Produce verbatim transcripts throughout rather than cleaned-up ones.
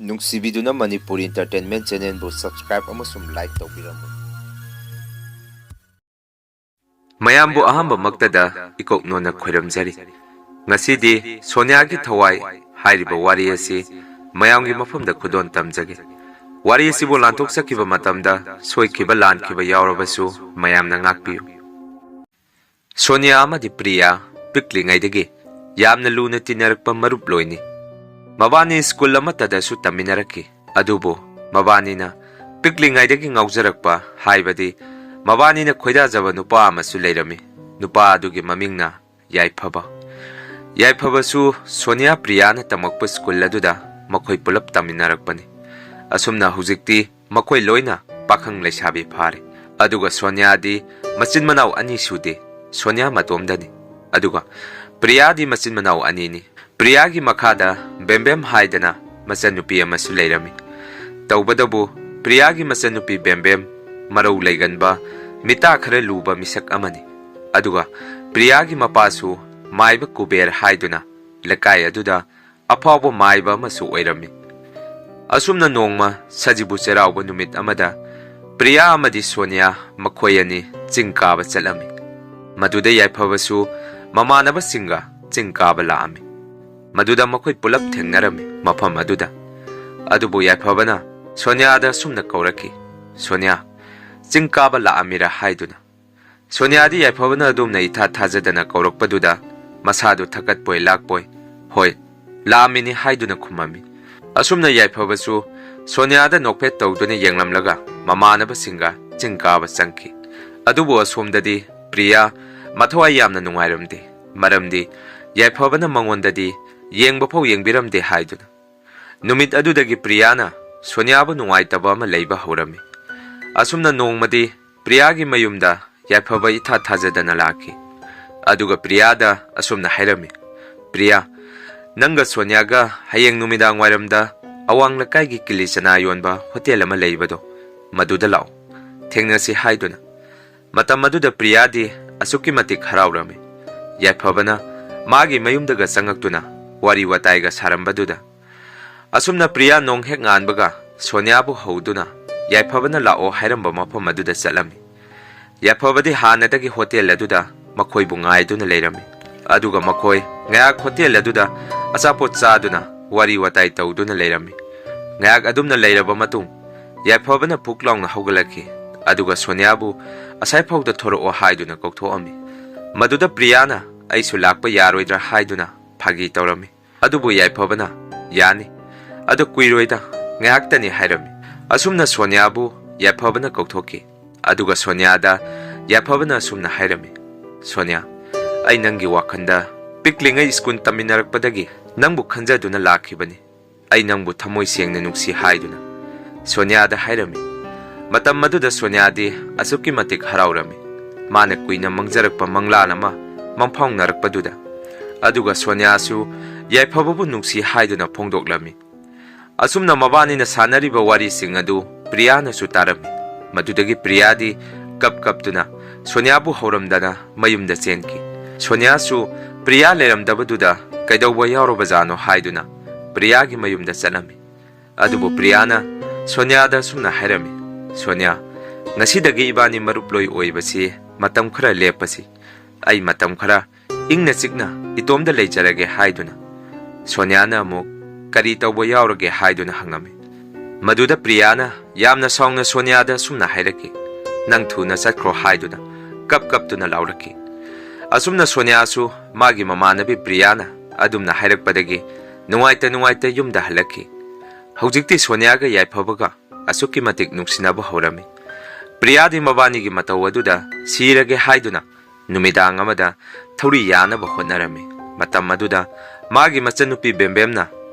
ꯅꯨꯡꯁꯤꯕꯤꯗꯨꯅ Manipur Entertainment Channelꯕꯨ subscribe ꯑꯃꯁꯨꯡ like ꯇꯧꯕꯤꯔꯝꯃꯨ꯫ ꯃꯌꯥꯝꯕꯨ ꯑꯍꯥꯟꯕꯃꯛꯇꯗ ꯏꯀꯣꯛ ꯅꯣꯟꯅ ꯈꯣꯏꯔꯝꯖꯔꯤ꯫ ꯉꯁꯤꯗꯤ ꯁꯣꯅꯤꯌꯥꯒꯤ ꯊꯋꯥꯏ ꯍꯥꯏꯔꯤꯕ ꯋꯥꯔꯤ ꯑꯁꯤ ꯃꯌꯥꯝꯒꯤ ꯃꯐꯝꯗ ꯈꯨꯗꯣꯟ ꯇꯝꯖꯒꯦ꯫ ꯋꯥꯔꯤ ꯑꯁꯤꯕꯨ ꯂꯥꯟꯊꯣꯛꯆꯈꯤꯕ ꯃꯇꯝꯗ ꯁꯣꯏꯈꯤꯕ ꯂꯥꯟꯈꯤꯕ ꯌꯥꯎꯔꯕꯁꯨ ꯃꯌꯥꯝꯅ ꯉꯥꯛꯄꯤꯌꯨ꯫ ꯁꯣꯅꯤꯌꯥ ꯑꯃꯗꯤ ꯄ꯭ꯔꯤꯌꯥ ꯄꯤꯛꯂꯤꯉꯩꯗꯒꯤ ꯌꯥꯝꯅ ꯂꯨꯅ ꯇꯤꯟꯅꯔꯛꯄ ꯃꯔꯨꯞ ꯂꯣꯏꯅꯤ꯫ ꯃꯕꯥꯅꯤ ꯁ꯭ꯀꯨꯜ ꯑꯃꯠꯇꯗꯁꯨ ꯇꯝꯃꯤꯟꯅꯔꯛꯈꯤ꯫ ꯑꯗꯨꯕꯨ ꯃꯕꯥꯅꯤꯅ ꯄꯤꯛꯂꯤꯉꯩꯗꯒꯤ ꯉꯥꯎꯖꯔꯛꯄ, ꯍꯥꯏꯕꯗꯤ ꯃꯕꯥꯅꯤꯅ ꯈꯣꯏꯗꯥꯖꯕ ꯅꯨꯄꯥ ꯑꯃꯁꯨ ꯂꯩꯔꯝꯃꯤ꯫ ꯅꯨꯄꯥ ꯑꯗꯨꯒꯤ ꯃꯃꯤꯡꯅ ꯌꯥꯏꯐꯕ꯫ ꯌꯥꯏꯐꯕꯁꯨ ꯁꯣꯅꯤꯌꯥ ꯄ꯭ꯔꯤꯌꯥꯅ ꯇꯝꯃꯛꯄ ꯁ꯭ꯀꯨꯜ ꯑꯗꯨꯗ ꯃꯈꯣꯏ ꯄꯨꯂꯞ ꯇꯝꯃꯤꯟꯅꯔꯛꯄꯅꯤ꯫ ꯑꯁꯨꯝꯅ ꯍꯧꯖꯤꯛꯇꯤ ꯃꯈꯣꯏ ꯂꯣꯏꯅ ꯄꯥꯈꯪ ꯂꯩꯁꯥꯕꯤ ꯐꯥꯔꯦ꯫ ꯑꯗꯨꯒ ꯁꯣꯅꯤꯌꯥꯗꯤ ꯃꯆꯤꯟ ꯃꯅꯥꯎ ꯑꯅꯤ ꯁꯨꯗꯦ꯫ ꯁꯣꯅꯤꯌꯥ ꯃꯇꯣꯝꯗꯅꯤ꯫ ꯑꯗꯨꯒ ꯄ꯭ꯔꯤꯌꯥꯗꯤ ꯃꯆꯤꯟ ꯃꯅꯥꯎ ꯑꯅꯤꯅꯤ꯫ ꯄ꯭ꯔꯤꯌꯥꯒꯤ ꯃꯈꯥꯗ ꯕꯦꯝꯕꯦꯝ ꯍꯥꯏꯗꯅ ꯃꯆꯟꯅꯨꯄꯤ ꯑꯃꯁꯨ ꯂꯩꯔꯝꯃꯤ꯫ ꯇꯧꯕꯗꯕꯨ ꯄ꯭ꯔꯤꯌꯥꯒꯤ ꯃꯆꯟꯅꯨꯄꯤ ꯕꯦꯝꯕꯦꯝ ꯃꯔꯧ ꯂꯩꯒꯟꯕ, ꯃꯤꯇꯥ ꯈꯔ ꯂꯨꯕ ꯃꯤꯁꯛ ꯑꯃꯅꯤ꯫ ꯑꯗꯨꯒ ꯄ꯭ꯔꯤꯌꯥꯒꯤ ꯃꯄꯥꯁꯨ ꯃꯥꯏꯕ ꯀꯨꯕꯦꯔ ꯍꯥꯏꯗꯨꯅ ꯂꯩꯀꯥꯏ ꯑꯗꯨꯗ ꯑꯐꯥꯎꯕ ꯃꯥꯏꯕ ꯑꯃꯁꯨ ꯑꯣꯏꯔꯝꯃꯤ꯫ ꯑꯁꯨꯝꯅ ꯅꯣꯡꯃ ꯁꯖꯤꯕꯨ ꯆꯩꯔꯥꯎꯕ ꯅꯨꯃꯤꯠ ꯑꯃꯗ ꯄ꯭ꯔꯤꯌꯥ ꯑꯃꯗꯤ ꯁꯣꯅꯤꯌꯥ ꯃꯈꯣꯏ ꯑꯅꯤ ꯆꯤꯡ ꯀꯥꯕ ꯆꯠꯂꯝꯃꯤ꯫ ꯃꯗꯨꯗ ꯌꯥꯏꯐꯕꯁꯨ ꯃꯃꯥꯟꯅꯕꯁꯤꯡꯒ ꯆꯤꯡ ꯀꯥꯕ ꯂꯥꯛꯑꯝꯃꯤ꯫ ꯃꯗꯨꯗ ꯃꯈꯣꯏ ꯄꯨꯂꯞ ꯊꯦꯡꯅꯔꯝꯃꯤ ꯃꯐꯝ ꯑꯗꯨꯗ꯫ ꯑꯗꯨꯕꯨ ꯌꯥꯏꯐꯕꯅ ꯁꯣꯅꯤꯌꯥꯗ ꯑꯁꯨꯝꯅ ꯀꯧꯔꯛꯈꯤ, "ꯁꯣꯅꯤꯌꯥ, ꯆꯤꯡ ꯀꯥꯕ ꯂꯥꯛꯑꯝꯃꯤꯔꯥ?" ꯍꯥꯏꯗꯨꯅ꯫ ꯁꯣꯅꯤꯌꯥꯗꯤ ꯌꯥꯏꯐꯕꯅ ꯑꯗꯨꯝꯅ ꯏꯊꯥ ꯊꯥꯖꯗꯅ ꯀꯧꯔꯛꯄꯗꯨꯗ ꯃꯁꯥꯗꯨ ꯊꯀꯠꯄꯣꯏ ꯂꯥꯛꯄꯣꯏ, "ꯍꯣꯏ, ꯂꯥꯛꯑꯝꯃꯤꯅꯤ" ꯍꯥꯏꯗꯨꯅ ꯈꯨꯝꯃꯝꯃꯤ꯫ ꯑꯁꯨꯝꯅ ꯌꯥꯏꯐꯕꯁꯨ ꯁꯣꯅꯤꯌꯥꯗ ꯅꯣꯛꯐꯦꯠ ꯇꯧꯗꯨꯅ ꯌꯦꯡꯂꯝꯂꯒ ꯃꯃꯥꯟꯅꯕꯁꯤꯡꯒ ꯆꯤꯡ ꯀꯥꯕ ꯆꯪꯈꯤ꯫ ꯑꯗꯨꯕꯨ ꯑꯁꯣꯝꯗꯗꯤ ꯄ꯭ꯔꯤꯌꯥ ꯃꯊꯋꯥꯏ ꯌꯥꯝꯅ ꯅꯨꯡꯉꯥꯏꯔꯝꯗꯦ, ꯃꯔꯝꯗꯤ ꯌꯥꯏꯐꯕꯅ ꯃꯉꯣꯟꯗꯗꯤ ꯌꯦꯡꯕ ꯐꯥꯎ ꯌꯦꯡꯕꯤꯔꯝꯗꯦ ꯍꯥꯏꯗꯨꯅ꯫ ꯅꯨꯃꯤꯠ ꯑꯗꯨꯗꯒꯤ ꯄ꯭ꯔꯤꯌꯥꯅ ꯁꯣꯅꯤꯌꯥꯕꯨ ꯅꯨꯡꯉꯥꯏꯇꯕ ꯑꯃ ꯂꯩꯕ ꯍꯧꯔꯝꯃꯤ꯫ ꯑꯁꯨꯝꯅ ꯅꯣꯡꯃꯗꯤ ꯄ꯭ꯔꯤꯌꯥꯒꯤ ꯃꯌꯨꯝꯗ ꯌꯥꯏꯐꯕ ꯏꯊꯥ ꯊꯥꯖꯗꯅ ꯂꯥꯛꯈꯤ꯫ ꯑꯗꯨꯒ ꯄ꯭ꯔꯤꯌꯥꯗ ꯑꯁꯨꯝꯅ ꯍꯥꯏꯔꯝꯃꯤ, "ꯄ꯭ꯔꯤꯌꯥ, ꯅꯪꯒ ꯁꯣꯅꯤꯌꯥꯒ ꯍꯌꯦꯡ ꯅꯨꯃꯤꯗꯥꯡ ꯋꯥꯏꯔꯝꯗ ꯑꯋꯥꯡ ꯂꯩꯀꯥꯏꯒꯤ ꯀꯤꯂꯤ ꯆꯅꯥ ꯌꯣꯟꯕ ꯍꯣꯇꯦꯜ ꯑꯃ ꯂꯩꯕꯗꯣ, ꯃꯗꯨꯗ ꯂꯥꯛꯑꯣ, ꯊꯦꯡꯅꯁꯤ" ꯍꯥꯏꯗꯨꯅ꯫ ꯃꯇꯝ ꯑꯗꯨꯗ ꯄ꯭ꯔꯤꯌꯥꯗꯤ ꯑꯁꯨꯛꯀꯤ ꯃꯇꯤꯛ ꯍꯔꯥꯎꯔꯝꯃꯤ꯫ ꯌꯥꯏꯐꯕꯅ ꯃꯥꯒꯤ ꯃꯌꯨꯝꯗꯒ ꯆꯪꯉꯛꯇꯨꯅ ꯋꯥꯔꯤ ꯋꯥꯇꯥꯏꯒ ꯁꯥꯔꯝꯕꯗꯨꯗ, ꯑꯁꯨꯝꯅ ꯄ꯭ꯔꯤꯌꯥ ꯅꯣꯡ ꯍꯦꯛ ꯉꯥꯟꯕꯒ ꯁꯣꯅꯤꯌꯥꯕꯨ ꯍꯧꯗꯨꯅ ꯌꯥꯏꯐꯕꯅ ꯂꯥꯛꯑꯣ ꯍꯥꯏꯔꯝꯕ ꯃꯐꯝ ꯑꯗꯨꯗ ꯆꯠꯂꯝꯃꯤ꯫ ꯌꯥꯏꯐꯕꯗꯤ ꯍꯥꯟꯅꯗꯒꯤ ꯍꯣꯇꯦꯜ ꯑꯗꯨꯗ ꯃꯈꯣꯏꯕꯨ ꯉꯥꯏꯗꯨꯅ ꯂꯩꯔꯝꯃꯤ꯫ ꯑꯗꯨꯒ ꯃꯈꯣꯏ ꯉꯥꯏꯍꯥꯛ ꯍꯣꯇꯦꯜ ꯑꯗꯨꯗ ꯑꯆꯥꯄꯣꯠ ꯆꯥꯗꯨꯅ ꯋꯥꯔꯤ ꯋꯥꯇꯥꯏ ꯇꯧꯗꯨꯅ ꯂꯩꯔꯝꯃꯤ꯫ ꯉꯥꯏꯍꯥꯛ ꯑꯗꯨꯝꯅ ꯂꯩꯔꯕ ꯃꯇꯨꯡ ꯌꯥꯏꯐꯕꯅ ꯐꯨꯛ ꯂꯥꯎꯅ ꯍꯧꯒꯠꯂꯛꯈꯤ꯫ ꯑꯗꯨꯒ ꯁꯣꯅꯤꯌꯥꯕꯨ ꯑꯁꯥꯏꯐꯥꯎꯗ ꯊꯣꯔꯛꯑꯣ ꯍꯥꯏꯗꯨꯅ ꯀꯧꯊꯣꯛꯑꯝꯃꯤ꯫ ꯃꯗꯨꯗ ꯄ꯭ꯔꯤꯌꯥꯅ ꯑꯩꯁꯨ ꯂꯥꯛꯄ ꯌꯥꯔꯣꯏꯗ꯭ꯔꯥ ꯍꯥꯏꯗꯨꯅ ꯐꯥꯒꯤ ꯇꯧꯔꯝꯃꯤ꯫ ꯑꯗꯨꯕꯨ ꯌꯥꯏꯐꯕꯅ ꯌꯥꯅꯤ, ꯑꯗꯨ ꯀꯨꯏꯔꯣꯏꯗ, ꯉꯥꯏꯍꯥꯛꯇꯅꯤ ꯍꯥꯏꯔꯝꯃꯤ꯫ ꯑꯁꯨꯝꯅ ꯁꯣꯅꯤꯌꯥꯕꯨ ꯌꯥꯏꯐꯕꯅ ꯀꯧꯊꯣꯛꯈꯤ꯫ ꯑꯗꯨꯒ ꯁꯣꯅꯤꯌꯥꯗ ꯌꯥꯏꯐꯕꯅ ꯑꯁꯨꯝꯅ ꯍꯥꯏꯔꯝꯃꯤ, ꯁꯣꯅꯤꯌꯥ, ꯑꯩ ꯅꯪꯒꯤ ꯋꯥꯈꯜꯗ ꯄꯤꯛꯂꯤꯉꯩ ꯁ꯭ꯀꯨꯜ ꯇꯝꯃꯤꯟꯅꯔꯛꯄꯗꯒꯤ ꯅꯪꯕꯨ ꯈꯟꯖꯗꯨꯅ ꯂꯥꯛꯈꯤꯕꯅꯤ꯫ ꯑꯩ ꯅꯪꯕꯨ ꯊꯃꯣꯏ ꯁꯦꯡꯅ ꯅꯨꯡꯁꯤ ꯍꯥꯏꯗꯨꯅ ꯁꯣꯅꯤꯌꯥꯗ ꯍꯥꯏꯔꯝꯃꯤ꯫ ꯃꯇꯝ ꯑꯗꯨꯗ ꯁꯣꯅꯤꯌꯥꯗꯤ ꯑꯁꯨꯛꯀꯤ ꯃꯇꯤꯛ ꯍꯔꯥꯎꯔꯝꯃꯤ꯫ ꯃꯥꯅ ꯀꯨꯏꯅ ꯃꯪꯖꯔꯛꯄ ꯃꯪꯂꯥꯟ ꯑꯃ ꯃꯪꯐꯥꯎꯅꯔꯛꯄꯗꯨꯗ꯫ ꯑꯗꯨꯒ ꯁꯣꯅꯤꯌꯥꯁꯨ ꯌꯥꯏꯐꯕꯕꯨ ꯅꯨꯡꯁꯤ ꯍꯥꯏꯗꯨꯅ ꯐꯣꯡꯗꯣꯛꯂꯝꯃꯤ꯫ ꯑꯁꯨꯝꯅ ꯃꯕꯥꯅꯤꯅ ꯁꯥꯟꯅꯔꯤꯕ ꯋꯥꯔꯤꯁꯤꯡ ꯑꯗꯨ ꯄ꯭ꯔꯤꯌꯥꯅꯁꯨ ꯇꯥꯔꯝꯃꯤ꯫ ꯃꯗꯨꯗꯒꯤ ꯄ꯭ꯔꯤꯌꯥꯗꯤ ꯀꯞ ꯀꯞꯇꯨꯅ ꯁꯣꯅꯤꯌꯥꯕꯨ ꯍꯧꯔꯝꯗꯅ ꯃꯌꯨꯝꯗ ꯆꯦꯟꯈꯤ꯫ ꯁꯣꯅꯤꯌꯥꯁꯨ ꯄ꯭ꯔꯤꯌꯥ ꯂꯩꯔꯝꯗꯕꯗꯨꯗ ꯀꯩꯗꯧꯕ ꯌꯥꯎꯔꯕꯖꯥꯠꯅꯣ ꯍꯥꯏꯗꯨꯅ ꯄ꯭ꯔꯤꯌꯥꯒꯤ ꯃꯌꯨꯝꯗ ꯆꯠꯂꯝꯃꯤ꯫ ꯑꯗꯨꯕꯨ ꯄ꯭ꯔꯤꯌꯥꯅ ꯁꯣꯅꯤꯌꯥꯗ ꯑꯁꯨꯝꯅ ꯍꯥꯏꯔꯝꯃꯤ, ꯁꯣꯅꯤꯌꯥ, ꯉꯁꯤꯗꯒꯤ ꯏꯕꯥꯅꯤ ꯃꯔꯨꯞ ꯂꯣꯏ ꯑꯣꯏꯕꯁꯤ ꯃꯇꯝ ꯈꯔ ꯂꯦꯞꯄꯁꯤ꯫ ꯑꯩ ꯃꯇꯝ ꯈꯔ ꯏꯪꯅ ꯆꯤꯛꯅ ꯏꯇꯣꯝꯗ ꯂꯩꯖꯔꯒꯦ ꯍꯥꯏꯗꯨꯅ꯫ ꯁꯣꯅꯤꯌꯥꯅ ꯑꯃꯨꯛ ꯀꯔꯤ ꯇꯧꯕ ꯌꯥꯎꯔꯒꯦ ꯍꯥꯏꯗꯨꯅ ꯍꯪꯉꯝꯃꯤ꯫ ꯃꯗꯨꯗ ꯄ꯭ꯔꯤꯌꯥꯅ ꯌꯥꯝꯅ ꯁꯥꯎꯅ ꯁꯣꯅꯤꯌꯥꯗ ꯑꯁꯨꯝꯅ ꯍꯥꯏꯔꯛꯈꯤ, ꯅꯪ ꯊꯨꯅ ꯆꯠꯈ꯭ꯔꯣ ꯍꯥꯏꯗꯨꯅ ꯀꯞ ꯀꯞꯇꯨꯅ ꯂꯥꯎꯔꯛꯈꯤ꯫ ꯑꯁꯨꯝꯅ ꯁꯣꯅꯤꯌꯥꯁꯨ ꯃꯥꯒꯤ ꯃꯃꯥꯟꯅꯕꯤ ꯄ꯭ꯔꯤꯌꯥꯅ ꯑꯗꯨꯝꯅ ꯍꯥꯏꯔꯛꯄꯗꯒꯤ ꯅꯨꯡꯉꯥꯏꯇ ꯅꯨꯡꯉꯥꯏꯇ ꯌꯨꯝꯗ ꯍꯜꯂꯛꯈꯤ꯫ ꯍꯧꯖꯤꯛꯇꯤ ꯁꯣꯅꯤꯌꯥꯒ ꯌꯥꯏꯐꯕꯒ ꯑꯁꯨꯛꯀꯤ ꯃꯇꯤꯛ ꯅꯨꯡꯁꯤꯅꯕ ꯍꯧꯔꯝꯃꯤ꯫ ꯄ꯭ꯔꯤꯌꯥꯗꯤ ꯃꯕꯥꯅꯤꯒꯤ ꯃꯇꯧ ꯑꯗꯨꯗ ꯁꯤꯔꯒꯦ ꯍꯥꯏꯗꯨꯅ ꯅꯨꯃꯤꯗꯥꯡ ꯑꯃꯗ ꯊꯧꯔꯤ ꯌꯥꯅꯕ ꯍꯣꯠꯅꯔꯝꯃꯤ꯫ ꯃꯇꯝ ꯑꯗꯨꯗ ꯃꯥꯒꯤ ꯃꯆꯟꯅꯨꯄꯤ ꯕꯦꯝꯕꯦꯝꯅ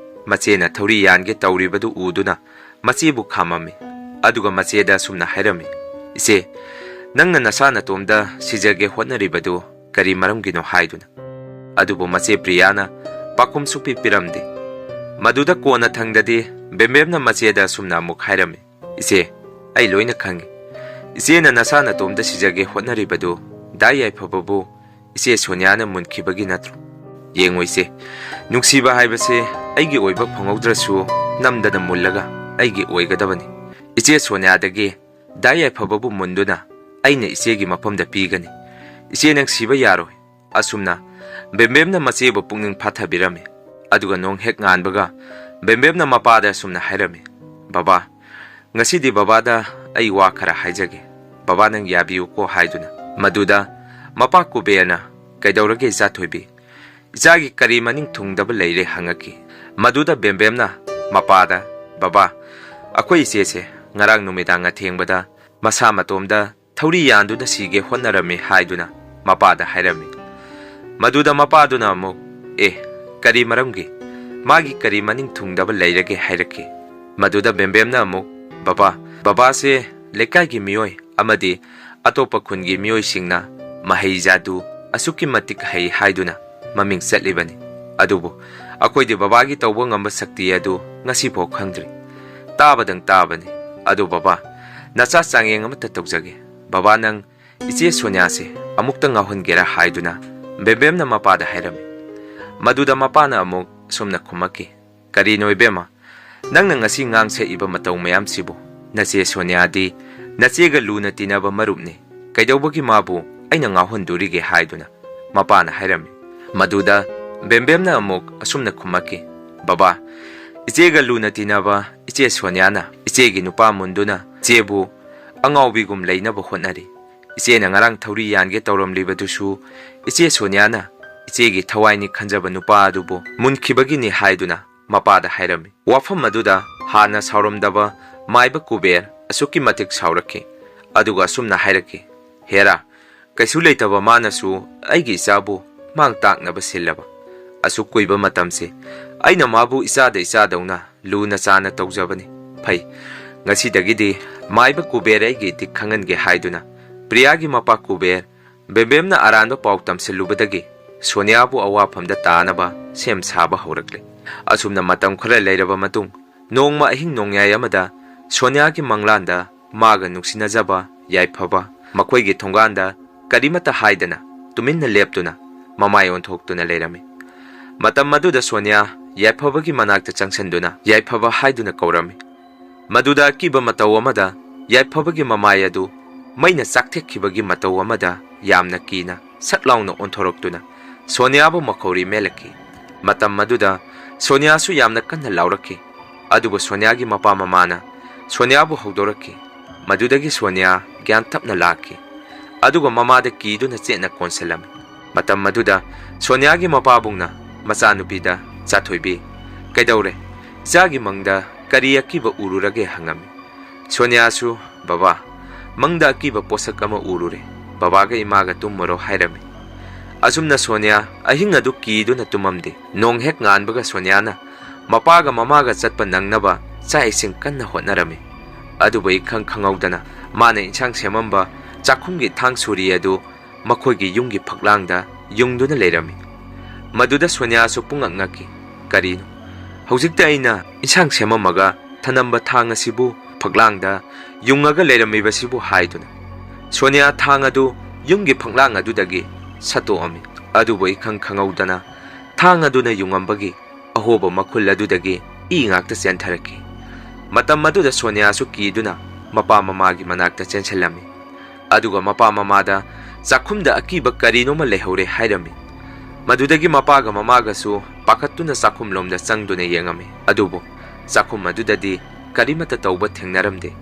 ꯃꯆꯦꯅ ꯊꯧꯔꯤ ꯌꯥꯟꯒꯦ ꯇꯧꯔꯤꯕꯗꯨ ꯎꯗꯨꯅ ꯃꯆꯦꯕꯨ ꯈꯥꯝꯃꯝꯃꯤ꯫ ꯑꯗꯨꯒ ꯃꯆꯦꯗ ꯑꯁꯨꯝꯅ ꯍꯥꯏꯔꯝꯃꯤ, ꯏꯆꯦ, ꯅꯪꯅ ꯅꯁꯥ ꯅꯇꯣꯝꯗ ꯁꯤꯖꯒꯦ ꯍꯣꯠꯅꯔꯤꯕꯗꯨ ꯀꯔꯤ ꯃꯔꯝꯒꯤꯅꯣ ꯍꯥꯏꯗꯨꯅ꯫ ꯑꯗꯨꯕꯨ ꯃꯆꯦ ꯄ꯭ꯔꯤꯌꯥꯅ ꯄꯥꯎꯈꯨꯝ ꯁꯨꯛꯄꯤ ꯄꯤꯔꯝꯗꯦ꯫ ꯃꯗꯨꯗ ꯀꯣꯟꯅ ꯊꯪꯗꯗꯤ ꯕꯦꯝꯕꯦꯝꯅ ꯃꯆꯦꯗ ꯑꯁꯨꯝꯅ ꯑꯃꯨꯛ ꯍꯥꯏꯔꯝꯃꯤ, ꯏꯆꯦ, ꯑꯩ ꯂꯣꯏꯅ ꯈꯪꯏ꯫ ꯏꯆꯦꯅ ꯅꯁꯥ ꯅꯇꯣꯝꯗ ꯁꯤꯖꯒꯦ ꯍꯣꯠꯅꯔꯤꯕꯗꯨ ꯗꯥ ꯌꯥꯏꯐꯕꯕꯨ ꯏꯆꯦ ꯁꯣꯅꯤꯌꯥꯅ ꯃꯨꯟꯈꯤꯕꯒꯤ ꯅꯠꯇ꯭ꯔꯣ? "ꯌꯦꯡꯉꯨ ꯏꯆꯦ, ꯅꯨꯡꯁꯤꯕ ꯍꯥꯏꯕꯁꯦ ꯑꯩꯒꯤ ꯑꯣꯏꯕ ꯐꯪꯍꯧꯗ꯭ꯔꯁꯨ ꯅꯝꯗꯅ ꯃꯨꯜꯂꯒ ꯑꯩꯒꯤ ꯑꯣꯏꯒꯗꯕꯅꯤ꯫ ꯏꯆꯦ ꯁꯣꯅꯤꯌꯥꯗꯒꯤ ꯗꯥ ꯌꯥꯏꯐꯕꯕꯨ ꯃꯨꯟꯗꯨꯅ ꯑꯩꯅ ꯏꯆꯦꯒꯤ ꯃꯐꯝꯗ ꯄꯤꯒꯅꯤ꯫ ꯏꯆꯦ ꯅꯪ ꯁꯤꯕ ꯌꯥꯔꯣꯏ"꯫ ꯑꯁꯨꯝꯅ ꯕꯦꯝꯕꯦꯝꯅ ꯃꯆꯦꯕꯨ ꯄꯨꯛꯅꯤꯡ ꯐꯥꯊꯕꯤꯔꯝꯃꯤ꯫ ꯑꯗꯨꯒ ꯅꯣꯡ ꯍꯦꯛ ꯉꯥꯟꯕꯒ ꯕꯦꯝꯕꯦꯝꯅ ꯃꯄꯥꯗ ꯑꯁꯨꯝꯅ ꯍꯥꯏꯔꯝꯃꯤ, "ꯕꯕꯥ, ꯉꯁꯤꯗꯤ ꯕꯕꯥꯗ ꯑꯩ ꯋꯥ ꯈꯔ ꯍꯥꯏꯖꯒꯦ꯫ ꯕꯕꯥ ꯅꯪ ꯌꯥꯕꯤꯌꯨꯀꯣ" ꯍꯥꯏꯗꯨꯅ꯫ ꯃꯗꯨꯗ ꯃꯄꯥ ꯀꯨꯕꯦꯔꯅ, "ꯀꯩꯗꯧꯔꯒꯦ ꯏꯆꯥꯊꯣꯏꯕꯤ? ꯏꯆꯥꯒꯤ ꯀꯔꯤ ꯃꯅꯤꯡ ꯊꯨꯡꯗꯕ ꯂꯩꯔꯦ?" ꯍꯪꯉꯛꯈꯤ꯫ ꯃꯗꯨꯗ ꯕꯦꯝꯕꯦꯝꯅ ꯃꯄꯥꯗ, "ꯕꯕꯥ, ꯑꯩꯈꯣꯏ ꯏꯆꯦꯁꯦ ꯉꯔꯥꯡ ꯅꯨꯃꯤꯗꯥꯡ ꯑꯊꯦꯡꯕꯗ ꯃꯁꯥ ꯃꯇꯣꯝꯗ ꯊꯧꯔꯤ ꯌꯥꯟꯗꯨꯅ ꯁꯤꯒꯦ ꯍꯣꯠꯅꯔꯝꯃꯤ" ꯍꯥꯏꯗꯨꯅ ꯃꯄꯥꯗ ꯍꯥꯏꯔꯝꯃꯤ꯫ ꯃꯗꯨꯗ ꯃꯄꯥꯗꯨꯅ ꯑꯃꯨꯛ, "ꯑꯦ, ꯀꯔꯤ ꯃꯔꯝꯒꯤ? ꯃꯥꯒꯤ ꯀꯔꯤ ꯃꯅꯤꯡ ꯊꯨꯡꯗꯕ ꯂꯩꯔꯒꯦ?" ꯍꯥꯏꯔꯛꯈꯤ꯫ ꯃꯗꯨꯗ ꯕꯦꯝꯕꯦꯝꯅ ꯑꯃꯨꯛ, "ꯕꯕꯥ, ꯕꯕꯥꯁꯦ ꯂꯩꯀꯥꯏꯒꯤ ꯃꯤꯑꯣꯏ ꯑꯃꯗꯤ ꯑꯇꯣꯞꯄ ꯈꯨꯟꯒꯤ ꯃꯤꯑꯣꯏꯁꯤꯡꯅ ꯃꯍꯩ ꯖꯥꯗꯨ ꯑꯁꯨꯛꯀꯤ ꯃꯇꯤꯛ ꯍꯩ ꯍꯥꯏꯗꯨꯅ ꯃꯃꯤꯡ ꯆꯠꯂꯤꯕꯅꯤ꯫ ꯑꯗꯨꯕꯨ ꯑꯩꯈꯣꯏꯗꯤ ꯕꯕꯥꯒꯤ ꯇꯧꯕ ꯉꯝꯕ ꯁꯛꯇꯤ ꯑꯗꯨ ꯉꯁꯤꯐꯥꯎ ꯈꯪꯗ꯭ꯔꯤ꯫ ꯇꯥꯕꯗꯪ ꯇꯥꯕꯅꯤ꯫ ꯑꯗꯨ ꯕꯕꯥ, ꯅꯆꯥ ꯆꯥꯡꯌꯦꯡ ꯑꯃꯠꯇ ꯇꯧꯖꯒꯦ꯫ ꯕꯕꯥ ꯅꯪ ꯏꯆꯦ ꯁꯣꯅꯤꯌꯥꯁꯦ ꯑꯃꯨꯛꯇ ꯉꯥꯎꯍꯟꯒꯦꯔꯥ?" ꯍꯥꯏꯗꯨꯅ ꯕꯦꯝꯕꯦꯝꯅ ꯃꯄꯥꯗ ꯍꯥꯏꯔꯝꯃꯤ꯫ ꯃꯗꯨꯗ ꯃꯄꯥꯅ ꯑꯃꯨꯛ ꯑꯁꯨꯝꯅ ꯈꯨꯝꯃꯛꯈꯤ, "ꯀꯔꯤꯅꯣ ꯏꯕꯦꯝꯃ, ꯅꯪꯅ ꯉꯁꯤ ꯉꯥꯡꯁꯛꯏꯕ ꯃꯇꯧ ꯃꯌꯥꯝꯁꯤꯕꯨ? ꯅꯆꯦ ꯁꯣꯅꯤꯌꯥꯗꯤ ꯅꯆꯦꯒ ꯂꯨꯅ ꯇꯤꯟꯅꯕ ꯃꯔꯨꯞꯅꯤ꯫ ꯀꯩꯗꯧꯕꯒꯤ ꯃꯥꯕꯨ ꯑꯩꯅ ꯉꯥꯎꯍꯟꯗꯣꯔꯤꯒꯦ?" ꯍꯥꯏꯗꯨꯅ ꯃꯄꯥꯅ ꯍꯥꯏꯔꯝꯃꯤ꯫ ꯃꯗꯨꯗ ꯕꯦꯝꯕꯦꯝꯅ ꯑꯃꯨꯛ ꯑꯁꯨꯝꯅ ꯈꯨꯝꯃꯛꯈꯤ, "ꯕꯕꯥ, ꯏꯆꯦꯒ ꯂꯨꯅ ꯇꯤꯟꯅꯕ ꯏꯆꯦ ꯁꯣꯅꯤꯌꯥꯅ ꯏꯆꯦꯒꯤ ꯅꯨꯄꯥ ꯃꯨꯟꯗꯨꯅ ꯏꯆꯦꯕꯨ ꯑꯉꯥꯎꯕꯤꯒꯨꯝ ꯂꯩꯅꯕ ꯍꯣꯠꯅꯔꯤ꯫ ꯏꯆꯦꯅ ꯉꯔꯥꯡ ꯊꯧꯔꯤ ꯌꯥꯟꯒꯦ ꯇꯧꯔꯝꯂꯤꯕꯗꯨꯁꯨ ꯏꯆꯦ ꯁꯣꯅꯤꯌꯥꯅ ꯏꯆꯦꯒꯤ ꯊꯋꯥꯏꯅꯤ ꯈꯟꯖꯕ ꯅꯨꯄꯥ ꯑꯗꯨꯕꯨ ꯃꯨꯟꯈꯤꯕꯒꯤꯅꯤ" ꯍꯥꯏꯗꯨꯅ ꯃꯄꯥꯗ ꯍꯥꯏꯔꯝꯃꯤ꯫ ꯋꯥꯐꯝ ꯑꯗꯨꯗ ꯍꯥꯟꯅ ꯁꯥꯎꯔꯝꯗꯕ ꯃꯥꯏꯕ ꯀꯨꯕꯦꯔ ꯑꯁꯨꯛꯀꯤ ꯃꯇꯤꯛ ꯁꯥꯎꯔꯛꯈꯤ꯫ ꯑꯗꯨꯒ ꯑꯁꯨꯝꯅ ꯍꯥꯏꯔꯛꯈꯤ, "ꯍꯦꯔꯥ, ꯀꯩꯁꯨ ꯂꯩꯇꯕ ꯃꯥꯅꯁꯨ ꯑꯩꯒꯤ ꯏꯆꯥꯕꯨ ꯃꯥꯡ ꯇꯥꯛꯅꯕ ꯁꯤꯜꯂꯕ꯫ ꯑꯁꯨꯛ ꯀꯨꯏꯕ ꯃꯇꯝꯁꯦ ꯑꯩꯅ ꯃꯥꯕꯨ ꯏꯆꯥꯗ ꯏꯆꯥꯗꯧꯅ ꯂꯨꯅ ꯆꯥꯅ ꯇꯧꯖꯕꯅꯤ꯫ ꯐꯩ, ꯉꯁꯤꯗꯒꯤꯗꯤ ꯃꯥꯏꯕ ꯀꯨꯕꯦꯔ ꯑꯩꯒꯤ ꯏꯊꯤꯛ ꯈꯪꯍꯟꯒꯦ" ꯍꯥꯏꯗꯨꯅ ꯄ꯭ꯔꯤꯌꯥꯒꯤ ꯃꯄꯥ ꯀꯨꯕꯦꯔ ꯕꯦꯝꯕꯦꯝꯅ ꯑꯔꯥꯟꯕ ꯄꯥꯎ ꯇꯝꯁꯤꯜꯂꯨꯕꯗꯒꯤ ꯁꯣꯅꯤꯌꯥꯕꯨ ꯑꯋꯥꯐꯝꯗ ꯇꯥꯅꯕ ꯁꯦꯝ ꯁꯥꯕ ꯍꯧꯔꯛꯂꯦ꯫ ꯑꯁꯨꯝꯅ ꯃꯇꯝ ꯈꯔ ꯂꯩꯔꯕ ꯃꯇꯨꯡ, ꯅꯣꯡꯃ ꯑꯍꯤꯡ ꯅꯣꯡꯌꯥꯏ ꯑꯃꯗ ꯁꯣꯅꯤꯌꯥꯒꯤ ꯃꯪꯂꯥꯟꯗ ꯃꯥꯒ ꯅꯨꯡꯁꯤꯅꯖꯕ ꯌꯥꯏꯐꯕ ꯃꯈꯣꯏꯒꯤ ꯊꯣꯡꯒꯥꯟꯗ ꯀꯔꯤꯃꯠꯇ ꯍꯥꯏꯗꯅ ꯇꯨꯃꯤꯟꯅ ꯂꯦꯞꯇꯨꯅ ꯃꯃꯥꯏ ꯑꯣꯟꯊꯣꯛꯇꯨꯅ ꯂꯩꯔꯝꯃꯤ꯫ ꯃꯇꯝ ꯑꯗꯨꯗ ꯁꯣꯅꯤꯌꯥ ꯌꯥꯏꯐꯕꯒꯤ ꯃꯅꯥꯛꯇ ꯆꯪꯁꯤꯟꯗꯨꯅ ꯌꯥꯏꯐꯕ ꯍꯥꯏꯗꯨꯅ ꯀꯧꯔꯝꯃꯤ꯫ ꯃꯗꯨꯗ ꯑꯀꯤꯕ ꯃꯇꯧ ꯑꯃꯗ ꯌꯥꯏꯐꯕꯒꯤ ꯃꯃꯥꯏ ꯑꯗꯨ ꯃꯩꯅ ꯆꯥꯛꯊꯦꯛꯈꯤꯕꯒꯤ ꯃꯇꯧ ꯑꯃꯗ ꯌꯥꯝꯅ ꯀꯤꯅ ꯁꯠ ꯂꯥꯎꯅ ꯑꯣꯟꯊꯣꯔꯛꯇꯨꯅ ꯁꯣꯅꯤꯌꯥꯕꯨ ꯃꯈꯧꯔꯤ ꯃꯦꯜꯂꯛꯈꯤ꯫ ꯃꯇꯝ ꯑꯗꯨꯗ ꯁꯣꯅꯤꯌꯥꯁꯨ ꯌꯥꯝꯅ ꯀꯟꯅ ꯂꯥꯎꯔꯛꯈꯤ꯫ ꯑꯗꯨꯕꯨ ꯁꯣꯅꯤꯌꯥꯒꯤ ꯃꯄꯥ ꯃꯃꯥꯅ ꯁꯣꯅꯤꯌꯥꯕꯨ ꯍꯧꯗꯣꯔꯛꯈꯤ꯫ ꯃꯗꯨꯗꯒꯤ ꯁꯣꯅꯤꯌꯥ ꯒ꯭ꯌꯥꯟ ꯇꯞꯅ ꯂꯥꯛꯈꯤ꯫ ꯑꯗꯨꯒ ꯃꯃꯥꯗ ꯀꯤꯗꯨꯅ ꯆꯦꯠꯅ ꯀꯣꯟꯁꯤꯜꯂꯝꯃꯤ꯫ ꯃꯇꯝ ꯑꯗꯨꯗ ꯁꯣꯅꯤꯌꯥꯒꯤ ꯃꯄꯥꯕꯨꯡꯅ ꯃꯆꯥꯅꯨꯄꯤꯗ, "ꯆꯥꯊꯣꯏꯕꯤ, ꯀꯩꯗꯧꯔꯦ? ꯏꯆꯥꯒꯤ ꯃꯪꯗ ꯀꯔꯤ ꯑꯀꯤꯕ ꯎꯔꯨꯔꯒꯦ?" ꯍꯪꯉꯝꯃꯤ꯫ ꯁꯣꯅꯤꯌꯥꯁꯨ, "ꯕꯕꯥ, ꯃꯪꯗ ꯑꯀꯤꯕ ꯄꯣꯠꯁꯛ ꯑꯃ ꯎꯔꯨꯔꯦ꯫ ꯕꯕꯥꯒ ꯏꯃꯥꯒ ꯇꯨꯝꯃꯔꯣ" ꯍꯥꯏꯔꯝꯃꯤ꯫ ꯑꯁꯨꯝꯅ ꯁꯣꯅꯤꯌꯥ ꯑꯍꯤꯡ ꯑꯗꯨ ꯀꯤꯗꯨꯅ ꯇꯨꯝꯃꯝꯗꯦ꯫ ꯅꯣꯡ ꯍꯦꯛ ꯉꯥꯟꯕꯒ ꯁꯣꯅꯤꯌꯥꯅ ꯃꯄꯥꯒ ꯃꯃꯥꯒ ꯆꯠꯄ ꯅꯪꯅꯕ ꯆꯥꯛ ꯏꯁꯤꯡ ꯀꯟꯅ ꯍꯣꯠꯅꯔꯝꯃꯤ꯫ ꯑꯗꯨꯕꯨ ꯏꯈꯪ ꯈꯪꯍꯧꯗꯅ ꯃꯥꯅ ꯏꯟꯁꯥꯡ ꯁꯦꯝꯃꯝꯕ ꯆꯥꯛꯈꯨꯝꯒꯤ ꯊꯥꯡ ꯁꯣꯔꯤ ꯑꯗꯨ ꯃꯈꯣꯏꯒꯤ ꯌꯨꯝꯒꯤ ꯐꯛꯂꯥꯡꯗ ꯌꯨꯡꯗꯨꯅ ꯂꯩꯔꯝꯃꯤ꯫ ꯃꯗꯨꯗ ꯁꯣꯅꯤꯌꯥꯁꯨ ꯄꯨꯡꯉꯛ ꯉꯛꯈꯤ꯫ "ꯀꯔꯤꯅꯣ? ꯍꯧꯖꯤꯛꯇ ꯑꯩꯅ ꯏꯟꯁꯥꯡ ꯁꯦꯝꯃꯝꯃꯒ ꯊꯅꯝꯕ ꯊꯥꯡ ꯑꯁꯤꯕꯨ ꯐꯛꯂꯥꯡꯗ ꯌꯨꯡꯉꯒ ꯂꯩꯔꯝꯃꯤꯕꯁꯤꯕꯨ?" ꯍꯥꯏꯗꯨꯅ ꯁꯣꯅꯤꯌꯥ ꯊꯥꯡ ꯑꯗꯨ ꯌꯨꯝꯒꯤ ꯐꯛꯂꯥꯡ ꯑꯗꯨꯗꯒꯤ ꯁꯠꯇꯣꯛꯑꯝꯃꯤ꯫ ꯑꯗꯨꯕꯨ ꯏꯈꯪ ꯈꯪꯍꯧꯗꯅ ꯊꯥꯡ ꯑꯗꯨꯅ ꯌꯨꯡꯉꯝꯕꯒꯤ ꯑꯍꯣꯕ ꯃꯈꯨꯜ ꯑꯗꯨꯗꯒꯤ ꯏ ꯉꯥꯛꯇ ꯆꯦꯟꯊꯔꯛꯈꯤ꯫ ꯃꯇꯝ ꯑꯗꯨꯗ ꯁꯣꯅꯤꯌꯥꯁꯨ ꯀꯤꯗꯨꯅ ꯃꯄꯥ ꯃꯃꯥꯒꯤ ꯃꯅꯥꯛꯇ ꯆꯦꯟꯁꯤꯜꯂꯝꯃꯤ꯫ ꯑꯗꯨꯒ ꯃꯄꯥ ꯃꯃꯥꯗ ꯆꯥꯛꯈꯨꯝꯗ ꯑꯀꯤꯕ ꯀꯔꯤꯅꯣꯃ ꯂꯩꯍꯧꯔꯦ ꯍꯥꯏꯔꯝꯃꯤ꯫ ꯃꯗꯨꯗꯒꯤ ꯃꯄꯥꯒ ꯃꯃꯥꯒꯁꯨ ꯄꯥꯈꯠꯇꯨꯅ ꯆꯥꯛꯈꯨꯝꯂꯣꯝꯗ ꯆꯪꯗꯨꯅ ꯌꯦꯡꯉꯝꯃꯤ꯫ ꯑꯗꯨꯕꯨ ꯆꯥꯛꯈꯨꯝ ꯑꯗꯨꯗꯗꯤ ꯀꯔꯤꯃꯠꯇ ꯇꯧꯕ ꯊꯦꯡꯅꯔꯝꯗꯦ꯫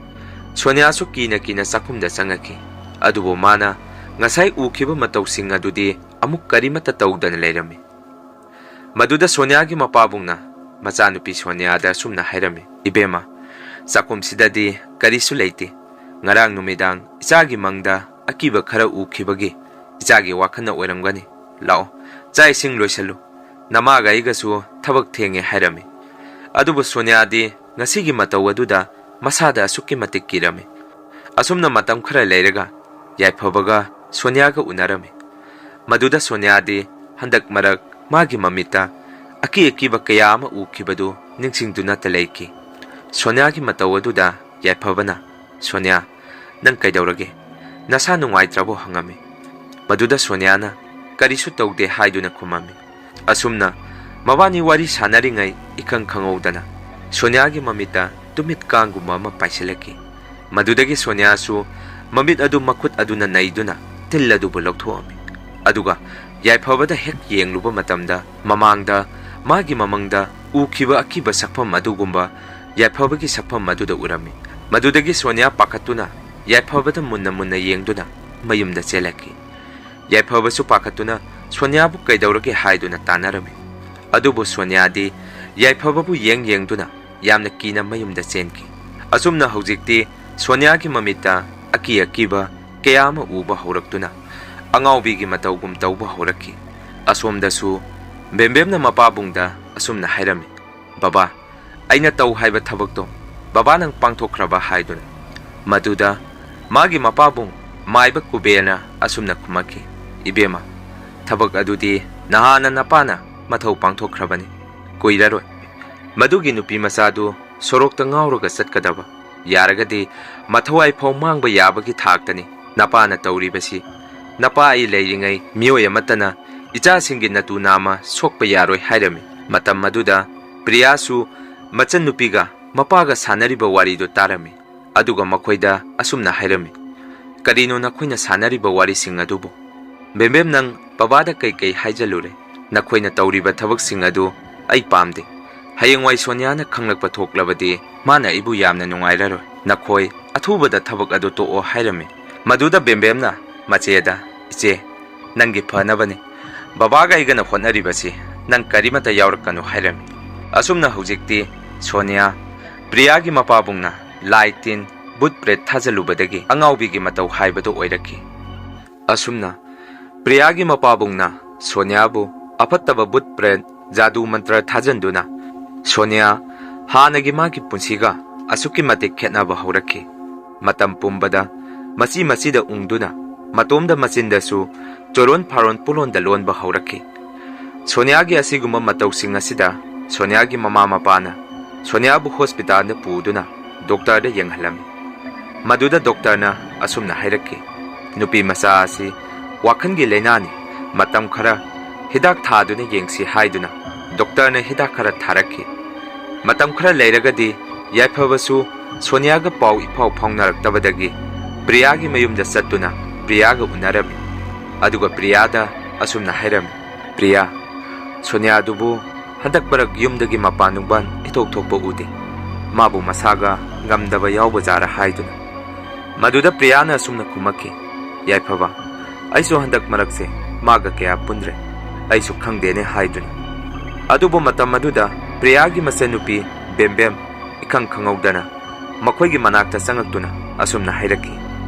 ꯁꯣꯅꯤꯌꯥꯁꯨ ꯀꯤꯅ ꯀꯤꯅ ꯆꯥꯛꯈꯨꯝꯗ ꯆꯪꯉꯛꯈꯤ꯫ ꯑꯗꯨꯕꯨ ꯃꯥꯅ ꯉꯁꯥꯏ ꯎꯈꯤꯕ ꯃꯇꯧꯁꯤꯡ ꯑꯗꯨꯗꯤ ꯑꯃꯨꯛ ꯀꯔꯤꯃꯠꯇ ꯇꯧꯗꯅ ꯂꯩꯔꯝꯃꯤ꯫ ꯃꯗꯨꯗ ꯁꯣꯅꯤꯌꯥꯒꯤ ꯃꯄꯥꯕꯨꯡꯅ ꯃꯆꯥꯅꯨꯄꯤ ꯁꯣꯅꯤꯌꯥꯗ ꯑꯁꯨꯝꯅ ꯍꯥꯏꯔꯝꯃꯤ, "ꯏꯕꯦꯝꯃ, ꯆꯥꯛꯈꯨꯝꯁꯤꯗꯗꯤ ꯀꯔꯤꯁꯨ ꯂꯩꯇꯦ꯫ ꯉꯔꯥꯡ ꯅꯨꯃꯤꯗꯥꯡ ꯏꯆꯥꯒꯤ ꯃꯪꯗ ꯑꯀꯤꯕ ꯈꯔ ꯎꯈꯤꯕꯒꯤ ꯏꯆꯥꯒꯤ ꯋꯥꯈꯜꯅ ꯑꯣꯏꯔꯝꯒꯅꯤ꯫ ꯂꯥꯛꯑꯣ, ꯆꯥꯛ ꯏꯁꯤꯡ ꯂꯣꯏꯁꯜꯂꯨ꯫ ꯅꯃꯥꯒ ꯑꯩꯒꯁꯨ ꯊꯕꯛ ꯊꯦꯡꯉꯦ" ꯍꯥꯏꯔꯝꯃꯤ꯫ ꯑꯗꯨꯕꯨ ꯁꯣꯅꯤꯌꯥꯗꯤ ꯉꯁꯤꯒꯤ ꯃꯇꯧ ꯑꯗꯨꯗ ꯃꯁꯥꯗ ꯑꯁꯨꯛꯀꯤ ꯃꯇꯤꯛ ꯀꯤꯔꯝꯃꯤ꯫ ꯑꯁꯨꯝꯅ ꯃꯇꯝ ꯈꯔ ꯂꯩꯔꯒ ꯌꯥꯏꯐꯕꯒ ꯁꯣꯅꯤꯌꯥꯒ ꯎꯅꯔꯝꯃꯤ꯫ ꯃꯗꯨꯗ ꯁꯣꯅꯤꯌꯥꯗꯤ ꯍꯟꯗꯛ ꯃꯔꯛ ꯃꯥꯒꯤ ꯃꯃꯤꯠꯇ ꯑꯀꯤ ꯑꯀꯤꯕ ꯀꯌꯥ ꯑꯃ ꯎꯈꯤꯕꯗꯨ ꯅꯤꯡꯁꯤꯡꯗꯨꯅꯇ ꯂꯩꯈꯤ꯫ ꯁꯣꯅꯤꯌꯥꯒꯤ ꯃꯇꯧ ꯑꯗꯨꯗ ꯌꯥꯏꯐꯕꯅ, "ꯁꯣꯅꯤꯌꯥ, ꯅꯪ ꯀꯩꯗꯧꯔꯒꯦ? ꯅꯁꯥ ꯅꯨꯡꯉꯥꯏꯇ꯭ꯔꯕꯣ?" ꯍꯪꯉꯝꯃꯤ꯫ ꯃꯗꯨꯗ ꯁꯣꯅꯤꯌꯥꯅ, "ꯀꯔꯤꯁꯨ ꯇꯧꯗꯦ" ꯍꯥꯏꯗꯨꯅ ꯈꯨꯝꯃꯝꯃꯤ꯫ ꯑꯁꯨꯝꯅ ꯃꯕꯥꯅꯤ ꯋꯥꯔꯤ ꯁꯥꯟꯅꯔꯤꯉꯩ ꯏꯈꯪ ꯈꯪꯍꯧꯗꯅ ꯁꯣꯅꯤꯌꯥꯒꯤ ꯃꯃꯤꯠꯇ ꯇꯨꯃꯤꯠ ꯀꯥꯡꯒꯨꯝꯕ ꯑꯃ ꯄꯥꯏꯁꯤꯜꯂꯛꯈꯤ꯫ ꯃꯗꯨꯗꯒꯤ ꯁꯣꯅꯤꯌꯥꯁꯨ ꯃꯃꯤꯠ ꯑꯗꯨ ꯃꯈꯨꯠ ꯑꯗꯨꯅ ꯅꯩꯗꯨꯅ ꯇꯤꯜ ꯑꯗꯨꯕꯨ ꯂꯧꯊꯣꯛꯑꯝꯃꯤ꯫ ꯑꯗꯨꯒ ꯌꯥꯏꯐꯕꯗ ꯍꯦꯛ ꯌꯦꯡꯂꯨꯕ ꯃꯇꯝꯗ ꯃꯃꯥꯡꯗ ꯃꯥꯒꯤ ꯃꯃꯪꯗ ꯎꯈꯤꯕ ꯑꯀꯤꯕ ꯁꯛꯐꯝ ꯑꯗꯨꯒꯨꯝꯕ ꯌꯥꯏꯐꯕꯒꯤ ꯁꯛꯐꯝ ꯑꯗꯨꯗ ꯎꯔꯝꯃꯤ꯫ ꯃꯗꯨꯗꯒꯤ ꯁꯣꯅꯤꯌꯥ ꯄꯥꯈꯠꯇꯨꯅ ꯌꯥꯏꯐꯕꯗ ꯃꯨꯟꯅ ꯃꯨꯟꯅ ꯌꯦꯡꯗꯨꯅ ꯃꯌꯨꯝꯗ ꯆꯦꯜꯂꯛꯈꯤ꯫ ꯌꯥꯏꯐꯕꯁꯨ ꯄꯥꯈꯠꯇꯨꯅ ꯁꯣꯅꯤꯌꯥꯕꯨ ꯀꯩꯗꯧꯔꯒꯦ ꯍꯥꯏꯗꯨꯅ ꯇꯥꯟꯅꯔꯝꯃꯤ꯫ ꯑꯗꯨꯕꯨ ꯁꯣꯅꯤꯌꯥꯗꯤ ꯌꯥꯏꯐꯕꯕꯨ ꯌꯦꯡ ꯌꯦꯡꯗꯨꯅ ꯌꯥꯝꯅ ꯀꯤꯅ ꯃꯌꯨꯝꯗ ꯆꯦꯟꯈꯤ꯫ ꯑꯁꯨꯝꯅ ꯍꯧꯖꯤꯛꯇꯤ ꯁꯣꯅꯤꯌꯥꯒꯤ ꯃꯃꯤꯠꯇ ꯑꯀꯤ ꯑꯀꯤꯕ ꯀꯌꯥ ꯑꯃ ꯎꯕ ꯍꯧꯔꯛꯇꯨꯅ ꯑꯉꯥꯎꯕꯤꯒꯤ ꯃꯇꯧꯒꯨꯝ ꯇꯧꯕ ꯍꯧꯔꯛꯈꯤ꯫ ꯑꯁꯣꯝꯗꯁꯨ ꯕꯦꯝꯕꯦꯝꯅ ꯃꯄꯥꯕꯨꯡꯗ ꯑꯁꯨꯝꯅ ꯍꯥꯏꯔꯝꯃꯤ, "ꯕꯕꯥ, ꯑꯩꯅ ꯇꯧ ꯍꯥꯏꯕ ꯊꯕꯛꯇꯣ ꯕꯕꯥ ꯅꯪ ꯄꯥꯡꯊꯣꯛꯈ꯭ꯔꯕ?" ꯍꯥꯏꯗꯨꯅ꯫ ꯃꯗꯨꯗ ꯃꯥꯒꯤ ꯃꯄꯥꯕꯨꯡ ꯃꯥꯏꯕ ꯀꯨꯕꯦꯔꯅ ꯑꯁꯨꯝꯅ ꯈꯨꯝꯃꯛꯈꯤ, "ꯏꯕꯦꯝꯃ, ꯊꯕꯛ ꯑꯗꯨꯗꯤ ꯅꯍꯥꯟꯅ ꯅꯄꯥꯅ ꯃꯊꯧ ꯄꯥꯡꯊꯣꯛꯈ꯭ꯔꯕꯅꯤ꯫ ꯀꯨꯏꯔꯔꯣꯏ꯫ ꯃꯗꯨꯒꯤ ꯅꯨꯄꯤ ꯃꯆꯥꯗꯨ ꯁꯣꯔꯣꯛꯇ ꯉꯥꯎꯔꯒ ꯆꯠꯀꯗꯕ꯫ ꯌꯥꯔꯒꯗꯤ ꯃꯊꯧꯋꯥꯏ ꯐꯥꯎ ꯃꯥꯡꯕ ꯌꯥꯕꯒꯤ ꯊꯥꯛꯇꯅꯤ ꯅꯄꯥꯅ ꯇꯧꯔꯤꯕꯁꯤ꯫ ꯅꯄꯥ ꯑꯩ ꯂꯩꯔꯤꯉꯩ ꯃꯤꯑꯣꯏ ꯑꯃꯠꯇꯅ ꯏꯆꯥꯁꯤꯡꯒꯤ ꯅꯇꯨ ꯅꯥꯝꯃ ꯁꯣꯛꯄ ꯌꯥꯔꯣꯏ" ꯍꯥꯏꯔꯝꯃꯤ꯫ ꯃꯇꯝ ꯑꯗꯨꯗ ꯄ꯭ꯔꯤꯌꯥꯁꯨ ꯃꯆꯟꯅꯨꯄꯤꯒ ꯃꯄꯥꯒ ꯁꯥꯟꯅꯔꯤꯕ ꯋꯥꯔꯤꯗꯨ ꯇꯥꯔꯝꯃꯤ꯫ ꯑꯗꯨꯒ ꯃꯈꯣꯏꯗ ꯑꯁꯨꯝꯅ ꯍꯥꯏꯔꯝꯃꯤ, "ꯀꯔꯤꯅꯣ ꯅꯈꯣꯏꯅ ꯁꯥꯟꯅꯔꯤꯕ ꯋꯥꯔꯤꯁꯤꯡ ꯑꯗꯨꯕꯨ? ꯕꯦꯝꯕꯦꯝ, ꯅꯪ ꯕꯕꯥꯗ ꯀꯩ ꯀꯩ ꯍꯥꯏꯖꯜꯂꯨꯔꯦ? ꯅꯈꯣꯏꯅ ꯇꯧꯔꯤꯕ ꯊꯕꯛꯁꯤꯡ ꯑꯗꯨ ꯑꯩ ꯄꯥꯝꯗꯦ꯫ ꯍꯌꯦꯡꯋꯥꯏ ꯁꯣꯅꯤꯌꯥꯅ ꯈꯪꯂꯛꯄ ꯊꯣꯛꯂꯕꯗꯤ ꯃꯥꯅ ꯑꯩꯕꯨ ꯌꯥꯝꯅ ꯅꯨꯡꯉꯥꯏꯔꯔꯣꯏ꯫ ꯅꯈꯣꯏ ꯑꯊꯨꯕꯗ ꯊꯕꯛ ꯑꯗꯨ ꯇꯣꯛꯑꯣ" ꯍꯥꯏꯔꯝꯃꯤ꯫ ꯃꯗꯨꯗ ꯕꯦꯝꯕꯦꯝꯅ, "ꯃꯆꯦꯗ, ꯏꯆꯦ, ꯅꯪꯒꯤ ꯐꯅꯕꯅꯤ꯫ ꯕꯕꯥꯒ ꯑꯩꯒꯅ ꯍꯣꯠꯅꯔꯤꯕꯁꯤ ꯅꯪ ꯀꯔꯤꯃꯠꯇ ꯌꯥꯎꯔꯛꯀꯅꯨ" ꯍꯥꯏꯔꯝꯃꯤ꯫ ꯑꯁꯨꯝꯅ ꯍꯧꯖꯤꯛꯇꯤ ꯁꯣꯅꯤꯌꯥ, ꯄ꯭ꯔꯤꯌꯥꯒꯤ ꯃꯄꯥꯕꯨꯡꯅ ꯂꯥꯏ ꯇꯤꯟ, ꯕꯨꯠ ꯄ꯭ꯔꯦꯠ ꯊꯥꯖꯜꯂꯨꯕꯗꯒꯤ ꯑꯉꯥꯎꯕꯤꯒꯤ ꯃꯇꯧ ꯍꯥꯏꯕꯗꯨ ꯑꯣꯏꯔꯛꯈꯤ꯫ ꯑꯁꯨꯝꯅ ꯄ꯭ꯔꯤꯌꯥꯒꯤ ꯃꯄꯥꯕꯨꯡꯅ ꯁꯣꯅꯤꯌꯥꯕꯨ ꯑꯐꯠꯇꯕ ꯕꯨꯠ ꯄ꯭ꯔꯦꯠ, ꯖꯥꯗꯨ ꯃꯟꯇ꯭ꯔ ꯊꯥꯖꯟꯗꯨꯅ ꯁꯣꯅꯤꯌꯥ ꯍꯥꯟꯅꯒꯤ ꯃꯥꯒꯤ ꯄꯨꯟꯁꯤꯒ ꯑꯁꯨꯛꯀꯤ ꯃꯇꯤꯛ ꯈꯦꯠꯅꯕ ꯍꯧꯔꯛꯈꯤ꯫ ꯃꯇꯝ ꯄꯨꯝꯕꯗ ꯃꯆꯤ ꯃꯆꯤꯗ ꯎꯪꯗꯨꯅ ꯃꯇꯣꯝꯗ ꯃꯆꯤꯟꯗꯁꯨ ꯆꯣꯔꯣꯟ ꯐꯥꯔꯣꯟ ꯄꯨꯂꯣꯟꯗ ꯂꯣꯟꯕ ꯍꯧꯔꯛꯈꯤ꯫ ꯁꯣꯅꯤꯌꯥꯒꯤ ꯑꯁꯤꯒꯨꯝꯕ ꯃꯇꯧꯁꯤꯡ ꯑꯁꯤꯗ ꯁꯣꯅꯤꯌꯥꯒꯤ ꯃꯃꯥ ꯃꯄꯥꯅ ꯁꯣꯅꯤꯌꯥꯕꯨ ꯍꯣꯁꯄꯤꯇꯥꯜꯗ ꯄꯨꯗꯨꯅ ꯗꯣꯛꯇꯔꯗ ꯌꯦꯡꯍꯜꯂꯝꯃꯤ꯫ ꯃꯗꯨꯗ ꯗꯣꯛꯇꯔꯅ ꯑꯁꯨꯝꯅ ꯍꯥꯏꯔꯛꯈꯤ, "ꯅꯨꯄꯤ ꯃꯆꯥ ꯑꯁꯤ ꯋꯥꯈꯜꯒꯤ ꯂꯥꯏꯅꯥꯅꯤ, ꯃꯇꯝ ꯈꯔ ꯍꯤꯗꯥꯛ ꯊꯥꯗꯨꯅ ꯌꯦꯡꯁꯤ" ꯍꯥꯏꯗꯨꯅ ꯗꯣꯛꯇꯔꯅ ꯍꯤꯗꯥꯛ ꯈꯔ ꯊꯥꯔꯛꯈꯤ꯫ ꯃꯇꯝ ꯈꯔ ꯂꯩꯔꯒꯗꯤ ꯌꯥꯏꯐꯕꯁꯨ ꯁꯣꯅꯤꯌꯥꯒ ꯄꯥꯎ ꯏꯐꯥꯎ ꯐꯥꯎꯅꯔꯛꯇꯕꯗꯒꯤ ꯄ꯭ꯔꯤꯌꯥꯒꯤ ꯃꯌꯨꯝꯗ ꯆꯠꯇꯨꯅ ꯄ꯭ꯔꯤꯌꯥꯒ ꯎꯅꯔꯝꯃꯤ꯫ ꯑꯗꯨꯒ ꯄ꯭ꯔꯤꯌꯥꯗ ꯑꯁꯨꯝꯅ ꯍꯥꯏꯔꯝꯃꯤ, "ꯄ꯭ꯔꯤꯌꯥ, ꯁꯣꯅꯤꯌꯥꯗꯨꯕꯨ ꯍꯟꯗꯛ ꯃꯔꯛ ꯌꯨꯝꯗꯒꯤ ꯃꯄꯥꯟ ꯅꯨꯡꯕꯥꯟ ꯏꯊꯣꯛ ꯊꯣꯛꯄ ꯎꯗꯦ꯫ ꯃꯥꯕꯨ ꯃꯁꯥꯒ ꯉꯝꯗꯕ ꯌꯥꯎꯕꯖꯥꯔ?" ꯍꯥꯏꯗꯨꯅ꯫ ꯃꯗꯨꯗ ꯄ꯭ꯔꯤꯌꯥꯅ ꯑꯁꯨꯝꯅ ꯈꯨꯝꯃꯛꯈꯤ, "ꯌꯥꯏꯐꯕ, ꯑꯩꯁꯨ ꯍꯟꯗꯛ ꯃꯔꯛꯁꯦ ꯃꯥꯒ ꯀꯌꯥ ꯄꯨꯟꯗ꯭ꯔꯦ꯫ ꯑꯩꯁꯨ ꯈꯪꯗꯦꯅꯦ" ꯍꯥꯏꯗꯨꯅ꯫ ꯑꯗꯨꯕꯨ ꯃꯇꯝ ꯑꯗꯨꯗ ꯄ꯭ꯔꯤꯌꯥꯒꯤ ꯃꯆꯟꯅꯨꯄꯤ ꯕꯦꯝꯕꯦꯝ ꯏꯈꯪ ꯈꯪꯍꯧꯗꯅ ꯃꯈꯣꯏꯒꯤ ꯃꯅꯥꯛꯇ ꯆꯪꯉꯛꯇꯨꯅ ꯑꯁꯨꯝꯅ ꯍꯥꯏꯔꯛꯈꯤ,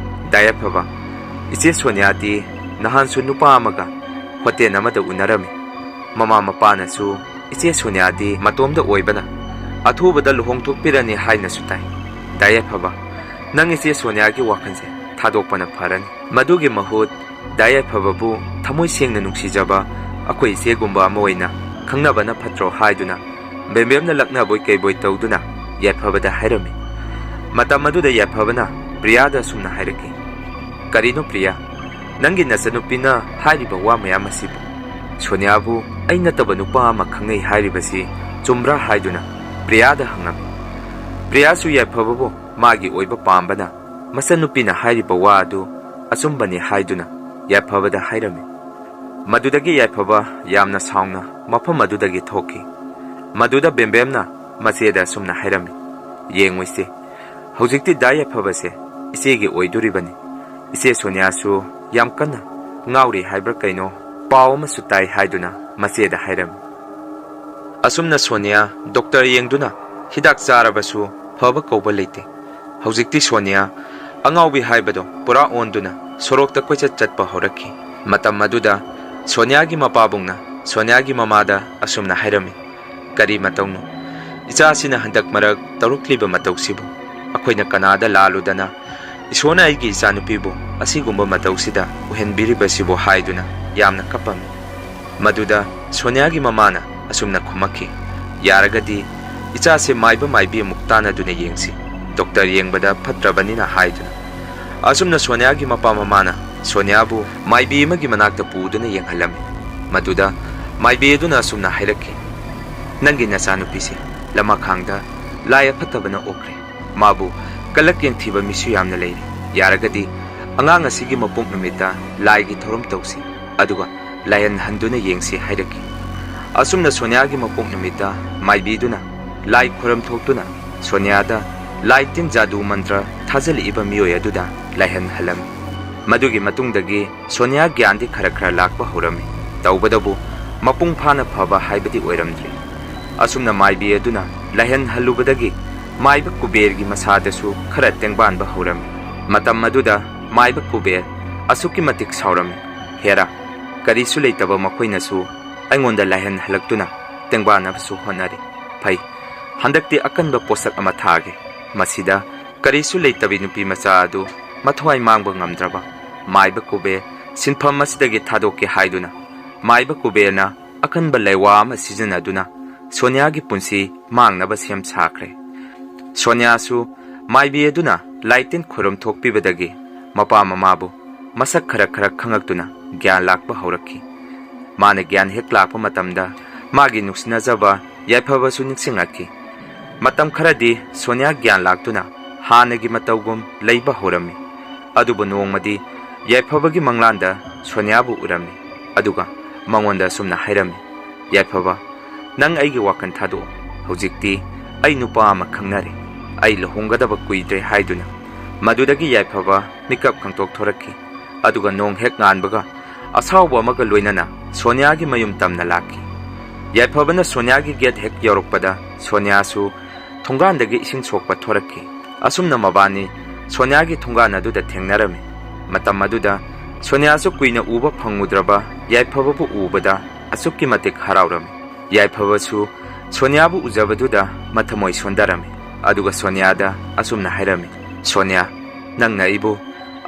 "ꯗꯥ ꯌꯥꯏꯐꯕ, ꯏꯆꯦ ꯁꯣꯅꯤꯌꯥꯗꯤ ꯅꯍꯥꯟꯁꯨ ꯅꯨꯄꯥ ꯑꯃꯒ ꯍꯣꯇꯦꯜ ꯑꯃꯗ ꯎꯅꯔꯝꯃꯤ꯫ ꯃꯃꯥ ꯃꯄꯥꯅꯁꯨ ꯏꯆꯦ ꯁꯣꯅꯤꯌꯥꯗꯤ ꯃꯇꯣꯝꯗ ꯑꯣꯏꯕꯅ ꯑꯊꯨꯕꯗ ꯂꯨꯍꯣꯡꯊꯣꯛꯄꯤꯔꯅꯤ ꯍꯥꯏꯅꯁꯨ ꯇꯥꯏ꯫ ꯗꯥ ꯌꯥꯏꯐꯕ, ꯅꯪ ꯏꯆꯦ ꯁꯣꯅꯤꯌꯥꯒꯤ ꯋꯥꯈꯜꯁꯦ ꯊꯥꯗꯣꯛꯄꯅ ꯐꯔꯅꯤ꯫ ꯃꯗꯨꯒꯤ ꯃꯍꯨꯠ ꯗꯥ ꯌꯥꯏꯐꯕꯕꯨ ꯊꯃꯣꯏ ꯁꯦꯡꯅ ꯅꯨꯡꯁꯤꯖꯕ ꯑꯩꯈꯣꯏ ꯏꯆꯦꯒꯨꯝꯕ ꯑꯃ ꯑꯣꯏꯅ ꯈꯪꯅꯕꯅ ꯐꯠꯇ꯭ꯔꯣ?" ꯍꯥꯏꯗꯨꯅ ꯕꯦꯝꯕꯦꯝꯅ ꯂꯛꯅꯕꯣꯏ ꯀꯩꯕꯣꯏ ꯇꯧꯗꯨꯅ ꯌꯥꯏꯐꯕꯗ ꯍꯥꯏꯔꯝꯃꯤ꯫ ꯃꯇꯝ ꯑꯗꯨꯗ ꯌꯥꯏꯐꯕꯅ ꯄ꯭ꯔꯤꯌꯥꯗ ꯑꯁꯨꯝꯅ ꯍꯥꯏꯔꯛꯈꯤ, "ꯀꯔꯤꯅꯣ ꯄ꯭ꯔꯤꯌꯥ, ꯅꯪꯒꯤ ꯅꯆꯟꯅꯨꯄꯤꯅ ꯍꯥꯏꯔꯤꯕ ꯋꯥ ꯃꯌꯥꯝ ꯑꯁꯤꯕꯨ? ꯁꯣꯅꯤꯌꯥꯕꯨ ꯑꯩ ꯅꯠꯇꯕ ꯅꯨꯄꯥ ꯑꯃ ꯈꯪꯅꯩ ꯍꯥꯏꯔꯤꯕꯁꯤ ꯆꯨꯝꯕ꯭ꯔꯥ?" ꯍꯥꯏꯗꯨꯅ ꯄ꯭ꯔꯤꯌꯥꯗ ꯍꯪꯉꯝꯃꯤ꯫ ꯄ꯭ꯔꯤꯌꯥꯁꯨ ꯌꯥꯏꯐꯕꯕꯨ ꯃꯥꯒꯤ ꯑꯣꯏꯕ ꯄꯥꯝꯕꯅ ꯃꯆꯟꯅꯨꯄꯤꯅ ꯍꯥꯏꯔꯤꯕ ꯋꯥ ꯑꯗꯨ ꯑꯆꯨꯝꯕꯅꯤ ꯍꯥꯏꯗꯨꯅ ꯌꯥꯏꯐꯕꯗ ꯍꯥꯏꯔꯝꯃꯤ꯫ ꯃꯗꯨꯗꯒꯤ ꯌꯥꯏꯐꯕ ꯌꯥꯝꯅ ꯁꯥꯎꯅ ꯃꯐꯝ ꯑꯗꯨꯗꯒꯤ ꯊꯣꯛꯈꯤ꯫ ꯃꯗꯨꯗ ꯕꯦꯝꯕꯦꯝꯅ ꯃꯆꯦꯗ ꯑꯁꯨꯝꯅ ꯍꯥꯏꯔꯝꯃꯤ, "ꯌꯦꯡꯉꯨ ꯏꯆꯦ, ꯍꯧꯖꯤꯛꯇꯤ ꯗꯥ ꯌꯥꯏꯐꯕꯁꯦ ꯏꯆꯦꯒꯤ ꯑꯣꯏꯗꯣꯔꯤꯕꯅꯤ꯫ ꯏꯆꯦ ꯁꯣꯅꯤꯌꯥꯁꯨ ꯌꯥꯝ ꯀꯟꯅ ꯉꯥꯎꯔꯤ ꯍꯥꯏꯕ꯭ꯔꯥ ꯀꯩꯅꯣ, ꯄꯥꯎ ꯑꯃꯁꯨ ꯇꯥꯏ" ꯍꯥꯏꯗꯨꯅ ꯃꯆꯦꯗ ꯍꯥꯏꯔꯝꯃꯤ꯫ ꯑꯁꯨꯝꯅ ꯁꯣꯅꯤꯌꯥ ꯗꯣꯛꯇꯔ ꯌꯦꯡꯗꯨꯅ ꯍꯤꯗꯥꯛ ꯆꯥꯔꯕꯁꯨ ꯐꯕ ꯀꯧꯕ ꯂꯩꯇꯦ꯫ ꯍꯧꯖꯤꯛꯇꯤ ꯁꯣꯅꯤꯌꯥ ꯑꯉꯥꯎꯕꯤ ꯍꯥꯏꯕꯗꯣ ꯄꯨꯔꯥ ꯑꯣꯟꯗꯨꯅ ꯁꯣꯔꯣꯛꯇ ꯀꯣꯏꯆꯠ ꯆꯠꯄ ꯍꯧꯔꯛꯈꯤ꯫ ꯃꯇꯝ ꯑꯗꯨꯗ ꯁꯣꯅꯤꯌꯥꯒꯤ ꯃꯄꯥꯕꯨꯡꯅ ꯁꯣꯅꯤꯌꯥꯒꯤ ꯃꯃꯥꯗ ꯑꯁꯨꯝꯅ ꯍꯥꯏꯔꯝꯃꯤ, "ꯀꯔꯤ ꯃꯇꯧꯅꯣ? ꯏꯆꯥꯁꯤꯅ ꯍꯟꯗꯛ ꯃꯔꯛ ꯇꯧꯔꯛꯂꯤꯕ ꯃꯇꯧꯁꯤꯕꯨ? ꯑꯩꯈꯣꯏꯅ ꯀꯅꯥꯗ ꯂꯥꯜꯂꯨꯗꯅ ꯏꯁꯣꯔꯅ ꯑꯩꯒꯤ ꯏꯆꯥꯅꯨꯄꯤꯕꯨ ꯑꯁꯤꯒꯨꯝꯕ ꯃꯇꯧꯁꯤꯗ ꯎꯍꯟꯕꯤꯔꯤꯕꯁꯤꯕꯨ?" ꯍꯥꯏꯗꯨꯅ ꯌꯥꯝꯅ ꯀꯞꯄꯝꯃꯤ꯫ ꯃꯗꯨꯗ ꯁꯣꯅꯤꯌꯥꯒꯤ ꯃꯃꯥꯅ ꯑꯁꯨꯝꯅ ꯈꯨꯝꯃꯛꯈꯤ, "ꯌꯥꯔꯒꯗꯤ ꯏꯆꯥꯁꯦ ꯃꯥꯏꯕ ꯃꯥꯏꯕꯤ ꯑꯃꯨꯛ ꯇꯥꯟꯅꯗꯨꯅ ꯌꯦꯡꯁꯤ꯫ ꯗꯣꯛꯇꯔ ꯌꯦꯡꯕꯗ ꯐꯠꯇ꯭ꯔꯕꯅꯤꯅ" ꯍꯥꯏꯗꯨꯅ꯫ ꯑꯁꯨꯝꯅ ꯁꯣꯅꯤꯌꯥꯒꯤ ꯃꯄꯥ ꯃꯃꯥꯅ ꯁꯣꯅꯤꯌꯥꯕꯨ ꯃꯥꯏꯕꯤ ꯑꯃꯒꯤ ꯃꯅꯥꯛꯇ ꯄꯨꯗꯨꯅ ꯌꯦꯡꯍꯜꯂꯝꯃꯤ꯫ ꯃꯗꯨꯗ ꯃꯥꯏꯕꯤ ꯑꯗꯨꯅ ꯑꯁꯨꯝꯅ ꯍꯥꯏꯔꯛꯈꯤ, "ꯅꯪꯒꯤ ꯅꯆꯥꯅꯨꯄꯤꯁꯦ ꯂꯃꯈꯥꯡꯗ ꯂꯥꯏ ꯑꯐꯠꯇꯕꯅ ꯑꯣꯛꯈ꯭ꯔꯦ꯫ ꯃꯥꯕꯨ ꯀꯂꯛ ꯌꯦꯡꯊꯤꯕ ꯃꯤꯁꯨ ꯌꯥꯝꯅ ꯂꯩꯔꯤ꯫ ꯌꯥꯔꯒꯗꯤ ꯑꯉꯥꯡ ꯑꯁꯤꯒꯤ ꯃꯄꯣꯛ ꯅꯨꯃꯤꯠꯇ ꯂꯥꯏꯒꯤ ꯊꯧꯔꯝ ꯇꯧꯁꯤ, ꯑꯗꯨꯒ ꯂꯥꯏꯍꯟꯍꯟꯗꯨꯅ ꯌꯦꯡꯁꯤ" ꯍꯥꯏꯔꯛꯈꯤ꯫ ꯑꯁꯨꯝꯅ ꯁꯣꯅꯤꯌꯥꯒꯤ ꯃꯄꯣꯛ ꯅꯨꯃꯤꯠꯇ ꯃꯥꯏꯕꯤꯗꯨꯅ ꯂꯥꯏ ꯈꯣꯏꯔꯝ ꯊꯣꯛꯇꯨꯅ ꯁꯣꯅꯤꯌꯥꯗ ꯂꯥꯏ ꯇꯤꯟ ꯖꯥꯗꯨ ꯃꯟꯇ꯭ꯔ ꯊꯥꯖꯤꯜꯂꯛꯏꯕ ꯃꯤꯑꯣꯏ ꯑꯗꯨꯗ ꯂꯥꯏꯍꯟꯍꯜꯂꯝꯃꯤ꯫ ꯃꯗꯨꯒꯤ ꯃꯇꯨꯡꯗꯒꯤ ꯁꯣꯅꯤꯌꯥ ꯒ꯭ꯌꯥꯟꯗꯤ ꯈꯔ ꯈꯔ ꯂꯥꯛꯄ ꯍꯧꯔꯝꯃꯤ꯫ ꯇꯧꯕꯗꯕꯨ ꯃꯄꯨꯡ ꯐꯥꯅ ꯐꯕ ꯍꯥꯏꯕꯗꯤ ꯑꯣꯏꯔꯝꯗ꯭ꯔꯤ꯫ ꯑꯁꯨꯝꯅ ꯃꯥꯏꯕꯤ ꯑꯗꯨꯅ ꯂꯥꯏꯍꯟꯍꯜꯂꯨꯕꯗꯒꯤ ꯃꯥꯏꯕ ꯀꯨꯕꯦꯔꯒꯤ ꯃꯁꯥꯗꯁꯨ ꯈꯔ ꯇꯦꯡꯕꯥꯟꯕ ꯍꯧꯔꯝꯃꯤ꯫ ꯃꯇꯝ ꯑꯗꯨꯗ ꯃꯥꯏꯕ ꯀꯨꯕꯦꯔ ꯑꯁꯨꯛꯀꯤ ꯃꯇꯤꯛ ꯁꯥꯎꯔꯝꯃꯤ, "ꯍꯦꯔꯥ, ꯀꯔꯤꯁꯨ ꯂꯩꯇꯕ ꯃꯈꯣꯏꯅꯁꯨ ꯑꯩꯉꯣꯟꯗ ꯂꯥꯏꯍꯟꯍꯜꯂꯛꯇꯨꯅ ꯇꯦꯡꯕꯥꯟꯅꯕꯁꯨ ꯍꯣꯠꯅꯔꯤ꯫ ꯐꯩ, ꯍꯟꯗꯛꯇꯤ ꯑꯀꯟꯕ ꯄꯣꯠꯁꯛ ꯑꯃ ꯊꯥꯒꯦ꯫ ꯃꯁꯤꯗ ꯀꯔꯤꯁꯨ ꯂꯩꯇꯕꯤ ꯅꯨꯄꯤ ꯃꯆꯥ ꯑꯗꯨ ꯃꯊ꯭ꯋꯥꯏ ꯃꯥꯡꯕ ꯉꯝꯗ꯭ꯔꯕ ꯃꯥꯏꯕ ꯀꯨꯕꯦꯔ ꯁꯤꯟꯐꯝ ꯑꯁꯤꯗꯒꯤ ꯊꯥꯗꯣꯛꯀꯦ" ꯍꯥꯏꯗꯨꯅ ꯃꯥꯏꯕ ꯀꯨꯕꯦꯔꯅ ꯑꯀꯟꯕ ꯂꯩꯋꯥ ꯑꯃ ꯁꯤꯖꯤꯟꯅꯗꯨꯅ ꯁꯣꯅꯤꯌꯥꯒꯤ ꯄꯨꯟꯁꯤ ꯃꯥꯡꯅꯕ ꯁꯦꯝ ꯁꯥꯈ꯭ꯔꯦ꯫ ꯁꯣꯅꯤꯌꯥꯁꯨ ꯃꯥꯏꯕꯤ ꯑꯗꯨꯅ ꯂꯥꯏꯇꯤꯟ ꯈꯨꯔꯨꯝ ꯊꯣꯛꯄꯤꯕꯗꯒꯤ ꯃꯄꯥ ꯃꯃꯥꯕꯨ ꯃꯁꯛ ꯈꯔ ꯈꯔ ꯈꯪꯉꯛꯇꯨꯅ ꯒ꯭ꯌꯥꯟ ꯂꯥꯛꯄ ꯍꯧꯔꯛꯈꯤ꯫ ꯃꯥꯅ ꯒ꯭ꯌꯥꯟ ꯍꯦꯛ ꯂꯥꯛꯄ ꯃꯇꯝꯗ ꯃꯥꯒꯤ ꯅꯨꯡꯁꯤꯅꯖꯕ ꯌꯥꯏꯐꯕꯁꯨ ꯅꯤꯡꯁꯤꯡꯂꯛꯈꯤ꯫ ꯃꯇꯝ ꯈꯔꯗꯤ ꯁꯣꯅꯤꯌꯥ ꯒ꯭ꯌꯥꯟ ꯂꯥꯛꯇꯨꯅ ꯍꯥꯟꯅꯒꯤ ꯃꯇꯧꯒꯨꯝ ꯂꯩꯕ ꯍꯧꯔꯝꯃꯤ꯫ ꯑꯗꯨꯕꯨ ꯅꯣꯡꯃꯗꯤ ꯌꯥꯏꯐꯕꯒꯤ ꯃꯪꯂꯥꯟꯗ ꯁꯣꯅꯤꯌꯥꯕꯨ ꯎꯔꯝꯃꯤ, ꯑꯗꯨꯒ ꯃꯉꯣꯟꯗ ꯑꯁꯨꯝꯅ ꯍꯥꯏꯔꯝꯃꯤ, "ꯌꯥꯏꯐꯕ, ꯅꯪ ꯑꯩꯒꯤ ꯋꯥꯈꯜ ꯊꯥꯗꯣꯛꯑꯣ꯫ ꯍꯧꯖꯤꯛꯇꯤ ꯑꯩ ꯅꯨꯄꯥ ꯑꯃ ꯈꯪꯅꯔꯦ꯫ ꯑꯩ ꯂꯨꯍꯣꯡꯒꯗꯕ ꯀꯨꯏꯗ꯭ꯔꯦ" ꯍꯥꯏꯗꯨꯅ꯫ ꯃꯗꯨꯗꯒꯤ ꯌꯥꯏꯐꯕ ꯃꯤꯀꯞ ꯈꯪꯇꯣꯛ ꯊꯣꯔꯛꯈꯤ꯫ ꯑꯗꯨꯒ ꯅꯣꯡ ꯍꯦꯛ ꯉꯥꯟꯕꯒ ꯑꯁꯥꯎꯕ ꯑꯃꯒ ꯂꯣꯏꯅꯅ ꯁꯣꯅꯤꯌꯥꯒꯤ ꯃꯌꯨꯝ ꯇꯝꯅ ꯂꯥꯛꯈꯤ꯫ ꯌꯥꯏꯐꯕꯅ ꯁꯣꯅꯤꯌꯥꯒꯤ ꯒꯦꯠ ꯍꯦꯛ ꯌꯧꯔꯛꯄꯗ ꯁꯣꯅꯤꯌꯥꯁꯨ ꯊꯣꯡꯒꯥꯟꯗꯒꯤ ꯏꯁꯤꯡ ꯁꯣꯛꯄ ꯊꯣꯔꯛꯈꯤ꯫ ꯑꯁꯨꯝꯅ ꯃꯕꯥꯅꯤ ꯁꯣꯅꯤꯌꯥꯒꯤ ꯊꯣꯡꯒꯥꯟ ꯑꯗꯨꯗ ꯊꯦꯡꯅꯔꯝꯃꯤ꯫ ꯃꯇꯝ ꯑꯗꯨꯗ ꯁꯣꯅꯤꯌꯥꯁꯨ ꯀꯨꯏꯅ ꯎꯕ ꯐꯪꯉꯨꯗ꯭ꯔꯕ ꯌꯥꯏꯐꯕꯕꯨ ꯎꯕꯗ ꯑꯁꯨꯛꯀꯤ ꯃꯇꯤꯛ ꯍꯔꯥꯎꯔꯝꯃꯤ꯫ ꯌꯥꯏꯐꯕꯁꯨ ꯁꯣꯅꯤꯌꯥꯕꯨ ꯎꯖꯕꯗꯨꯗ ꯃꯊꯃꯣꯏ ꯁꯣꯟꯊꯔꯝꯃꯤ꯫ ꯑꯗꯨꯒ ꯁꯣꯅꯤꯌꯥꯗ ꯑꯁꯨꯝꯅ ꯍꯥꯏꯔꯝꯃꯤ, "ꯁꯣꯅꯤꯌꯥ, ꯅꯪꯅ ꯑꯩꯕꯨ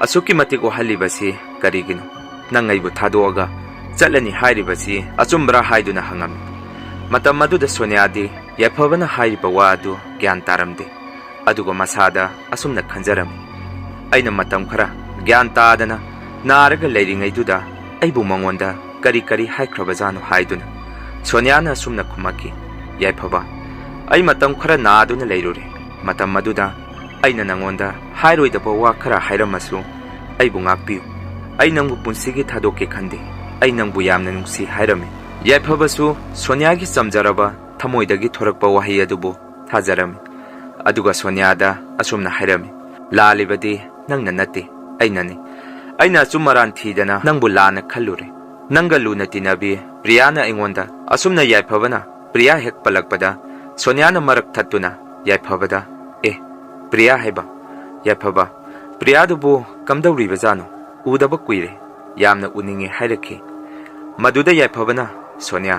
ꯑꯁꯨꯛꯀꯤ ꯃꯇꯤꯛ ꯋꯥꯍꯜꯂꯤꯕꯁꯤ ꯀꯔꯤꯒꯤꯅꯣ? ꯅꯪ ꯑꯩꯕꯨ ꯊꯥꯗꯣꯛꯑꯒ ꯆꯠꯂꯅꯤ ꯍꯥꯏꯔꯤꯕꯁꯤ ꯑꯆꯨꯝꯕ꯭ꯔꯥ?" ꯍꯥꯏꯗꯨꯅ ꯍꯪꯉꯝꯃꯤ꯫ ꯃꯇꯝ ꯑꯗꯨꯗ ꯁꯣꯅꯤꯌꯥꯗꯤ ꯌꯥꯏꯐꯕꯅ ꯍꯥꯏꯔꯤꯕ ꯋꯥ ꯑꯗꯨ ꯒ꯭ꯌꯥꯟ ꯇꯥꯔꯝꯗꯦ꯫ ꯑꯗꯨꯒ ꯃꯁꯥꯗ ꯑꯁꯨꯝꯅ ꯈꯟꯖꯔꯝꯃꯤ, "ꯑꯩꯅ ꯃꯇꯝ ꯈꯔ ꯒ꯭ꯌꯥꯟ ꯇꯥꯗꯅ ꯅꯥꯔꯒ ꯂꯩꯔꯤꯉꯩꯗꯨꯗ ꯑꯩꯕꯨ ꯃꯉꯣꯟꯗ ꯀꯔꯤ ꯀꯔꯤ ꯍꯥꯏꯈ꯭ꯔꯕꯖꯥꯠꯅꯣ?" ꯍꯥꯏꯗꯨꯅ꯫ ꯁꯣꯅꯤꯌꯥꯅ ꯑꯁꯨꯝꯅ ꯈꯨꯝꯃꯛꯈꯤ, ꯌꯥꯏꯐꯕ, ꯑꯩ ꯃꯇꯝ ꯈꯔ ꯅꯥꯗꯨꯅ ꯂꯩꯔꯨꯔꯦ꯫ ꯃꯇꯝ ꯑꯗꯨꯗ ꯑꯩꯅ ꯅꯉꯣꯟꯗ ꯍꯥꯏꯔꯣꯏꯗꯕ ꯋꯥ ꯈꯔ ꯍꯥꯏꯔꯝꯃꯁꯨ ꯑꯩꯕꯨ ꯉꯥꯛꯄꯤꯌꯨ꯫ ꯑꯩ ꯅꯪꯕꯨ ꯄꯨꯟꯁꯤꯒꯤ ꯊꯥꯗꯣꯛꯀꯦ ꯈꯟꯗꯦ꯫ ꯑꯩ ꯅꯪꯕꯨ ꯌꯥꯝꯅ ꯅꯨꯡꯁꯤ ꯍꯥꯏꯔꯝꯃꯤ꯫ ꯌꯥꯏꯐꯕꯁꯨ ꯁꯣꯅꯤꯌꯥꯒꯤ ꯆꯝꯖꯔꯕ ꯊꯃꯣꯏꯗꯒꯤ ꯊꯣꯔꯛꯄ ꯋꯥꯍꯩ ꯑꯗꯨꯕꯨ ꯊꯥꯖꯔꯝꯃꯤ꯫ ꯑꯗꯨꯒ ꯁꯣꯅꯤꯌꯥꯗ ꯑꯁꯨꯝꯅ ꯍꯥꯏꯔꯝꯃꯤ, "ꯂꯥꯜꯂꯤꯕꯗꯤ ꯅꯪꯅ ꯅꯠꯇꯦ, ꯑꯩꯅꯅꯤ꯫ ꯑꯩꯅ ꯑꯆꯨꯝ ꯑꯔꯥꯟ ꯊꯤꯗꯅ ꯅꯪꯕꯨ ꯂꯥꯟꯅ ꯈꯜꯂꯨꯔꯦ꯫ ꯅꯪꯒ ꯂꯨꯅ ꯇꯤꯟꯅꯕꯤ ꯄ꯭ꯔꯤꯌꯥꯅ ꯑꯩꯉꯣꯟꯗ ꯑꯁꯨꯝꯅ ꯌꯥꯏꯐꯕꯅ ꯄ꯭ꯔꯤꯌꯥ ꯍꯦꯛ ꯄꯜꯂꯛꯄꯗ ꯁꯣꯅꯤꯌꯥꯅ ꯃꯔꯛ ꯊꯠꯇꯨꯅ ꯌꯥꯏꯐꯕꯗ, 'ꯑꯦ, ꯄ꯭ꯔꯤꯌꯥ ꯍꯥꯏꯕ, ꯌꯥꯏꯐꯕ, ꯄ꯭ꯔꯤꯌꯥꯗꯨꯕꯨ ꯀꯝꯗꯧꯔꯤꯕꯖꯥꯠꯅꯣ? ꯎꯗꯕ ꯀꯨꯏꯔꯦ꯫ ꯌꯥꯝꯅ ꯎꯅꯤꯡꯉꯦ' ꯍꯥꯏꯔꯛꯈꯤ꯫ ꯃꯗꯨꯗ ꯌꯥꯏꯐꯕꯅ, "ꯁꯣꯅꯤꯌꯥ,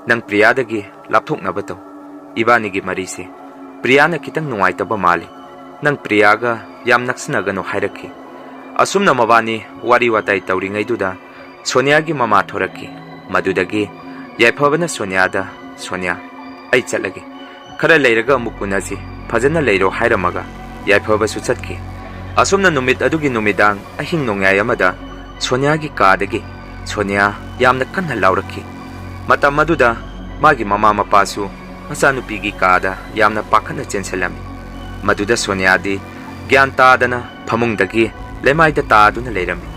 ꯅꯪ ꯄ꯭ꯔꯤꯌꯥꯗꯒꯤ ꯂꯥꯞꯊꯣꯛꯅꯕ ꯇꯧ꯫ ꯏꯕꯥꯅꯤꯒꯤ ꯃꯔꯤꯁꯦ ꯄ꯭ꯔꯤꯌꯥꯅ ꯈꯤꯇꯪ ꯅꯨꯡꯉꯥꯏꯇꯕ ꯃꯥꯜꯂꯤ꯫ ꯅꯪ ꯄ꯭ꯔꯤꯌꯥꯒ ꯌꯥꯝ ꯅꯛꯁꯤꯟꯅꯒꯅꯨ" ꯍꯥꯏꯔꯛꯈꯤ꯫ ꯑꯁꯨꯝꯅ ꯃꯕꯥꯅꯤ ꯋꯥꯔꯤ ꯋꯥꯇꯥꯏ ꯇꯧꯔꯤꯉꯩꯗꯨꯗ ꯁꯣꯅꯤꯌꯥꯒꯤ ꯃꯃꯥ ꯊꯣꯔꯛꯈꯤ꯫ ꯃꯗꯨꯗꯒꯤ ꯌꯥꯏꯐꯕꯅ ꯁꯣꯅꯤꯌꯥꯗ, "ꯁꯣꯅꯤꯌꯥ, ꯑꯩ ꯆꯠꯂꯒꯦ꯫ ꯈꯔ ꯂꯩꯔꯒ ꯑꯃꯨꯛ ꯎꯅꯁꯤ꯫ ꯐꯖꯅ ꯂꯩꯔꯣ" ꯍꯥꯏꯔꯝꯃꯒ ꯌꯥꯏꯐꯕꯁꯨ ꯆꯠꯈꯤ꯫ ꯑꯁꯨꯝꯅ ꯅꯨꯃꯤꯠ ꯑꯗꯨꯒꯤ ꯅꯨꯃꯤꯗꯥꯡ ꯑꯍꯤꯡ ꯅꯣꯡꯌꯥꯏ ꯑꯃꯗ ꯁꯣꯅꯤꯌꯥꯒꯤ ꯀꯥꯗꯒꯤ ꯁꯣꯅꯤꯌꯥ ꯌꯥꯝꯅ ꯀꯟꯅ ꯂꯥꯎꯔꯛꯈꯤ꯫ ꯃꯇꯝ ꯑꯗꯨꯗ ꯃꯥꯒꯤ ꯃꯃꯥ ꯃꯄꯥꯁꯨ ꯃꯆꯥꯅꯨꯄꯤꯒꯤ ꯀꯥꯗ ꯌꯥꯝꯅ ꯄꯥꯈꯠꯅ ꯆꯦꯟꯁꯤꯜꯂꯝꯃꯤ꯫ ꯃꯗꯨꯗ ꯁꯣꯅꯤꯌꯥꯗꯤ ꯒ꯭ꯌꯥꯟ ꯇꯥꯗꯅ ꯐꯃꯨꯡꯗꯒꯤ ꯂꯩꯃꯥꯏꯗ ꯇꯥꯗꯨꯅ ꯂꯩꯔꯝꯃꯤ꯫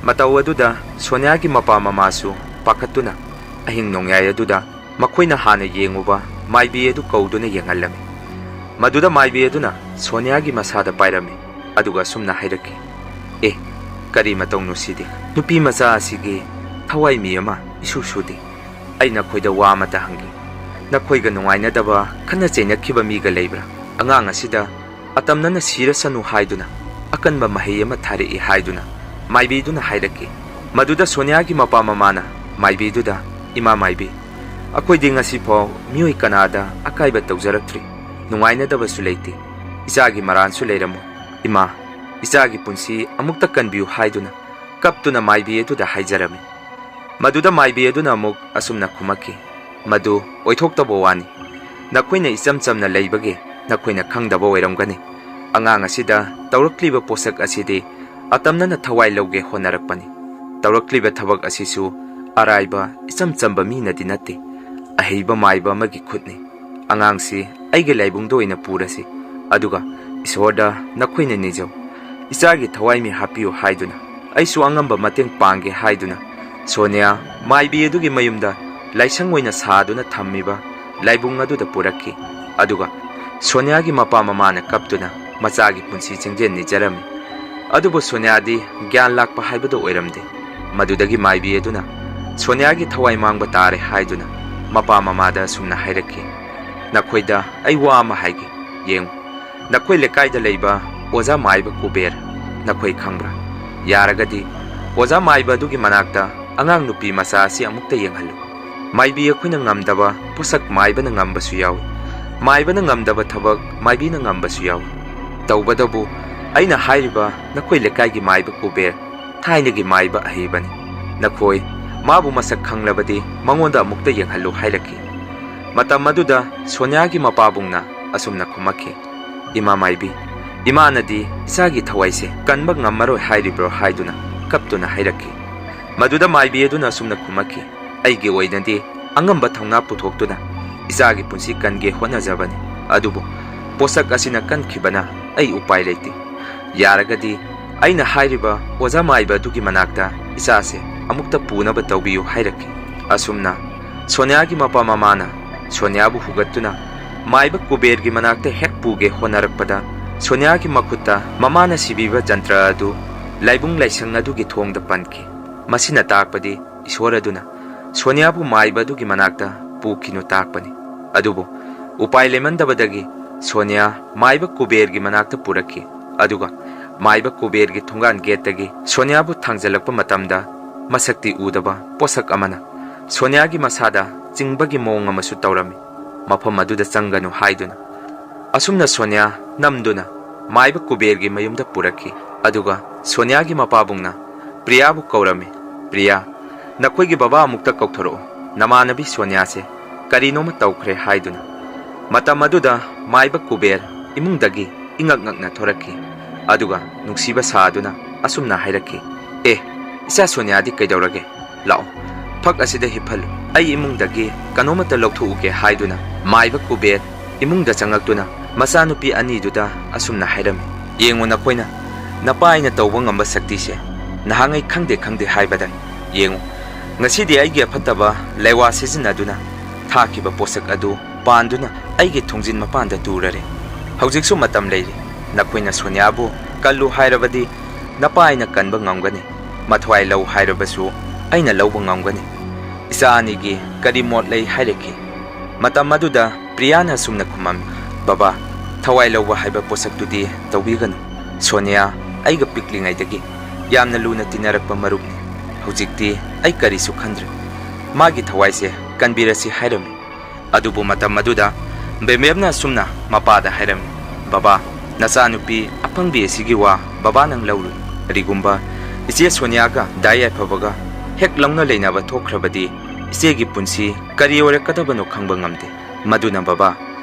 ꯃꯇꯧ ꯑꯗꯨꯗ ꯁꯣꯅꯤꯌꯥꯒꯤ ꯃꯄꯥ ꯃꯃꯥꯁꯨ ꯄꯥꯈꯠꯇꯨꯅ ꯑꯍꯤꯡ ꯅꯣꯡꯌꯥꯏ ꯑꯗꯨꯗ ꯃꯈꯣꯏꯅ ꯍꯥꯟꯅ ꯌꯦꯡꯉꯨꯕ ꯃꯥꯏꯕꯤ ꯑꯗꯨ ꯀꯧꯗꯨꯅ ꯌꯦꯡꯍꯜꯂꯝꯃꯤ꯫ ꯃꯗꯨꯗ ꯃꯥꯏꯕꯤ ꯑꯗꯨꯅ ꯁꯣꯅꯤꯌꯥꯒꯤ ꯃꯁꯥꯗ ꯄꯥꯏꯔꯝꯃꯤ, ꯑꯗꯨꯒ ꯑꯁꯨꯝꯅ ꯍꯥꯏꯔꯛꯈꯤ, "ꯑꯦ, ꯀꯔꯤ ꯃꯇꯧꯅꯣ ꯁꯤꯗꯤ? ꯅꯨꯄꯤ ꯃꯆꯥ ꯑꯁꯤꯒꯤ ꯊꯋꯥꯏ ꯃꯤ ꯑꯃ ꯏꯁꯨ ꯁꯨꯗꯦ꯫ ꯑꯩ ꯅꯈꯣꯏꯗ ꯋꯥ ꯑꯃꯇ ꯍꯪꯒꯦ꯫ ꯅꯈꯣꯏꯒ ꯅꯨꯡꯉꯥꯏꯅꯗꯕ, ꯈꯠꯅ ꯆꯩꯅꯈꯤꯕ ꯃꯤꯒ ꯂꯩꯕ꯭ꯔꯥ? ꯑꯉꯥꯡ ꯑꯁꯤꯗ ꯑꯇꯝꯅꯅ ꯁꯤꯔꯁꯅꯨ ꯍꯥꯏꯗꯨꯅ ꯑꯀꯟꯕ ꯃꯍꯩ ꯑꯃ ꯊꯥꯔꯛꯏ" ꯍꯥꯏꯗꯨꯅ ꯃꯥꯏꯕꯤꯗꯨꯅ ꯍꯥꯏꯔꯛꯈꯤ꯫ ꯃꯗꯨꯗ ꯁꯣꯅꯤꯌꯥꯒꯤ ꯃꯄꯥ ꯃꯃꯥꯅ ꯃꯥꯏꯕꯤꯗꯨꯗ, "ꯏꯃꯥ ꯃꯥꯏꯕꯤ, ꯑꯩꯈꯣꯏꯗꯤ ꯉꯁꯤꯐꯥꯎ ꯃꯤꯑꯣꯏ ꯀꯅꯥꯗ ꯑꯀꯥꯏꯕ ꯇꯧꯖꯔꯛꯇ꯭ꯔꯤ꯫ ꯅꯨꯡꯉꯥꯏꯅꯗꯕꯁꯨ ꯂꯩꯇꯦ꯫ ꯏꯆꯥꯒꯤ ꯃꯔꯥꯟꯁꯨ ꯂꯩꯔꯝꯃꯣꯏ꯫ ꯏꯃꯥ, ꯏꯆꯥꯒꯤ ꯄꯨꯟꯁꯤ ꯑꯃꯨꯛꯇ ꯀꯟꯕꯤꯌꯨ" ꯍꯥꯏꯗꯨꯅ ꯀꯞꯇꯨꯅ ꯃꯥꯏꯕꯤ ꯑꯗꯨꯗ ꯍꯥꯏꯖꯔꯝꯃꯤ꯫ ꯃꯗꯨꯗ ꯃꯥꯏꯕꯤ ꯑꯗꯨꯅ ꯑꯃꯨꯛ ꯑꯁꯨꯝꯅ ꯈꯨꯝꯃꯛꯈꯤ, "ꯃꯗꯨ ꯑꯣꯏꯊꯣꯛꯇꯕ ꯋꯥꯅꯤ꯫ ꯅꯈꯣꯏꯅ ꯏꯆꯝ ꯆꯝꯅ ꯂꯩꯕꯒꯤ ꯅꯈꯣꯏꯅ ꯈꯪꯗꯕ ꯑꯣꯏꯔꯝꯒꯅꯤ꯫ ꯑꯉꯥꯡ ꯑꯁꯤꯗ ꯇꯧꯔꯛꯂꯤꯕ ꯄꯣꯠꯁꯛ ꯑꯁꯤꯗꯤ ꯑꯇꯝꯅꯅ ꯊꯋꯥꯏ ꯂꯧꯒꯦ ꯍꯣꯠꯅꯔꯛꯄꯅꯤ꯫ ꯇꯧꯔꯛꯂꯤꯕ ꯊꯕꯛ ꯑꯁꯤꯁꯨ ꯑꯔꯥꯏꯕ ꯏꯆꯝ ꯆꯝꯕ ꯃꯤꯅꯗꯤ ꯅꯠꯇꯦ꯫ ꯑꯍꯩꯕ ꯃꯥꯏꯕ ꯑꯃꯒꯤ ꯈꯨꯠꯅꯤ꯫ ꯑꯉꯥꯡꯁꯤ ꯑꯩꯒꯤ ꯂꯥꯏꯕꯨꯡꯗ ꯑꯣꯏꯅ ꯄꯨꯔꯁꯤ, ꯑꯗꯨꯒ ꯏꯁꯣꯔꯗ ꯅꯈꯣꯏꯅ ꯅꯤꯖꯧ, ꯏꯆꯥꯒꯤ ꯊꯋꯥꯏ ꯃꯤ ꯍꯥꯞꯄꯤꯌꯨ ꯍꯥꯏꯗꯨꯅ꯫ ꯑꯩꯁꯨ ꯑꯉꯝꯕ ꯃꯇꯦꯡ ꯄꯥꯡꯒꯦ ꯍꯥꯏꯗꯨꯅ ꯁꯣꯅꯤꯌꯥ ꯃꯥꯏꯕꯤ ꯑꯗꯨꯒꯤ ꯃꯌꯨꯝꯗ ꯂꯥꯏꯁꯪ ꯑꯣꯏꯅ ꯁꯥꯗꯨꯅ ꯊꯝꯃꯤꯕ ꯂꯥꯏꯕꯨꯡ ꯑꯗꯨꯗ ꯄꯨꯔꯛꯈꯤ꯫ ꯑꯗꯨꯒ ꯁꯣꯅꯤꯌꯥꯒꯤ ꯃꯄꯥ ꯃꯃꯥꯅ ꯀꯞꯇꯨꯅ ꯃꯆꯥꯒꯤ ꯄꯨꯟꯁꯤ ꯆꯤꯡꯖꯦꯜ ꯅꯤꯖꯔꯝꯃꯤ꯫ ꯑꯗꯨꯕꯨ ꯁꯣꯅꯤꯌꯥꯗꯤ ꯒ꯭ꯌꯥꯟ ꯂꯥꯛꯄ ꯍꯥꯏꯕꯗꯨ ꯑꯣꯏꯔꯝꯗꯦ꯫ ꯃꯗꯨꯗꯒꯤ ꯃꯥꯏꯕꯤ ꯑꯗꯨꯅ ꯁꯣꯅꯤꯌꯥꯒꯤ ꯊꯋꯥꯏ ꯃꯥꯡꯕ ꯇꯥꯔꯦ ꯍꯥꯏꯗꯨꯅ ꯃꯄꯥ ꯃꯃꯥꯗ ꯑꯁꯨꯝꯅ ꯍꯥꯏꯔꯛꯈꯤ, "ꯅꯈꯣꯏꯗ ꯑꯩ ꯋꯥ ꯑꯃ ꯍꯥꯏꯒꯦ, ꯌꯦꯡꯉꯨ, ꯅꯈꯣꯏ ꯂꯩꯀꯥꯏꯗ ꯂꯩꯕ ꯑꯣꯖꯥ ꯃꯥꯏꯕ ꯀꯨꯕꯦꯔ ꯅꯈꯣꯏ ꯈꯪꯕ꯭ꯔꯥ? ꯌꯥꯔꯒꯗꯤ ꯑꯣꯖꯥ ꯃꯥꯏꯕ ꯑꯗꯨꯒꯤ ꯃꯅꯥꯛꯇ ꯑꯉꯥꯡ ꯅꯨꯄꯤ ꯃꯆꯥ ꯑꯁꯤ ꯑꯃꯨꯛꯇ ꯌꯦꯡꯍꯜꯂꯨ꯫ ꯃꯥꯏꯕꯤ ꯑꯩꯈꯣꯏꯅ ꯉꯝꯗꯕ ꯄꯣꯠꯁꯛ ꯃꯥꯏꯕꯅ ꯉꯝꯕꯁꯨ ꯌꯥꯎꯏ, ꯃꯥꯏꯕꯅ ꯉꯝꯗꯕ ꯊꯕꯛ ꯃꯥꯏꯕꯤꯅ ꯉꯝꯕꯁꯨ ꯌꯥꯎꯏ꯫ ꯇꯧꯕꯇꯕꯨ ꯑꯩꯅ ꯍꯥꯏꯔꯤꯕ ꯅꯈꯣꯏ ꯂꯩꯀꯥꯏꯒꯤ ꯃꯥꯏꯕ ꯀꯨꯕꯦꯔ ꯊꯥꯏꯅꯒꯤ ꯃꯥꯏꯕ ꯑꯍꯩꯕꯅꯤ꯫ ꯅꯈꯣꯏ ꯃꯥꯕꯨ ꯃꯁꯛ ꯈꯪꯂꯕꯗꯤ ꯃꯉꯣꯟꯗ ꯑꯃꯨꯛꯇ ꯌꯦꯡꯍꯜꯂꯨ" ꯍꯥꯏꯔꯛꯈꯤ꯫ ꯃꯇꯝ ꯑꯗꯨꯗ ꯁꯣꯅꯤꯌꯥꯒꯤ ꯃꯄꯥꯕꯨꯡꯅ ꯑꯁꯨꯝꯅ ꯈꯨꯝꯃꯛꯈꯤ, "ꯏꯃꯥ ꯃꯥꯏꯕꯤ, ꯏꯃꯥꯅꯗꯤ ꯏꯆꯥꯒꯤ ꯊꯋꯥꯏꯁꯦ ꯀꯟꯕ ꯉꯝꯃꯔꯣꯏ ꯍꯥꯏꯔꯤꯕ꯭ꯔꯣ?" ꯍꯥꯏꯗꯨꯅ ꯀꯞꯇꯨꯅ ꯍꯥꯏꯔꯛꯈꯤ꯫ ꯃꯗꯨꯗ ꯃꯥꯏꯕꯤ ꯑꯗꯨꯅ ꯑꯁꯨꯝꯅ ꯈꯨꯝꯃꯛꯈꯤ, "ꯑꯩꯒꯤ ꯑꯣꯏꯅꯗꯤ ꯑꯉꯝꯕ ꯊꯧꯅꯥ ꯄꯨꯊꯣꯛꯇꯨꯅ ꯏꯆꯥꯒꯤ ꯄꯨꯟꯁꯤ ꯀꯟꯒꯦ ꯍꯣꯠꯅꯖꯕꯅꯤ, ꯑꯗꯨꯕꯨ ꯄꯣꯠꯁꯛ ꯑꯁꯤꯅ ꯀꯟꯈꯤꯕꯅ ꯑꯩ ꯎꯄꯥꯏ ꯂꯩꯇꯦ꯫ ꯌꯥꯔꯒꯗꯤ ꯑꯩꯅ ꯍꯥꯏꯔꯤꯕ ꯑꯣꯖꯥ ꯃꯥꯏꯕ ꯑꯗꯨꯒꯤ ꯃꯅꯥꯛꯇ ꯏꯆꯥꯁꯦ ꯑꯃꯨꯛꯇ ꯄꯨꯅꯕ ꯇꯧꯕꯤꯌꯨ" ꯍꯥꯏꯔꯛꯈꯤ꯫ ꯑꯁꯨꯝꯅ ꯁꯣꯅꯤꯌꯥꯒꯤ ꯃꯄꯥ ꯃꯃꯥꯅ ꯁꯣꯅꯤꯌꯥꯕꯨ ꯍꯨꯒꯠꯇꯨꯅ ꯃꯥꯏꯕ ꯀꯨꯕꯦꯔꯒꯤ ꯃꯅꯥꯛꯇ ꯍꯦꯛ ꯄꯨꯒꯦ ꯍꯣꯠꯅꯔꯛꯄꯗ, ꯁꯣꯅꯤꯌꯥꯒꯤ ꯃꯈꯨꯠꯇ ꯃꯃꯥꯅ ꯁꯤꯕꯤꯕ ꯖꯟꯇ꯭ꯔ ꯑꯗꯨ ꯂꯥꯏꯕꯨꯡ ꯂꯥꯏꯁꯪ ꯑꯗꯨꯒꯤ ꯊꯣꯡꯗ ꯄꯟꯈꯤ꯫ ꯃꯁꯤꯅ ꯇꯥꯛꯄꯗꯤ ꯏꯁꯣꯔ ꯑꯗꯨꯅ ꯁꯣꯅꯤꯌꯥꯕꯨ ꯃꯥꯏꯕ ꯑꯗꯨꯒꯤ ꯃꯅꯥꯛꯇ ꯄꯨꯈꯤꯅꯨ ꯇꯥꯛꯄꯅꯤ꯫ ꯑꯗꯨꯕꯨ ꯎꯄꯥꯏ ꯂꯩꯃꯟꯗꯕꯗꯒꯤ ꯁꯣꯅꯤꯌꯥ ꯃꯥꯏꯕ ꯀꯨꯕꯦꯔꯒꯤ ꯃꯅꯥꯛꯇ ꯄꯨꯔꯛꯈꯤ꯫ ꯑꯗꯨꯒ ꯃꯥꯏꯕ ꯀꯨꯕꯦꯔꯒꯤ ꯊꯣꯡꯒꯥꯟ ꯒꯦꯠꯇꯒꯤ ꯁꯣꯅꯤꯌꯥꯕꯨ ꯊꯥꯡꯖꯜꯂꯛꯄ ꯃꯇꯝꯗ, ꯃꯁꯛꯇꯤ ꯎꯗꯕ ꯄꯣꯠꯁꯛ ꯑꯃꯅ ꯁꯣꯅꯤꯌꯥꯒꯤ ꯃꯁꯥꯗ ꯆꯤꯡꯕꯒꯤ ꯃꯑꯣꯡ ꯑꯃꯁꯨ ꯇꯧꯔꯝꯃꯤ, "ꯃꯐꯝ ꯑꯗꯨꯗ ꯆꯪꯒꯅꯨ" ꯍꯥꯏꯗꯨꯅ꯫ ꯑꯁꯨꯝꯅ ꯁꯣꯅꯤꯌꯥ ꯅꯝꯗꯨꯅ ꯃꯥꯏꯕ ꯀꯨꯕꯦꯔꯒꯤ ꯃꯌꯨꯝꯗ ꯄꯨꯔꯛꯈꯤ꯫ ꯑꯗꯨꯒ ꯁꯣꯅꯤꯌꯥꯒꯤ ꯃꯄꯥꯕꯨꯡꯅ ꯄ꯭ꯔꯤꯌꯥꯕꯨ ꯀꯧꯔꯝꯃꯤ, "ꯄ꯭ꯔꯤꯌꯥ, ꯅꯈꯣꯏꯒꯤ ꯕꯕꯥ ꯑꯃꯨꯛꯇ ꯀꯧꯊꯣꯔꯛꯎ, ꯅꯃꯥꯟꯅꯕꯤ ꯁꯣꯅꯤꯌꯥꯁꯦ ꯀꯔꯤꯅꯣꯃ ꯇꯧꯈ꯭ꯔꯦ" ꯍꯥꯏꯗꯨꯅ꯫ ꯃꯇꯝ ꯑꯗꯨꯗ ꯃꯥꯏꯕ ꯀꯨꯕꯦꯔ ꯏꯃꯨꯡꯗꯒꯤ ꯏꯉꯛ ꯉꯛꯅ ꯊꯣꯔꯛꯈꯤ꯫ ꯑꯗꯨꯒ ꯅꯨꯡꯁꯤꯕ ꯁꯥꯗꯨꯅ ꯑꯁꯨꯝꯅ ꯍꯥꯏꯔꯛꯈꯤ, "ꯑꯦ, ꯏꯆꯥ ꯁꯣꯅꯤꯌꯥꯗꯤ ꯀꯩꯗꯧꯔꯒꯦ? ꯂꯥꯛꯑꯣ, ꯐꯛ ꯑꯁꯤꯗ ꯍꯤꯞꯍꯜꯂꯨ, ꯑꯩ ꯏꯃꯨꯡꯗꯒꯤ ꯀꯩꯅꯣꯃꯠꯇ ꯂꯧꯊꯣꯛꯎꯒꯦ ꯍꯥꯏꯗꯨꯅ ꯃꯥꯏꯕ ꯀꯨꯕꯦꯔ ꯏꯃꯨꯡꯗ ꯆꯪꯂꯛꯇꯨꯅ ꯃꯆꯥꯅꯨꯄꯤ ꯑꯅꯤꯗꯨꯗ ꯑꯁꯨꯝꯅ ꯍꯥꯏꯔꯝꯃꯤ, "ꯌꯦꯡꯉꯨ ꯅꯈꯣꯏꯅ, ꯅꯄꯥ ꯑꯩꯅ ꯇꯧꯕ ꯉꯝꯕ ꯁꯛꯇꯤꯁꯦ ꯅꯍꯥꯟꯉꯩ ꯈꯪꯗꯦ ꯈꯪꯗꯦ ꯍꯥꯏꯕꯗ ꯌꯦꯡꯉꯨ, ꯉꯁꯤꯗꯤ ꯑꯩꯒꯤ ꯑꯐꯠꯇꯕ ꯂꯩꯋꯥ ꯁꯤꯖꯤꯟꯅꯗꯨꯅ ꯊꯥꯈꯤꯕ ꯄꯣꯠꯁꯛ ꯑꯗꯨ ꯄꯥꯟꯗꯨꯅ ꯑꯩꯒꯤ ꯊꯣꯡꯖꯤꯟ ꯃꯄꯥꯟꯗ ꯇꯨꯔꯔꯦ꯫ ꯍꯧꯖꯤꯛꯁꯨ ꯃꯇꯝ ꯂꯩꯔꯤ꯫ ꯅꯈꯣꯏꯅ ꯁꯣꯅꯤꯌꯥꯕꯨ ꯀꯜꯂꯨ ꯍꯥꯏꯔꯕꯗꯤ ꯅꯄꯥ ꯑꯩꯅ ꯀꯟꯕ ꯉꯝꯒꯅꯤ꯫ ꯃꯊ꯭ꯋꯥꯏ ꯂꯧ ꯍꯥꯏꯔꯕꯁꯨ ꯑꯩꯅ ꯂꯧꯕ ꯉꯝꯒꯅꯤ꯫ ꯏꯆꯥ ꯑꯅꯤꯒꯤ ꯀꯔꯤ ꯃꯣꯠ ꯂꯩ?" ꯍꯥꯏꯔꯛꯈꯤ꯫ ꯃꯇꯝ ꯑꯗꯨꯗ ꯄ꯭ꯔꯤꯌꯥꯅ ꯑꯁꯨꯝꯅ ꯈꯨꯝꯃꯝꯃꯤ, "ꯕꯕꯥ, ꯊꯋꯥꯏ ꯂꯧꯕ ꯍꯥꯏꯕ ꯄꯣꯠꯁꯛꯇꯨꯗꯤ ꯇꯧꯕꯤꯒꯅꯨ꯫ ꯁꯣꯅꯤꯌꯥ ꯑꯩꯒ ꯄꯤꯛꯂꯤꯉꯩꯗꯒꯤ ꯌꯥꯝꯅ ꯂꯨꯅ ꯇꯤꯟꯅꯔꯛꯄ ꯃꯔꯨꯞꯅꯤ꯫ ꯍꯧꯖꯤꯛꯇꯤ ꯑꯩ ꯀꯔꯤꯁꯨ ꯈꯟꯗ꯭ꯔꯦ꯫ ꯃꯥꯒꯤ ꯊꯋꯥꯏꯁꯦ ꯀꯟꯕꯤꯔꯁꯤ" ꯍꯥꯏꯔꯝꯃꯤ꯫ ꯑꯗꯨꯕꯨ ꯃꯇꯝ ꯑꯗꯨꯗ ꯕꯦꯝꯕꯦꯝꯅ ꯑꯁꯨꯝꯅ ꯃꯄꯥꯗ ꯍꯥꯏꯔꯝꯃꯤ, "ꯕꯕꯥ, ꯅꯆꯥꯅꯨꯄꯤ ꯑꯄꯪꯕꯤ ꯑꯁꯤꯒꯤ ꯋꯥ ꯕꯕꯥ ꯅꯪ ꯂꯧꯔꯨ꯫ ꯀꯔꯤꯒꯨꯝꯕ ꯏꯆꯦ ꯁꯣꯅꯤꯌꯥꯒ ꯗꯥ ꯌꯥꯏꯐꯕꯒ ꯍꯦꯛ ꯂꯧꯅ ꯂꯩꯅꯕ ꯊꯣꯛꯈ꯭ꯔꯕꯗꯤ ꯏꯆꯦꯒꯤ ꯄꯨꯟꯁꯤ ꯀꯔꯤ ꯑꯣꯏꯔꯛꯀꯗꯕꯅꯣ ꯈꯪꯕ ꯉꯝꯗꯦ꯫ ꯃꯗꯨꯅ ꯕꯕꯥ,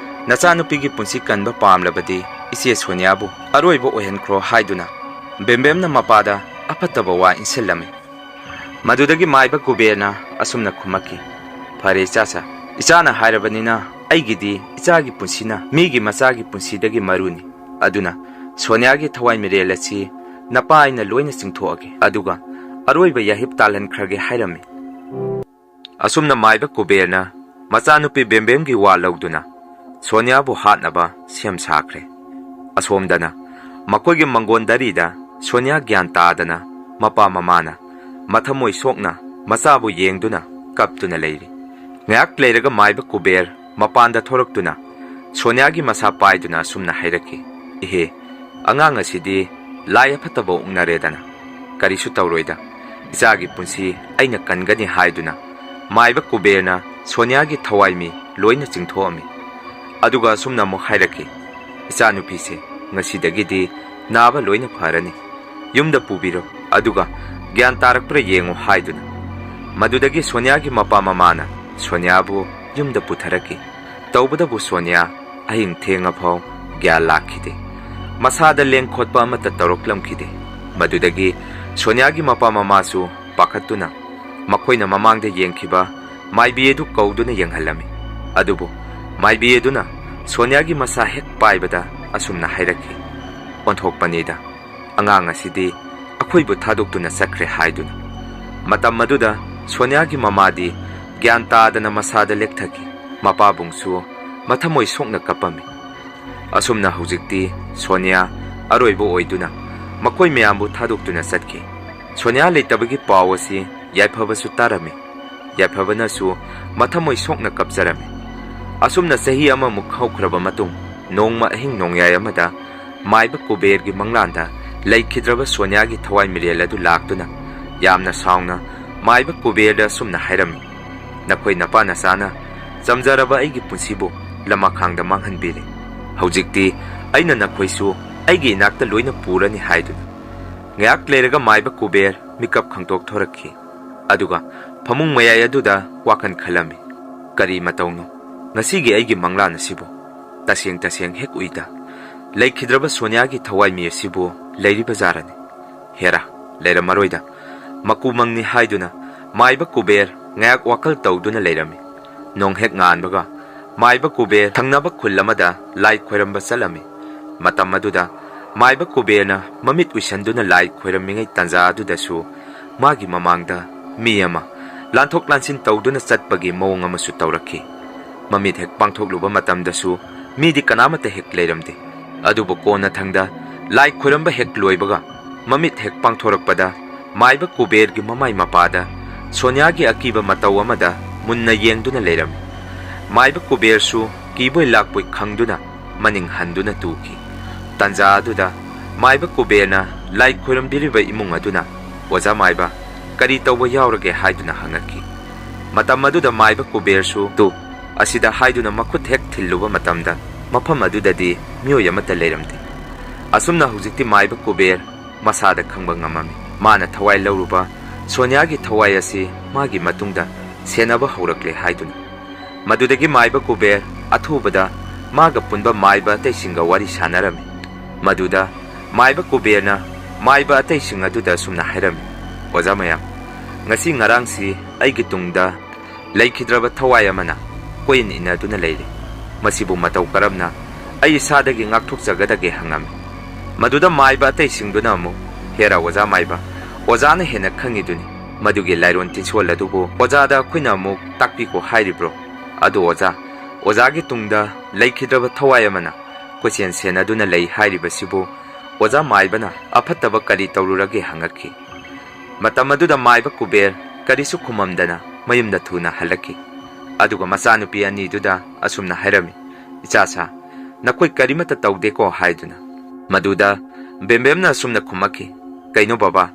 ꯅꯆꯥꯅꯨꯄꯤꯒꯤ ꯄꯨꯟꯁꯤ ꯀꯟꯕ ꯄꯥꯝꯂꯕꯗꯤ ꯏꯆꯦ ꯁꯣꯅꯤꯌꯥꯕꯨ ꯑꯔꯣꯏꯕ ꯑꯣꯏꯍꯟꯈ꯭ꯔꯣ" ꯍꯥꯏꯗꯨꯅ ꯕꯦꯝꯕꯦꯝꯅ ꯃꯄꯥꯗ ꯑꯐꯠꯇꯕ ꯋꯥ ꯏꯟꯁꯤꯜꯂꯝꯃꯤ꯫ ꯃꯗꯨꯗꯒꯤ ꯃꯥꯏꯕ ꯀꯨꯕꯦꯔꯅ ꯑꯁꯨꯝꯅ ꯈꯨꯝꯃꯛꯈꯤ, "ꯐꯔꯦ ꯏꯆꯥꯁꯥ, ꯏꯆꯥꯅ ꯍꯥꯏꯔꯕꯅꯤꯅ ꯑꯩꯒꯤꯗꯤ ꯏꯆꯥꯒꯤ ꯄꯨꯟꯁꯤꯅ ꯃꯤꯒꯤ ꯃꯆꯥꯒꯤ ꯄꯨꯟꯁꯤꯗꯒꯤ ꯃꯔꯨꯅꯤ꯫ ꯑꯗꯨꯅ ꯁꯣꯅꯤꯌꯥꯒꯤ ꯊꯋꯥꯏ ꯃꯤꯔꯦꯜ ꯑꯁꯤ ꯅꯄꯥ ꯑꯩꯅ ꯂꯣꯏꯅ ꯆꯤꯡꯊꯣꯛꯑꯒꯦ, ꯑꯗꯨꯒ ꯑꯔꯣꯏꯕ ꯌꯥꯍꯤꯞ ꯇꯥꯜꯍꯟꯈ꯭ꯔꯒꯦ" ꯍꯥꯏꯔꯝꯃꯤ꯫ ꯑꯁꯨꯝꯅ ꯃꯥꯏꯕ ꯀꯨꯕꯦꯔꯅ ꯃꯆꯥꯅꯨꯄꯤ ꯕꯦꯝꯕꯦꯝꯒꯤ ꯋꯥ ꯂꯧꯗꯨꯅ ꯁꯣꯅꯤꯌꯥꯕꯨ ꯍꯥꯠꯅꯕ ꯁꯦꯝ ꯁꯥꯈ꯭ꯔꯦ꯫ ꯑꯁꯣꯝꯗꯅ ꯃꯈꯣꯏꯒꯤ ꯃꯪꯒꯣꯟꯗꯔꯤꯗ ꯁꯣꯅꯤꯌꯥ ꯒ꯭ꯌꯥꯟ ꯇꯥꯗꯅ ꯃꯄꯥ ꯃꯃꯥꯅ ꯃꯊꯃꯣꯏ ꯁꯣꯛꯅ ꯃꯆꯥꯕꯨ ꯌꯦꯡꯗꯨꯅ ꯀꯞꯇꯨꯅ ꯂꯩꯔꯤ꯫ ꯉꯥꯏꯍꯥꯛ ꯂꯩꯔꯒ ꯃꯥꯏꯕ ꯀꯨꯕꯦꯔ ꯃꯄꯥꯟꯗ ꯊꯣꯔꯛꯇꯨꯅ ꯁꯣꯅꯤꯌꯥꯒꯤ ꯃꯁꯥ ꯄꯥꯏꯗꯨꯅ ꯑꯁꯨꯝꯅ ꯍꯥꯏꯔꯛꯈꯤ, "ꯏꯍꯦ, ꯑꯉꯥꯡ ꯑꯁꯤꯗꯤ ꯂꯥꯏ ꯑꯐꯠꯇꯕ ꯑꯣꯛꯅꯔꯦꯗꯅ꯫ ꯀꯔꯤꯁꯨ ꯇꯧꯔꯣꯏꯗ, ꯏꯆꯥꯒꯤ ꯄꯨꯟꯁꯤ ꯑꯩꯅ ꯀꯟꯒꯅꯤ" ꯍꯥꯏꯗꯨꯅ ꯃꯥꯏꯕ ꯀꯨꯕꯦꯔꯅ ꯁꯣꯅꯤꯌꯥꯒꯤ ꯊꯋꯥꯏ ꯃꯤ ꯂꯣꯏꯅ ꯆꯤꯡꯊꯣꯛꯑꯝꯃꯤ꯫ ꯑꯗꯨꯒ ꯑꯁꯨꯝꯅ ꯑꯃꯨꯛ ꯍꯥꯏꯔꯛꯈꯤ, "ꯏꯆꯥꯅꯨꯄꯤꯁꯦ ꯉꯁꯤꯗꯒꯤꯗꯤ ꯅꯥꯕ ꯂꯣꯏꯅ ꯐꯔꯅꯤ꯫ ꯌꯨꯝꯗ ꯄꯨꯕꯤꯔꯣ, ꯑꯗꯨꯒ ꯒ꯭ꯌꯥꯟ ꯇꯥꯔꯛꯄ꯭ꯔꯥ ꯌꯦꯡꯉꯨ" ꯍꯥꯏꯗꯨꯅ꯫ ꯃꯗꯨꯗꯒꯤ ꯁꯣꯅꯤꯌꯥꯒꯤ ꯃꯄꯥ ꯃꯃꯥꯅ ꯁꯣꯅꯤꯌꯥꯕꯨ ꯌꯨꯝꯗ ꯄꯨꯊꯔꯛꯈꯤ꯫ ꯇꯧꯕꯇꯕꯨ ꯁꯣꯅꯤꯌꯥ ꯑꯍꯤꯡ ꯊꯦꯡꯉꯐꯥꯎ ꯒ꯭ꯌꯥꯟ ꯂꯥꯛꯈꯤꯗꯦ꯫ ꯃꯁꯥꯗ ꯂꯦꯡ ꯈꯣꯠꯄ ꯑꯃꯠꯇ ꯇꯧꯔꯛꯂꯝꯈꯤꯗꯦ꯫ ꯃꯗꯨꯗꯒꯤ ꯁꯣꯅꯤꯌꯥꯒꯤ ꯃꯄꯥ ꯃꯃꯥꯁꯨ ꯄꯥꯈꯠꯇꯨꯅ ꯃꯈꯣꯏꯅ ꯃꯃꯥꯡꯗ ꯌꯦꯡꯈꯤꯕ ꯃꯥꯏꯕꯤ ꯑꯗꯨ ꯀꯧꯗꯨꯅ ꯌꯦꯡꯍꯜꯂꯝꯃꯤ꯫ ꯑꯗꯨꯕꯨ ꯃꯥꯏꯕꯤ ꯑꯗꯨꯅ ꯁꯣꯅꯤꯌꯥꯒꯤ ꯃꯁꯥ ꯍꯦꯛ ꯄꯥꯏꯕꯗ ꯑꯁꯨꯝꯅ ꯍꯥꯏꯔꯛꯈꯤ, "ꯑꯣꯟꯊꯣꯛꯄꯅꯤꯗ, ꯑꯉꯥꯡ ꯑꯁꯤꯗꯤ ꯑꯩꯈꯣꯏꯕꯨ ꯊꯥꯗꯣꯛꯇꯨꯅ ꯆꯠꯈ꯭ꯔꯦ" ꯍꯥꯏꯗꯨꯅ꯫ ꯃꯇꯝ ꯑꯗꯨꯗ ꯁꯣꯅꯤꯌꯥꯒꯤ ꯃꯃꯥꯗꯤ ꯒ꯭ꯌꯥꯟ ꯇꯥꯗꯅ ꯃꯁꯥꯗ ꯂꯦꯛꯊꯈꯤ꯫ ꯃꯄꯥꯕꯨꯡꯁꯨ ꯃꯊꯃꯣꯏ ꯁꯣꯛꯅ ꯀꯞꯄꯝꯃꯤ꯫ ꯑꯁꯨꯝꯅ ꯍꯧꯖꯤꯛꯇꯤ ꯁꯣꯅꯤꯌꯥ ꯑꯔꯣꯏꯕ ꯑꯣꯏꯗꯨꯅ ꯃꯈꯣꯏ ꯃꯌꯥꯝꯕꯨ ꯊꯥꯗꯣꯛꯇꯨꯅ ꯆꯠꯈꯤ꯫ ꯁꯣꯅꯤꯌꯥ ꯂꯩꯇꯕꯒꯤ ꯄꯥꯎ ꯑꯁꯤ ꯌꯥꯏꯐꯕꯁꯨ ꯇꯥꯔꯝꯃꯤ꯫ ꯌꯥꯏꯐꯕꯅꯁꯨ ꯃꯊꯃꯣꯏ ꯁꯣꯛꯅ ꯀꯞꯆꯔꯝꯃꯤ꯫ ꯑꯁꯨꯝꯅ ꯆꯍꯤ ꯑꯃꯃꯨꯛ ꯍꯧꯈ꯭ꯔꯕ ꯃꯇꯨꯡ, ꯅꯣꯡꯃ ꯑꯍꯤꯡ ꯅꯣꯡꯌꯥꯏ ꯑꯃꯗ ꯃꯥꯏꯕ ꯀꯨꯕꯦꯔꯒꯤ ꯃꯪꯂꯥꯟꯗ ꯂꯩꯈꯤꯗ꯭ꯔꯕ ꯁꯣꯅꯤꯌꯥꯒꯤ ꯊꯋꯥꯏ ꯃꯤꯔꯦꯜ ꯑꯗꯨ ꯂꯥꯛꯇꯨꯅ ꯌꯥꯝꯅ ꯁꯥꯎꯅ ꯃꯥꯏꯕ ꯀꯨꯕꯦꯔꯗ ꯑꯁꯨꯝꯅ ꯍꯥꯏꯔꯝꯃꯤ, "ꯅꯈꯣꯏ ꯅꯄꯥ ꯅꯆꯥꯅ ꯆꯝꯖꯔꯕ ꯑꯩꯒꯤ ꯄꯨꯟꯁꯤꯕꯨ ꯂꯃꯈꯥꯡꯗ ꯃꯥꯡꯍꯟꯕꯤꯔꯦ꯫ ꯍꯧꯖꯤꯛꯇꯤ ꯑꯩꯅ ꯅꯈꯣꯏꯁꯨ ꯑꯩꯒꯤ ꯏꯅꯥꯛꯇ ꯂꯣꯏꯅ ꯄꯨꯔꯅꯤ" ꯍꯥꯏꯗꯨꯅ꯫ ꯉꯥꯏꯍꯥꯛ ꯂꯩꯔꯒ ꯃꯥꯏꯕ ꯀꯨꯕꯦꯔ ꯃꯤꯀꯞ ꯈꯪꯗꯣꯛ ꯊꯣꯔꯛꯈꯤ꯫ ꯑꯗꯨꯒ ꯐꯃꯨꯡ ꯃꯌꯥꯏ ꯑꯗꯨꯗ ꯋꯥꯈꯜ ꯈꯜꯂꯝꯃꯤ꯫ "ꯀꯔꯤ ꯃꯇꯧꯅꯣ ꯉꯁꯤꯒꯤ ꯑꯩꯒꯤ ꯃꯪꯂꯥꯟ ꯑꯁꯤꯕꯨ? ꯇꯁꯦꯡ ꯇꯁꯦꯡ ꯍꯦꯛ ꯎꯏꯗ꯫ ꯂꯩꯈꯤꯗ꯭ꯔꯕ ꯁꯣꯅꯤꯌꯥꯒꯤ ꯊꯋꯥꯏꯃꯤ ꯑꯁꯤꯕꯨ ꯂꯩꯔꯤꯕ ꯖꯥꯔꯅꯤ꯫ ꯍꯦꯔꯥ, ꯂꯩꯔꯝꯃꯔꯣꯏꯗ꯫ ꯃꯀꯨ ꯃꯪꯅꯤ" ꯍꯥꯏꯗꯨꯅ ꯃꯥꯏꯕ ꯀꯨꯕꯦꯔ ꯉꯥꯏꯍꯥꯛ ꯋꯥꯈꯜ ꯇꯧꯗꯨꯅ ꯂꯩꯔꯝꯃꯤ꯫ ꯅꯣꯡ ꯍꯦꯛ ꯉꯥꯟꯕꯒ ꯃꯥꯏꯕ ꯀꯨꯕꯦꯔ ꯊꯪꯅꯕ ꯈꯨꯜ ꯑꯃꯗ ꯂꯥꯏ ꯈꯣꯏꯔꯝꯕ ꯆꯠꯂꯝꯃꯤ꯫ ꯃꯇꯝ ꯑꯗꯨꯗ ꯃꯥꯏꯕ ꯀꯨꯕꯦꯔꯅ ꯃꯃꯤꯠ ꯎꯏꯁꯟꯗꯨꯅ ꯂꯥꯏ ꯈꯣꯏꯔꯝꯃꯤꯉꯩ ꯇꯥꯟꯖꯥ ꯑꯗꯨꯗꯁꯨ ꯃꯥꯒꯤ ꯃꯃꯥꯡꯗ ꯃꯤ ꯑꯃ ꯂꯥꯟꯊꯣꯛ ꯂꯥꯟꯁꯤꯟ ꯇꯧꯗꯨꯅ ꯆꯠꯄꯒꯤ ꯃꯑꯣꯡ ꯑꯃꯁꯨ ꯇꯧꯔꯛꯈꯤ꯫ ꯃꯃꯤꯠ ꯍꯦꯛ ꯄꯥꯡꯊꯣꯛꯂꯨꯕ ꯃꯇꯝꯗꯁꯨ ꯃꯤꯗꯤ ꯀꯅꯥꯃꯠꯇ ꯍꯦꯛ ꯂꯩꯔꯝꯗꯦ꯫ ꯑꯗꯨꯕꯨ ꯀꯣꯟꯅꯊꯪꯗ ꯂꯥꯏ ꯈꯣꯏꯔꯝꯕ ꯍꯦꯛ ꯂꯣꯏꯕꯒ ꯃꯃꯤꯠ ꯍꯦꯛ ꯄꯥꯡꯊꯣꯔꯛꯄꯗ ꯃꯥꯏꯕ ꯀꯨꯕꯦꯔꯒꯤ ꯃꯃꯥꯏ ꯃꯄꯥꯗ ꯁꯣꯅꯤꯌꯥꯒꯤ ꯑꯀꯤꯕ ꯃꯇꯧ ꯑꯃꯗ ꯃꯨꯟꯅ ꯌꯦꯡꯗꯨꯅ ꯂꯩꯔꯝꯃꯤ꯫ ꯃꯥꯏꯕ ꯀꯨꯕꯦꯔꯁꯨ ꯀꯤꯕꯣꯏ ꯂꯥꯛꯄꯣꯏ ꯈꯪꯗꯨꯅ ꯃꯅꯤꯡ ꯍꯟꯗꯨꯅ ꯇꯨꯈꯤ꯫ ꯇꯥꯟꯖꯥ ꯑꯗꯨꯗ ꯃꯥꯏꯕ ꯀꯨꯕꯦꯔꯅ ꯂꯥꯏ ꯈꯣꯏꯔꯝꯕꯤꯔꯤꯕ ꯏꯃꯨꯡ ꯑꯗꯨꯅ, "ꯑꯣꯖꯥ ꯃꯥꯏꯕ, ꯀꯔꯤ ꯇꯧꯕ ꯌꯥꯎꯔꯒꯦ?" ꯍꯥꯏꯗꯨꯅ ꯍꯪꯉꯛꯈꯤ꯫ ꯃꯇꯝ ꯑꯗꯨꯗ ꯃꯥꯏꯕ ꯀꯨꯕꯦꯔꯁꯨ ꯇꯨ ꯑꯁꯤꯗ ꯍꯥꯏꯗꯨꯅ ꯃꯈꯨꯠ ꯍꯦꯛ ꯊꯤꯜꯂꯨꯕ ꯃꯇꯝꯗ ꯃꯐꯝ ꯑꯗꯨꯗꯗꯤ ꯃꯤꯑꯣꯏ ꯑꯃꯠꯇ ꯂꯩꯔꯝꯗꯦ꯫ ꯑꯁꯨꯝꯅ ꯍꯧꯖꯤꯛꯇꯤ ꯃꯥꯏꯕ ꯀꯨꯕꯦꯔ ꯃꯁꯥꯗ ꯈꯪꯕ ꯉꯝꯃꯝꯃꯤ꯫ ꯃꯥꯅ ꯊꯋꯥꯏ ꯂꯧꯔꯨꯕ ꯁꯣꯅꯤꯌꯥꯒꯤ ꯊꯋꯥꯏ ꯑꯁꯤ ꯃꯥꯒꯤ ꯃꯇꯨꯡꯗ ꯁꯦꯟꯅꯕ ꯍꯧꯔꯛꯂꯦ ꯍꯥꯏꯗꯨꯅ꯫ ꯃꯗꯨꯗꯒꯤ ꯃꯥꯏꯕ ꯀꯨꯕꯦꯔ ꯑꯊꯨꯕꯗ ꯃꯥꯒ ꯄꯨꯟꯕ ꯃꯥꯏꯕ ꯑꯇꯩꯁꯤꯡꯒ ꯋꯥꯔꯤ ꯁꯥꯟꯅꯔꯝꯃꯤ꯫ ꯃꯗꯨꯗ ꯃꯥꯏꯕ ꯀꯨꯕꯦꯔꯅ ꯃꯥꯏꯕ ꯑꯇꯩꯁꯤꯡ ꯑꯗꯨꯗ ꯑꯁꯨꯝꯅ ꯍꯥꯏꯔꯝꯃꯤ, "ꯑꯣꯖꯥ ꯃꯌꯥꯝ, ꯉꯁꯤ ꯉꯔꯥꯡꯁꯤ ꯑꯩꯒꯤ ꯇꯨꯡꯗ ꯂꯩꯈꯤꯗ꯭ꯔꯕ ꯊꯋꯥꯏ ꯑꯃꯅ ꯀꯣꯏꯏꯟ ꯏꯟꯅꯗꯨꯅ ꯂꯩꯔꯤ꯫ ꯃꯁꯤꯕꯨ ꯃꯇꯧ ꯀꯔꯝꯅ ꯑꯩ ꯏꯁꯥꯗꯒꯤ ꯉꯥꯛꯊꯣꯛꯆꯒꯗꯒꯦ ꯍꯪꯉꯝꯃꯤ꯫ ꯃꯗꯨꯗ ꯃꯥꯏꯕ ꯑꯇꯩꯁꯤꯡꯗꯨꯅ ꯑꯃꯨꯛ, "ꯍꯦꯔꯥ ꯑꯣꯖꯥ ꯃꯥꯏꯕ, ꯑꯣꯖꯥꯅ ꯍꯦꯟꯅ ꯈꯪꯉꯤꯗꯨꯅꯤ꯫ ꯃꯗꯨꯒꯤ ꯂꯥꯏꯔꯣꯟ ꯇꯤꯟꯁꯣꯜ ꯑꯗꯨꯕꯨ ꯑꯣꯖꯥꯗ ꯑꯩꯈꯣꯏꯅ ꯑꯃꯨꯛ ꯇꯥꯛꯄꯤꯈꯣ ꯍꯥꯏꯔꯤꯕ꯭ꯔꯣ?" "ꯑꯗꯨ ꯑꯣꯖꯥ, ꯑꯣꯖꯥꯒꯤ ꯇꯨꯡꯗ ꯂꯩꯈꯤꯗ꯭ꯔꯕ ꯊꯋꯥꯏ ꯑꯃꯅ ꯀꯣꯏꯆꯦꯟ ꯁꯦꯟꯅꯗꯨꯅ ꯂꯩ ꯍꯥꯏꯔꯤꯕꯁꯤꯕꯨ ꯑꯣꯖꯥ ꯃꯥꯏꯕꯅ ꯑꯐꯠꯇꯕ ꯀꯔꯤ ꯇꯧꯔꯨꯔꯒꯦ?" ꯍꯪꯉꯛꯈꯤ꯫ ꯃꯇꯝ ꯑꯗꯨꯗ ꯃꯥꯏꯕ ꯀꯨꯕꯦꯔ ꯀꯔꯤꯁꯨ ꯈꯨꯝꯃꯝꯗꯅ ꯃꯌꯨꯝꯗ ꯊꯨꯅ ꯍꯜꯂꯛꯈꯤ꯫ ꯑꯗꯨꯒ ꯃꯆꯥꯅꯨꯄꯤ ꯑꯅꯤꯗꯨꯗ ꯑꯁꯨꯝꯅ ꯍꯥꯏꯔꯝꯃꯤ, "ꯏꯆꯥꯁꯥ, ꯅꯈꯣꯏ ꯀꯔꯤꯃꯠꯇ ꯇꯧꯗꯦꯀꯣ?" ꯍꯥꯏꯗꯨꯅ꯫ ꯃꯗꯨꯗ ꯕꯦꯝꯕꯦꯝꯅ ꯑꯁꯨꯝꯅ ꯈꯨꯝꯃꯛꯈꯤ, "ꯀꯩꯅꯣ ꯕꯕꯥ,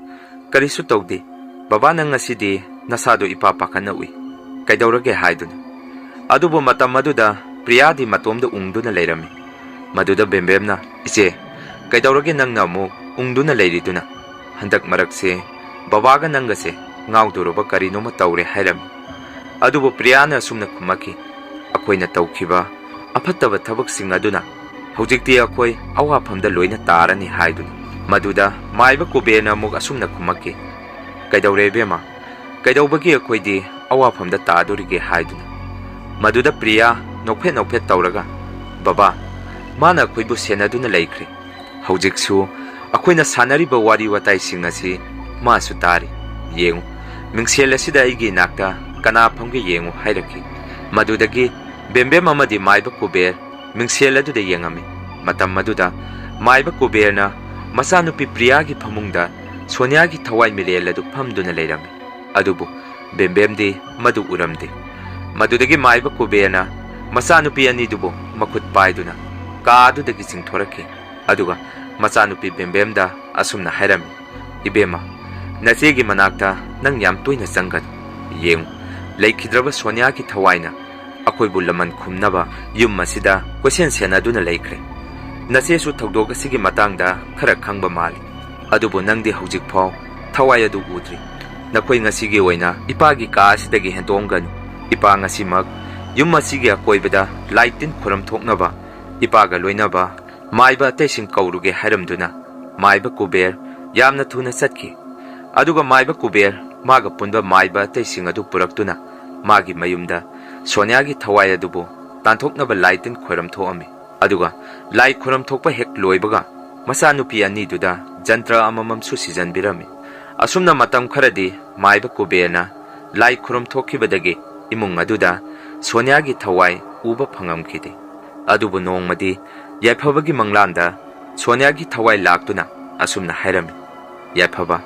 ꯀꯔꯤꯁꯨ ꯇꯧꯗꯦ꯫ ꯕꯕꯥ, ꯅꯪ ꯉꯁꯤꯗꯤ ꯅꯁꯥꯗꯣ ꯏꯄꯥ ꯄꯥꯈꯠꯅ ꯎꯏ꯫ ꯀꯩꯗꯧꯔꯒꯦ?" ꯍꯥꯏꯗꯨꯅ꯫ ꯑꯗꯨꯕꯨ ꯃꯇꯝ ꯑꯗꯨꯗ ꯄ꯭ꯔꯤꯌꯥꯗꯤ ꯃꯇꯣꯝꯗ ꯎꯪꯗꯨꯅ ꯂꯩꯔꯝꯃꯤ꯫ ꯃꯗꯨꯗ ꯕꯦꯝꯕꯦꯝꯅ, "ꯏꯆꯦ, ꯀꯩꯗꯧꯔꯒꯦ ꯅꯪꯅ ꯑꯃꯨꯛ ꯎꯪꯗꯨꯅ ꯂꯩꯔꯤꯗꯨꯅ? ꯍꯟꯗꯛ ꯃꯔꯛꯁꯦ ꯕꯕꯥꯒ ꯅꯪꯒꯁꯦ ꯉꯥꯎꯗꯣꯔꯕ ꯀꯔꯤꯅꯣꯃ ꯇꯧꯔꯦ" ꯍꯥꯏꯔꯝꯃꯤ꯫ ꯑꯗꯨꯕꯨ ꯄ꯭ꯔꯤꯌꯥꯅ ꯑꯁꯨꯝꯅ ꯈꯨꯝꯃꯛꯈꯤ, "ꯑꯩꯈꯣꯏꯅ ꯇꯧꯈꯤꯕ ꯑꯐꯠꯇꯕ ꯊꯕꯛꯁꯤꯡ ꯑꯗꯨꯅ ꯍꯧꯖꯤꯛꯇꯤ ꯑꯩꯈꯣꯏ ꯑꯋꯥꯐꯝꯗ ꯂꯣꯏꯅ ꯇꯥꯔꯅꯤ" ꯍꯥꯏꯗꯨꯅ꯫ ꯃꯗꯨꯗ ꯃꯥꯏꯕ ꯀꯨꯕꯦꯔꯅ ꯑꯃꯨꯛ ꯑꯁꯨꯝꯅ ꯈꯨꯝꯃꯛꯈꯤ, "ꯀꯩꯗꯧꯔꯦ ꯏꯕꯦꯝꯃ? ꯀꯩꯗꯧꯕꯒꯤ ꯑꯩꯈꯣꯏꯗꯤ ꯑꯋꯥꯐꯝꯗ ꯇꯥꯗꯣꯔꯤꯒꯦ?" ꯍꯥꯏꯗꯨꯅ꯫ ꯃꯗꯨꯗ ꯄ꯭ꯔꯤꯌꯥ ꯅꯣꯛꯐꯦꯠ ꯅꯣꯛꯐꯦꯠ ꯇꯧꯔꯒ, "ꯕꯕꯥ, ꯃꯥꯅ ꯑꯩꯈꯣꯏꯕꯨ ꯁꯦꯟꯅꯗꯨꯅ ꯂꯩꯈ꯭ꯔꯦ꯫ ꯍꯧꯖꯤꯛꯁꯨ ꯑꯩꯈꯣꯏꯅ ꯁꯥꯟꯅꯔꯤꯕ ꯋꯥꯔꯤ ꯋꯥꯇꯥꯏꯁꯤꯡ ꯑꯁꯤ ꯃꯥꯁꯨ ꯇꯥꯔꯤ꯫ ꯌꯦꯡꯉꯨ, ꯃꯤꯡꯁꯦꯜ ꯑꯁꯤꯗ ꯑꯩꯒꯤ ꯏꯅꯥꯛꯇ ꯀꯅꯥ ꯐꯝꯒꯦ ꯌꯦꯡꯉꯨ" ꯍꯥꯏꯔꯛꯈꯤ꯫ ꯃꯗꯨꯗꯒꯤ ꯕꯦꯝꯕꯦꯝ ꯑꯃꯗꯤ ꯃꯥꯏꯕ ꯀꯨꯕꯦꯔ ꯃꯤꯡꯁꯦꯜ ꯑꯗꯨꯗ ꯌꯦꯡꯉꯝꯃꯤ꯫ ꯃꯇꯝ ꯑꯗꯨꯗ ꯃꯥꯏꯕ ꯀꯨꯕꯦꯔꯅ ꯃꯆꯥꯅꯨꯄꯤ ꯄ꯭ꯔꯤꯌꯥꯒꯤ ꯐꯃꯨꯡꯗ ꯁꯣꯅꯤꯌꯥꯒꯤ ꯊꯋꯥꯏ ꯃꯤꯔꯦꯜ ꯑꯗꯨ ꯐꯝꯗꯨꯅ ꯂꯩꯔꯝꯃꯤ꯫ ꯑꯗꯨꯕꯨ ꯕꯦꯝꯕꯦꯝꯗꯤ ꯃꯗꯨ ꯎꯔꯝꯗꯦ꯫ ꯃꯗꯨꯗꯒꯤ ꯃꯥꯏꯕ ꯀꯨꯕꯦꯔꯅ ꯃꯆꯥꯅꯨꯄꯤ ꯑꯅꯤꯗꯨꯕꯨ ꯃꯈꯨꯠ ꯄꯥꯏꯗꯨꯅ ꯀꯥ ꯑꯗꯨꯗꯒꯤ ꯆꯤꯡꯊꯣꯔꯛꯈꯤ꯫ ꯑꯗꯨꯒ ꯃꯆꯥꯅꯨꯄꯤ ꯕꯦꯝꯕꯦꯝꯗ ꯑꯁꯨꯝꯅ ꯍꯥꯏꯔꯝꯃꯤ, "ꯏꯕꯦꯝꯃ, ꯅꯆꯦꯒꯤ ꯃꯅꯥꯛꯇ ꯅꯪ ꯌꯥꯝ ꯇꯣꯏꯅ ꯆꯪꯒꯅꯨ꯫ ꯌꯦꯡꯉꯨ, ꯂꯩꯈꯤꯗ꯭ꯔꯕ ꯁꯣꯅꯤꯌꯥꯒꯤ ꯊꯋꯥꯏꯅ ꯑꯩꯈꯣꯏꯕꯨ ꯂꯃꯟ ꯈꯨꯝꯅꯕ ꯌꯨꯝ ꯑꯁꯤꯗ ꯀꯣꯏꯁꯦꯟ ꯁꯦꯟꯅꯗꯨꯅ ꯂꯩꯈ꯭ꯔꯦ꯫ ꯅꯆꯦꯁꯨ ꯊꯧꯗꯣꯛ ꯑꯁꯤꯒꯤ ꯃꯇꯥꯡꯗ ꯈꯔ ꯈꯪꯕ ꯃꯥꯜꯂꯤ꯫ ꯑꯗꯨꯕꯨ ꯅꯪꯗꯤ ꯍꯧꯖꯤꯛꯐꯥꯎ ꯊꯋꯥꯏ ꯑꯗꯨ ꯎꯗ꯭ꯔꯤ꯫ ꯅꯈꯣꯏ ꯉꯁꯤꯒꯤ ꯑꯣꯏꯅ ꯏꯄꯥꯒꯤ ꯀꯥ ꯑꯁꯤꯗꯒꯤ ꯍꯦꯟꯗꯣꯛꯑꯝꯒꯅꯨ꯫ ꯏꯄꯥ ꯉꯁꯤꯃꯛ ꯌꯨꯝ ꯑꯁꯤꯒꯤ ꯑꯀꯣꯏꯕꯗ ꯂꯥꯏ ꯇꯤꯟ ꯈꯨꯔꯝ ꯊꯣꯛꯅꯕ ꯏꯄꯥꯒ ꯂꯣꯏꯅꯕ ꯃꯥꯏꯕ ꯑꯇꯩꯁꯤꯡ ꯀꯧꯔꯨꯒꯦ" ꯍꯥꯏꯔꯝꯗꯨꯅ ꯃꯥꯏꯕ ꯀꯨꯕꯦꯔ ꯌꯥꯝꯅ ꯊꯨꯅ ꯆꯠꯈꯤ꯫ ꯑꯗꯨꯒ ꯃꯥꯏꯕ ꯀꯨꯕꯦꯔ ꯃꯥꯒ ꯄꯨꯟꯕ ꯃꯥꯏꯕ ꯑꯇꯩꯁꯤꯡ ꯑꯗꯨ ꯄꯨꯔꯛꯇꯨꯅ ꯃꯥꯒꯤ ꯃꯌꯨꯝꯗ ꯁꯣꯅꯤꯌꯥꯒꯤ ꯊꯋꯥꯏ ꯑꯗꯨꯕꯨ ꯇꯥꯟꯊꯣꯛꯅꯕ ꯂꯥꯏ ꯇꯤꯟ ꯈꯣꯏꯔꯝ ꯊꯣꯛꯑꯝꯃꯤ꯫ ꯑꯗꯨꯒ ꯂꯥꯏ ꯈꯨꯔꯨꯝ ꯊꯣꯛꯄ ꯍꯦꯛ ꯂꯣꯏꯕꯒ ꯃꯆꯥꯅꯨꯄꯤ ꯑꯅꯤꯗꯨꯗ ꯖꯟꯇ꯭ꯔ ꯑꯃꯃꯝꯁꯨ ꯁꯤꯖꯟꯕꯤꯔꯝꯃꯤ꯫ ꯑꯁꯨꯝꯅ ꯃꯇꯝ ꯈꯔꯗꯤ ꯃꯥꯏꯕ ꯀꯨꯕꯦꯔꯅ ꯂꯥꯏ ꯈꯨꯔꯨꯝ ꯊꯣꯛꯈꯤꯕꯗꯒꯤ ꯏꯃꯨꯡ ꯑꯗꯨꯗ ꯁꯣꯅꯤꯌꯥꯒꯤ ꯊꯋꯥꯏ ꯎꯕ ꯐꯪꯉꯝꯈꯤꯗꯦ꯫ ꯑꯗꯨꯕꯨ ꯅꯣꯡꯃꯗꯤ ꯌꯥꯏꯐꯕꯒꯤ ꯃꯪꯂꯥꯟꯗ ꯁꯣꯅꯤꯌꯥꯒꯤ ꯊꯋꯥꯏ ꯂꯥꯛꯇꯨꯅ ꯑꯁꯨꯝꯅ ꯍꯥꯏꯔꯝꯃꯤ, "ꯌꯥꯏꯐꯕ,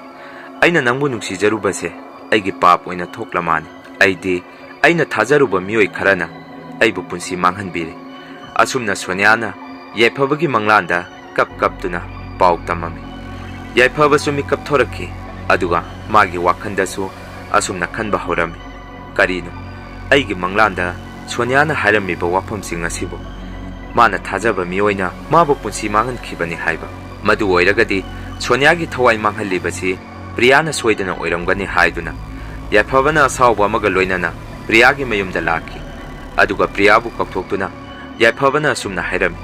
ꯑꯩꯅ ꯅꯪꯕꯨ ꯅꯨꯡꯁꯤꯖꯔꯨꯕꯁꯦ ꯑꯩꯒꯤ ꯄꯥꯞ ꯑꯣꯏꯅ ꯊꯣꯛꯂ ꯃꯥꯅꯤ꯫ ꯑꯩꯗꯤ ꯑꯩꯅ ꯊꯥꯖꯔꯨꯕ ꯃꯤꯑꯣꯏ ꯈꯔꯅ ꯑꯩꯕꯨ ꯄꯨꯟꯁꯤ ꯃꯥꯡꯍꯟꯕꯤꯔꯦ꯫" ꯑꯁꯨꯝꯅ ꯁꯣꯅꯤꯌꯥꯅ ꯌꯥꯏꯐꯕꯒꯤ ꯃꯪꯂꯥꯟꯗ ꯀꯞ ꯀꯞꯇꯨꯅ ꯄꯥꯎ ꯇꯝꯃꯝꯃꯤ꯫ ꯌꯥꯏꯐꯕꯁꯨ ꯃꯤꯀꯞ ꯊꯣꯔꯛꯈꯤ, ꯑꯗꯨꯒ ꯃꯥꯒꯤ ꯋꯥꯈꯜꯗꯁꯨ ꯑꯁꯨꯝꯅ ꯈꯟꯕ ꯍꯧꯔꯝꯃꯤ, "ꯀꯔꯤꯅꯣ ꯑꯩꯒꯤ ꯃꯪꯂꯥꯟꯗ ꯁꯣꯅꯤꯌꯥꯅ ꯍꯥꯏꯔꯝꯃꯤꯕ ꯋꯥꯐꯝꯁꯤꯡ ꯑꯁꯤꯕꯨ? ꯃꯥꯅ ꯊꯥꯖꯕ ꯃꯤꯑꯣꯏꯅ ꯃꯥꯕꯨ ꯄꯨꯟꯁꯤ ꯃꯥꯡꯍꯟꯈꯤꯕꯅꯤ ꯍꯥꯏꯕ꯫ ꯃꯗꯨ ꯑꯣꯏꯔꯒꯗꯤ ꯁꯣꯅꯤꯌꯥꯒꯤ ꯊꯋꯥꯏ ꯃꯥꯡꯍꯜꯂꯤꯕꯁꯤ ꯄ꯭ꯔꯤꯌꯥꯅ ꯁꯣꯏꯗꯅ ꯑꯣꯏꯔꯝꯒꯅꯤ" ꯍꯥꯏꯗꯨꯅ ꯌꯥꯏꯐꯕꯅ ꯑꯁꯥꯎꯕ ꯑꯃꯒ ꯂꯣꯏꯅꯅ ꯄ꯭ꯔꯤꯌꯥꯒꯤ ꯃꯌꯨꯝꯗ ꯂꯥꯛꯈꯤ꯫ ꯑꯗꯨꯒ ꯄ꯭ꯔꯤꯌꯥꯕꯨ ꯀꯧꯊꯣꯛꯇꯨꯅ ꯌꯥꯏꯐꯕꯅ ꯑꯁꯨꯝꯅ ꯍꯥꯏꯔꯝꯃꯤ,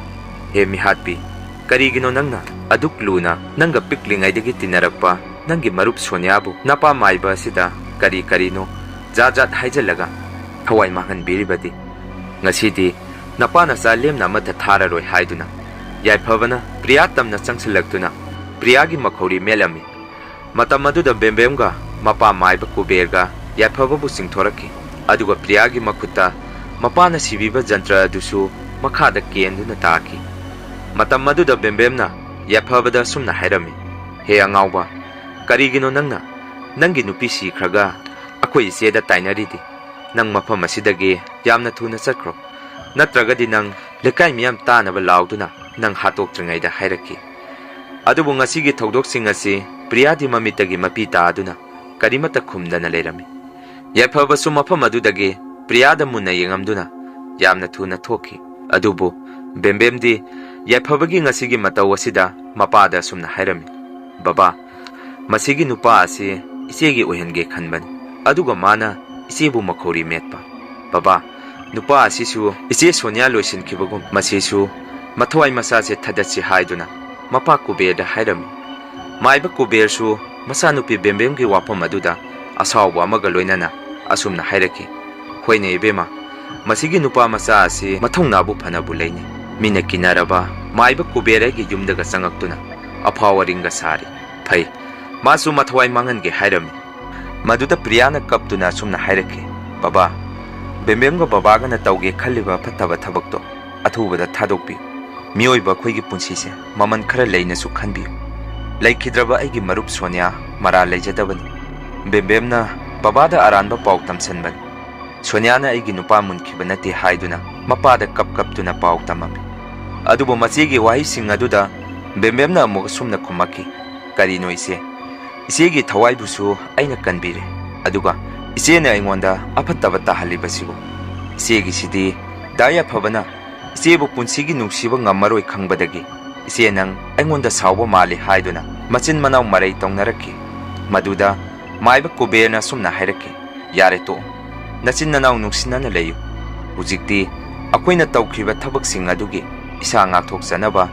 "ꯍꯦ ꯃꯤꯍꯥꯠꯄꯤ, ꯀꯔꯤꯒꯤꯅꯣ ꯅꯪꯅ ꯑꯗꯨꯛ ꯂꯨꯅ ꯅꯪꯒ ꯄꯤꯛꯂꯤꯉꯩꯗꯒꯤ ꯇꯤꯟꯅꯔꯛꯄ ꯅꯪꯒꯤ ꯃꯔꯨꯞ ꯁꯣꯅꯤꯌꯥꯕꯨ ꯅꯄꯥ ꯃꯥꯏꯕ ꯑꯁꯤꯗ ꯀꯔꯤ ꯀꯔꯤꯅꯣ ꯖꯥꯠ ꯖꯥꯠ ꯍꯥꯏꯖꯜꯂꯒ ꯊꯋꯥꯏ ꯃꯥꯡꯍꯟꯕꯤꯔꯤꯕꯗꯤ? ꯉꯁꯤꯗꯤ ꯅꯄꯥ ꯅꯆꯥ ꯂꯦꯝꯅ ꯑꯃꯠꯇ ꯊꯥꯔꯔꯣꯏ" ꯍꯥꯏꯗꯨꯅ ꯌꯥꯏꯐꯕꯅ ꯄ꯭ꯔꯤꯌꯥ ꯇꯝꯅ ꯆꯪꯁꯤꯜꯂꯛꯇꯨꯅ ꯄ꯭ꯔꯤꯌꯥꯒꯤ ꯃꯈꯧꯔꯤ ꯃꯦꯠꯂꯝꯃꯤ꯫ ꯃꯇꯝ ꯑꯗꯨꯗ ꯕꯦꯝꯕꯦꯝꯒ ꯃꯄꯥ ꯃꯥꯏꯕ ꯀꯨꯕꯦꯔꯒ ꯌꯥꯏꯐꯕꯕꯨ ꯆꯤꯡꯊꯣꯔꯛꯈꯤ꯫ ꯑꯗꯨꯒ ꯄ꯭ꯔꯤꯌꯥꯒꯤ ꯃꯈꯨꯠꯇ ꯃꯄꯥꯅ ꯁꯤꯕꯤꯕ ꯖꯟꯇ꯭ꯔ ꯑꯗꯨꯁꯨ ꯃꯈꯥꯗ ꯀꯦꯟꯗꯨꯅ ꯇꯥꯈꯤ꯫ ꯃꯇꯝ ꯑꯗꯨꯗ ꯕꯦꯝꯕꯦꯝꯅ ꯌꯥꯏꯐꯕꯗ ꯑꯁꯨꯝꯅ ꯍꯥꯏꯔꯝꯃꯤ, "ꯍꯦ ꯑꯉꯥꯎꯕ, ꯀꯔꯤꯒꯤꯅꯣ ꯅꯪꯅ ꯅꯪꯒꯤ ꯅꯨꯄꯤ ꯁꯤꯈ꯭ꯔꯒ ꯑꯩꯈꯣꯏ ꯏꯆꯦꯗ ꯇꯥꯏꯅꯔꯤꯗꯤ? ꯅꯪ ꯃꯐꯝ ꯑꯁꯤꯗꯒꯤ ꯌꯥꯝꯅ ꯊꯨꯅ ꯆꯠꯈ꯭ꯔꯣ, ꯅꯠꯇ꯭ꯔꯒꯗꯤ ꯅꯪ ꯂꯩꯀꯥꯏ ꯃꯤꯌꯥꯝ ꯇꯥꯅꯕ ꯂꯥꯎꯗꯨꯅ ꯅꯪ ꯍꯥꯠꯇꯣꯛꯇ꯭ꯔꯤꯉꯩꯗ ꯍꯥꯏꯔꯛꯈꯤ꯫" ꯑꯗꯨꯕꯨ ꯉꯁꯤꯒꯤ ꯊꯧꯗꯣꯛꯁꯤꯡ ꯑꯁꯤ ꯄ꯭ꯔꯤꯌꯥꯗꯤ ꯃꯃꯤꯠꯇꯒꯤ ꯃꯄꯤ ꯇꯥꯗꯨꯅ ꯀꯔꯤꯃꯠꯇ ꯈꯨꯝꯗꯅ ꯂꯩꯔꯝꯃꯤ꯫ ꯌꯥꯏꯐꯕꯁꯨ ꯃꯐꯝ ꯑꯗꯨꯗꯒꯤ ꯄ꯭ꯔꯤꯌꯥꯗ ꯃꯨꯟꯅ ꯌꯦꯡꯉꯝꯗꯨꯅ ꯌꯥꯝꯅ ꯊꯨꯅ ꯊꯣꯛꯈꯤ꯫ ꯑꯗꯨꯕꯨ ꯕꯦꯝꯕꯦꯝꯗꯤ ꯌꯥꯏꯐꯕꯒꯤ ꯉꯁꯤꯒꯤ ꯃꯇꯧ ꯑꯁꯤꯗ ꯃꯄꯥꯗ ꯑꯁꯨꯝꯅ ꯍꯥꯏꯔꯝꯃꯤ, "ꯕꯕꯥ, ꯃꯁꯤꯒꯤ ꯅꯨꯄꯥ ꯑꯁꯤ ꯏꯆꯦꯒꯤ ꯑꯣꯏꯍꯟꯒꯦ ꯈꯟꯕꯅꯤ, ꯑꯗꯨꯒ ꯃꯥꯅ ꯏꯆꯦꯕꯨ ꯃꯈꯧꯔꯤ ꯃꯦꯠꯄ꯫ ꯕꯕꯥ, ꯅꯨꯄꯥ ꯑꯁꯤꯁꯨ ꯏꯆꯦ ꯁꯣꯅꯤꯌꯥ ꯂꯣꯏꯁꯤꯟꯈꯤꯕꯒꯨꯝ ꯃꯁꯤꯁꯨ ꯃꯊꯋꯥꯏ ꯃꯆꯥꯁꯦ ꯊꯥꯗꯠꯁꯤ" ꯍꯥꯏꯗꯨꯅ ꯃꯄꯥ ꯀꯨꯕꯦꯔꯗ ꯍꯥꯏꯔꯝꯃꯤ꯫ ꯃꯥꯏꯕ ꯀꯨꯕꯦꯔꯁꯨ ꯃꯆꯥꯅꯨꯄꯤ ꯕꯦꯝꯕꯦꯝꯒꯤ ꯋꯥꯐꯝ ꯑꯗꯨꯗ ꯑꯁꯥꯎꯕ ꯑꯃꯒ ꯂꯣꯏꯅꯅ ꯑꯁꯨꯝꯅ ꯍꯥꯏꯔꯛꯈꯤ, "ꯍꯣꯏꯅꯦ ꯏꯕꯦꯝꯃ, ꯃꯁꯤꯒꯤ ꯅꯨꯄꯥ ꯃꯆꯥ ꯑꯁꯤ ꯃꯊꯧꯅꯥꯕꯨ ꯐꯅꯕꯨ ꯂꯩꯅꯤ꯫ ꯃꯤꯅ ꯀꯤꯅꯔꯕ ꯃꯥꯏꯕ ꯀꯨꯕꯦꯔ ꯑꯩꯒꯤ ꯌꯨꯝꯗꯒ ꯆꯪꯉꯛꯇꯨꯅ ꯑꯐꯥꯎ ꯑꯔꯤꯡꯒ ꯁꯥꯔꯤ꯫ ꯐꯩ, ꯃꯥꯁꯨ ꯃꯊꯋꯥꯏ ꯃꯥꯡꯍꯟꯒꯦ ꯍꯥꯏꯔꯝꯃꯤ꯫" ꯃꯗꯨꯗ ꯄ꯭ꯔꯤꯌꯥꯅ ꯀꯞꯇꯨꯅ ꯑꯁꯨꯝꯅ ꯍꯥꯏꯔꯛꯈꯤ, "ꯕꯕꯥ, ꯕꯦꯝꯕꯦꯝꯒ ꯕꯕꯥꯒꯅ ꯇꯧꯒꯦ ꯈꯜꯂꯤꯕ ꯐꯠꯇꯕ ꯊꯕꯛꯇꯣ ꯑꯊꯨꯕꯗ ꯊꯥꯗꯣꯛꯄꯤꯌꯨ꯫ ꯃꯤꯑꯣꯏꯕ ꯑꯩꯈꯣꯏꯒꯤ ꯄꯨꯟꯁꯤꯁꯦ ꯃꯃꯜ ꯈꯔ ꯂꯩꯅꯁꯨ ꯈꯟꯕꯤꯌꯨ꯫ ꯂꯩꯈꯤꯗ꯭ꯔꯕ ꯑꯩꯒꯤ ꯃꯔꯨꯞ ꯁꯣꯅꯤꯌꯥ ꯃꯔꯥꯜ ꯂꯩꯖꯗꯕꯅꯤ꯫ ꯕꯦꯝꯕꯦꯝꯅ ꯕꯕꯥꯗ ꯑꯔꯥꯟꯕ ꯄꯥꯎ ꯇꯝꯁꯟꯕꯅꯤ꯫" ꯁꯣꯅꯤꯌꯥꯅ ꯑꯩꯒꯤ ꯅꯨꯄꯥ ꯃꯨꯟꯈꯤꯕ ꯅꯠꯇꯦ ꯍꯥꯏꯗꯨꯅ ꯃꯄꯥꯗ ꯀꯞ ꯀꯞꯇꯨꯅ ꯄꯥꯎ ꯇꯝꯃꯝꯃꯤ꯫ ꯑꯗꯨꯕꯨ ꯃꯆꯦꯒꯤ ꯋꯥꯍꯩꯁꯤꯡ ꯑꯗꯨꯗ ꯕꯦꯝꯕꯦꯝꯅ ꯑꯃꯨꯛ ꯑꯁꯨꯝꯅ ꯈꯨꯝꯃꯛꯈꯤ, "ꯀꯔꯤꯅꯣ ꯏꯆꯦ? ꯏꯆꯦꯒꯤ ꯊꯋꯥꯏꯕꯨꯁꯨ ꯑꯩꯅ ꯀꯟꯕꯤꯔꯦ, ꯑꯗꯨꯒ ꯏꯆꯦꯅ ꯑꯩꯉꯣꯟꯗ ꯑꯐꯠꯇꯕ ꯇꯥꯍꯜꯂꯤꯕꯁꯤꯕꯨ? ꯏꯆꯦꯒꯤꯁꯤꯗꯤ ꯗꯥ ꯌꯥꯏꯐꯕꯅ ꯏꯆꯦꯕꯨ ꯄꯨꯟꯁꯤꯒꯤ ꯅꯨꯡꯁꯤꯕ ꯉꯝꯃꯔꯣꯏ ꯈꯪꯕꯗꯒꯤ ꯏꯆꯦ ꯅꯪ ꯑꯩꯉꯣꯟꯗ ꯁꯥꯎꯕ ꯃꯥꯜꯂꯤ" ꯍꯥꯏꯗꯨꯅ ꯃꯆꯤꯟ ꯃꯅꯥꯎ ꯃꯔꯩ ꯇꯧꯅꯔꯛꯈꯤ꯫ ꯃꯗꯨꯗ ꯃꯥꯏꯕ ꯀꯨꯕꯦꯔꯅ ꯑꯁꯨꯝꯅ ꯍꯥꯏꯔꯛꯈꯤ, "ꯌꯥꯔꯦ ꯇꯣꯛꯑꯣ꯫ ꯅꯆꯤꯟ ꯅꯅꯥꯎ ꯅꯨꯡꯁꯤꯅꯅ ꯂꯩꯌꯨ꯫ ꯍꯧꯖꯤꯛꯇꯤ ꯑꯩꯈꯣꯏꯅ ꯇꯧꯈ꯭ꯔꯤꯕ ꯊꯕꯛꯁꯤꯡ ꯑꯗꯨꯒꯤ ꯏꯁꯥ ꯉꯥꯛꯊꯣꯛꯆꯅꯕ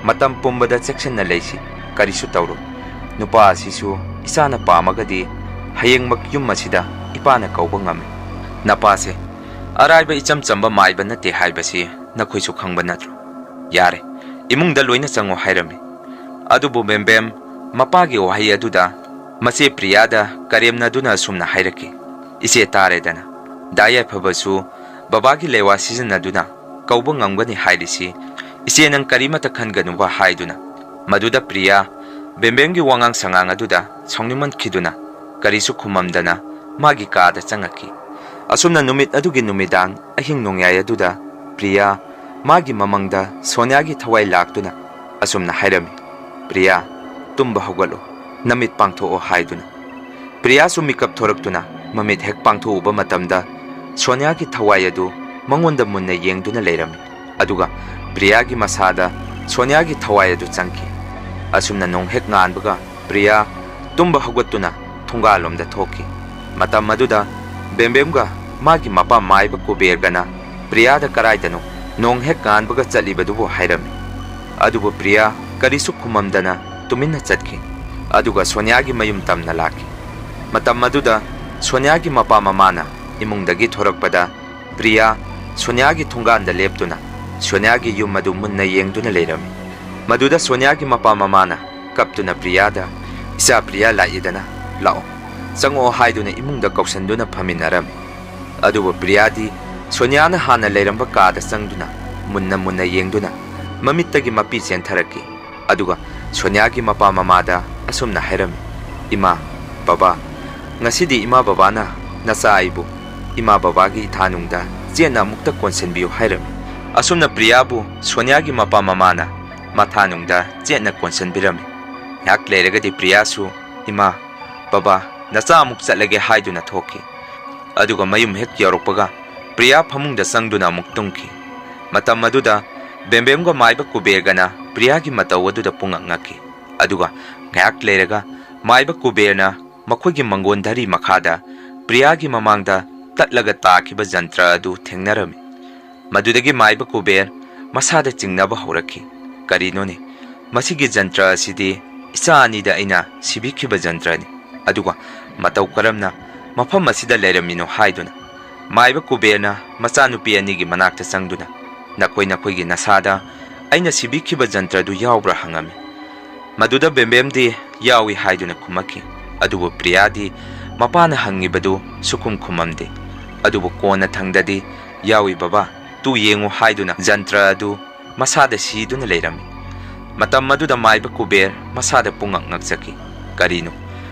ꯃꯇꯝ ꯄꯨꯝꯕꯗ ꯆꯦꯛꯁꯤꯟꯅ ꯂꯩꯁꯤ꯫ ꯀꯔꯤꯁꯨ ꯇꯧꯔꯣꯏ꯫ ꯅꯨꯄꯥ ꯑꯁꯤꯁꯨ ꯏꯆꯥꯅ ꯄꯥꯝꯃꯒꯗꯤ ꯍꯌꯦꯡꯃꯛ ꯌꯨꯝ ꯑꯁꯤꯗ ꯏꯄꯥꯅ ꯀꯧꯕ ꯉꯝꯃꯤ꯫ ꯅꯄꯥꯁꯦ ꯑꯔꯥꯏꯕ ꯏꯆꯝ ꯆꯝꯕ ꯃꯥꯏꯕ ꯅꯠꯇꯦ ꯍꯥꯏꯕꯁꯤ ꯅꯈꯣꯏꯁꯨ ꯈꯪꯕ ꯅꯠꯇ꯭ꯔꯣ?" "ꯌꯥꯔꯦ, ꯏꯃꯨꯡꯗ ꯂꯣꯏꯅ ꯆꯪꯉꯣ" ꯍꯥꯏꯔꯝꯃꯤ꯫ ꯑꯗꯨꯕꯨ ꯕꯦꯝꯕꯦꯝ ꯃꯄꯥꯒꯤ ꯋꯥꯍꯩ ꯑꯗꯨꯗ ꯃꯆꯦ ꯄ꯭ꯔꯤꯌꯥꯗ ꯀꯔꯦꯝꯅꯗꯨꯅ ꯑꯁꯨꯝꯅ ꯍꯥꯏꯔꯛꯈꯤ, "ꯏꯆꯦ ꯇꯥꯔꯦꯗꯅ, ꯗꯥ ꯌꯥꯏꯐꯕꯁꯨ ꯕꯕꯥꯒꯤ ꯂꯩꯋꯥ ꯁꯤꯖꯤꯟꯅꯗꯨꯅ ꯀꯧꯕ ꯉꯝꯒꯅꯤ ꯍꯥꯏꯔꯤꯁꯤ, ꯏꯆꯦ ꯅꯪ ꯀꯔꯤꯃꯠꯇ ꯈꯟꯒꯅꯨꯕ" ꯍꯥꯏꯗꯨꯅ꯫ ꯃꯗꯨꯗ ꯄ꯭ꯔꯤꯌꯥ ꯕꯦꯝꯕꯦꯝꯒꯤ ꯋꯥꯉꯥꯡ ꯁꯉꯥꯡ ꯑꯗꯨꯗ ꯁꯥꯎꯅꯤꯡꯃꯟꯈꯤꯗꯨꯅ ꯀꯔꯤꯁꯨ ꯈꯨꯝꯃꯝꯗꯅ ꯃꯥꯒꯤ ꯀꯥꯗ ꯆꯪꯉꯛꯈꯤ꯫ ꯑꯁꯨꯝꯅ ꯅꯨꯃꯤꯠ ꯑꯗꯨꯒꯤ ꯅꯨꯃꯤꯗꯥꯡ ꯑꯍꯤꯡ ꯅꯣꯡꯌꯥꯏ ꯑꯗꯨꯗ ꯄ꯭ꯔꯤꯌꯥ ꯃꯥꯒꯤ ꯃꯃꯪꯗ ꯁꯣꯅꯤꯌꯥꯒꯤ ꯊꯋꯥꯏ ꯂꯥꯛꯇꯨꯅ ꯑꯁꯨꯝꯅ ꯍꯥꯏꯔꯝꯃꯤ, "ꯄ꯭ꯔꯤꯌꯥ, ꯇꯨꯝꯕ ꯍꯧꯒꯠꯂꯣ, ꯅꯃꯤꯠ ꯄꯥꯡꯊꯣꯛꯑꯣ" ꯍꯥꯏꯗꯨꯅ꯫ ꯄ꯭ꯔꯤꯌꯥꯁꯨ ꯃꯤꯀꯞ ꯊꯣꯔꯛꯇꯨꯅ ꯃꯃꯤꯠ ꯍꯦꯛ ꯄꯥꯡꯊꯣꯛꯎꯕ ꯃꯇꯝꯗ ꯁꯣꯅꯤꯌꯥꯒꯤ ꯊꯋꯥꯏ ꯑꯗꯨ ꯃꯉꯣꯟꯗ ꯃꯨꯟꯅ ꯌꯦꯡꯗꯨꯅ ꯂꯩꯔꯝꯃꯤ꯫ ꯑꯗꯨꯒ ꯄ꯭ꯔꯤꯌꯥꯒꯤ ꯃꯁꯥꯗ ꯁꯣꯅꯤꯌꯥꯒꯤ ꯊꯋꯥꯏ ꯑꯗꯨ ꯆꯪꯈꯤ꯫ ꯑꯁꯨꯝꯅ ꯅꯣꯡ ꯍꯦꯛ ꯉꯥꯟꯕꯒ ꯄ꯭ꯔꯤꯌꯥ ꯇꯨꯝꯕ ꯍꯧꯒꯠꯇꯨꯅ ꯊꯣꯡꯒꯥꯜꯂꯣꯝꯗ ꯊꯣꯛꯈꯤ꯫ ꯃꯇꯝ ꯑꯗꯨꯗ ꯕꯦꯝꯕꯦꯝꯒ ꯃꯥꯒꯤ ꯃꯄꯥ ꯃꯥꯏꯕ ꯀꯨꯕꯦꯔꯒꯅ ꯄ꯭ꯔꯤꯌꯥꯗ ꯀꯔꯥꯏꯗꯅꯣ ꯅꯣꯡ ꯍꯦꯛ ꯉꯥꯟꯕꯒ ꯆꯠꯂꯤꯕꯗꯨꯕꯨ ꯍꯥꯏꯔꯝꯃꯤ꯫ ꯑꯗꯨꯕꯨ ꯄ꯭ꯔꯤꯌꯥ ꯀꯔꯤꯁꯨ ꯈꯨꯝꯃꯝꯗꯅ ꯇꯨꯃꯤꯟꯅ ꯆꯠꯈꯤ꯫ ꯑꯗꯨꯒ ꯁꯣꯅꯤꯌꯥꯒꯤ ꯃꯌꯨꯝ ꯇꯝꯅ ꯂꯥꯛꯈꯤ꯫ ꯃꯇꯝ ꯑꯗꯨꯗ ꯁꯣꯅꯤꯌꯥꯒꯤ ꯃꯄꯥ ꯃꯃꯥꯅ ꯏꯃꯨꯡꯗꯒꯤ ꯊꯣꯔꯛꯄꯗ ꯄ꯭ꯔꯤꯌꯥ ꯁꯣꯅꯤꯌꯥꯒꯤ ꯊꯣꯡꯒꯥꯟꯗ ꯂꯦꯞꯇꯨꯅ ꯁꯣꯅꯤꯌꯥꯒꯤ ꯌꯨꯝ ꯑꯗꯨ ꯃꯨꯟꯅ ꯌꯦꯡꯗꯨꯅ ꯂꯩꯔꯝꯃꯤ꯫ ꯃꯗꯨꯗ ꯁꯣꯅꯤꯌꯥꯒꯤ ꯃꯄꯥ ꯃꯃꯥꯅ ꯀꯞꯇꯨꯅ ꯄ꯭ꯔꯤꯌꯥꯗ, "ꯏꯆꯥ ꯄ꯭ꯔꯤꯌꯥ, ꯂꯥꯛꯏꯗꯅ, ꯂꯥꯛꯑꯣ, ꯆꯪꯉꯛꯑꯣ" ꯍꯥꯏꯗꯨꯅ ꯏꯃꯨꯡꯗ ꯀꯧꯁꯟꯗꯨꯅ ꯐꯝꯃꯤꯟꯅꯔꯝꯃꯤ꯫ ꯑꯗꯨꯕꯨ ꯄ꯭ꯔꯤꯌꯥꯗꯤ ꯁꯣꯅꯤꯌꯥꯅ ꯍꯥꯟꯅ ꯂꯩꯔꯝꯕ ꯀꯥꯗ ꯆꯪꯗꯨꯅ ꯃꯨꯟꯅ ꯃꯨꯟꯅ ꯌꯦꯡꯗꯨꯅ ꯃꯃꯤꯠꯇꯒꯤ ꯃꯄꯤ ꯆꯦꯟꯊꯔꯛꯈꯤ꯫ ꯑꯗꯨꯒ ꯁꯣꯅꯤꯌꯥꯒꯤ ꯃꯄꯥ ꯃꯃꯥꯗ ꯑꯁꯨꯝꯅ ꯍꯥꯏꯔꯝꯃꯤ, "ꯏꯃꯥ, ꯕꯕꯥ, ꯉꯁꯤꯗꯤ ꯏꯃꯥ ꯕꯕꯥꯅ ꯅꯆꯥ ꯑꯩꯕꯨ ꯏꯃꯥ ꯕꯕꯥꯒꯤ ꯏꯊꯥꯅꯨꯡꯗ ꯆꯦꯠꯅ ꯑꯃꯨꯛꯇ ꯀꯣꯟꯁꯤꯟꯕꯤꯌꯨ" ꯍꯥꯏꯔꯝꯃꯤ꯫ ꯑꯁꯨꯝꯅ ꯄ꯭ꯔꯤꯌꯥꯕꯨ ꯁꯣꯅꯤꯌꯥꯒꯤ ꯃꯄꯥ ꯃꯃꯥꯅ ꯃꯊꯥꯅꯨꯡꯗ ꯆꯦꯠꯅ ꯀꯣꯟꯁꯤꯟꯕꯤꯔꯝꯃꯤ꯫ ꯉꯥꯏꯍꯥꯛ ꯂꯩꯔꯒꯗꯤ ꯄ꯭ꯔꯤꯌꯥꯁꯨ, "ꯏꯃꯥ, ꯕꯕꯥ, ꯅꯆꯥ ꯑꯃꯨꯛ ꯆꯠꯂꯒꯦ" ꯍꯥꯏꯗꯨꯅ ꯊꯣꯛꯈꯤ꯫ ꯑꯗꯨꯒ ꯃꯌꯨꯝ ꯍꯦꯛ ꯌꯧꯔꯛꯄꯒ ꯄ꯭ꯔꯤꯌꯥ ꯐꯃꯨꯡꯗ ꯆꯪꯗꯨꯅ ꯑꯃꯨꯛ ꯇꯨꯝꯈꯤ꯫ ꯃꯇꯝ ꯑꯗꯨꯗ ꯕꯦꯝꯕꯦꯝꯒ ꯃꯥꯏꯕ ꯀꯨꯕꯦꯔꯒꯅ ꯄ꯭ꯔꯤꯌꯥꯒꯤ ꯃꯇꯧ ꯑꯗꯨꯗ ꯄꯨꯡꯉꯛ ꯉꯛꯈꯤ꯫ ꯑꯗꯨꯒ ꯉꯥꯏꯍꯥꯛ ꯂꯩꯔꯒ ꯃꯥꯏꯕ ꯀꯨꯕꯦꯔꯅ ꯃꯈꯣꯏꯒꯤ ꯃꯪꯒꯣꯟ ꯙꯔꯤ ꯃꯈꯥꯗ ꯄ꯭ꯔꯤꯌꯥꯒꯤ ꯃꯃꯥꯡꯗ ꯇꯠꯂꯒ ꯇꯥꯈꯤꯕ ꯖꯟꯇ꯭ꯔ ꯑꯗꯨ ꯊꯦꯡꯅꯔꯝꯃꯤ꯫ ꯃꯗꯨꯗꯒꯤ ꯃꯥꯏꯕ ꯀꯨꯕꯦꯔ ꯃꯁꯥꯗ ꯆꯤꯡꯅꯕ ꯍꯧꯔꯛꯈꯤ꯫ "ꯀꯔꯤꯅꯣꯅꯦ? ꯃꯁꯤꯒꯤ ꯖꯟꯇ꯭ꯔ ꯑꯁꯤꯗꯤ ꯏꯆꯥ ꯑꯅꯤꯗ ꯑꯩꯅ ꯁꯤꯕꯤꯈꯤꯕ ꯖꯟꯇ꯭ꯔꯅꯤ꯫ ꯑꯗꯨꯒ ꯃꯇꯧ ꯀꯔꯝꯅ ꯃꯐꯝ ꯑꯁꯤꯗ ꯂꯩꯔꯝꯃꯤꯅꯣ?" ꯍꯥꯏꯗꯨꯅ ꯃꯥꯏꯕ ꯀꯨꯕꯦꯔꯅ ꯃꯆꯥꯅꯨꯄꯤ ꯑꯅꯤꯒꯤ ꯃꯅꯥꯛꯇ ꯆꯪꯗꯨꯅ, "ꯅꯈꯣꯏ ꯅꯈꯣꯏꯒꯤ ꯅꯁꯥꯗ ꯑꯩꯅ ꯁꯤꯕꯤꯈꯤꯕ ꯖꯟꯇ꯭ꯔꯗꯨ ꯌꯥꯎꯕ꯭ꯔꯥ?" ꯍꯪꯉꯝꯃꯤ꯫ ꯃꯗꯨꯗ ꯕꯦꯝꯕꯦꯝꯗꯤ ꯌꯥꯎꯏ ꯍꯥꯏꯗꯨꯅ ꯈꯨꯝꯃꯛꯈꯤ꯫ ꯑꯗꯨꯕꯨ ꯄ꯭ꯔꯤꯌꯥꯗꯤ ꯃꯄꯥꯅ ꯍꯪꯉꯤꯕꯗꯨ ꯁꯨꯈꯨꯝ ꯈꯨꯝꯃꯝꯗꯦ꯫ ꯑꯗꯨꯕꯨ ꯀꯣꯟꯅ ꯊꯪꯗꯗꯤ, "ꯌꯥꯎꯏ ꯕꯕꯥ, ꯇꯨ ꯌꯦꯡꯉꯨ" ꯍꯥꯏꯗꯨꯅ ꯖꯟꯇ꯭ꯔ ꯑꯗꯨ ꯃꯁꯥꯗ ꯁꯤꯗꯨꯅ ꯂꯩꯔꯝꯃꯤ꯫ ꯃꯇꯝ ꯑꯗꯨꯗ ꯃꯥꯏꯕ ꯀꯨꯕꯦꯔ ꯃꯁꯥꯗ ꯄꯨꯡꯉꯛ ꯉꯛꯆꯈꯤ꯫ "ꯀꯔꯤꯅꯣ?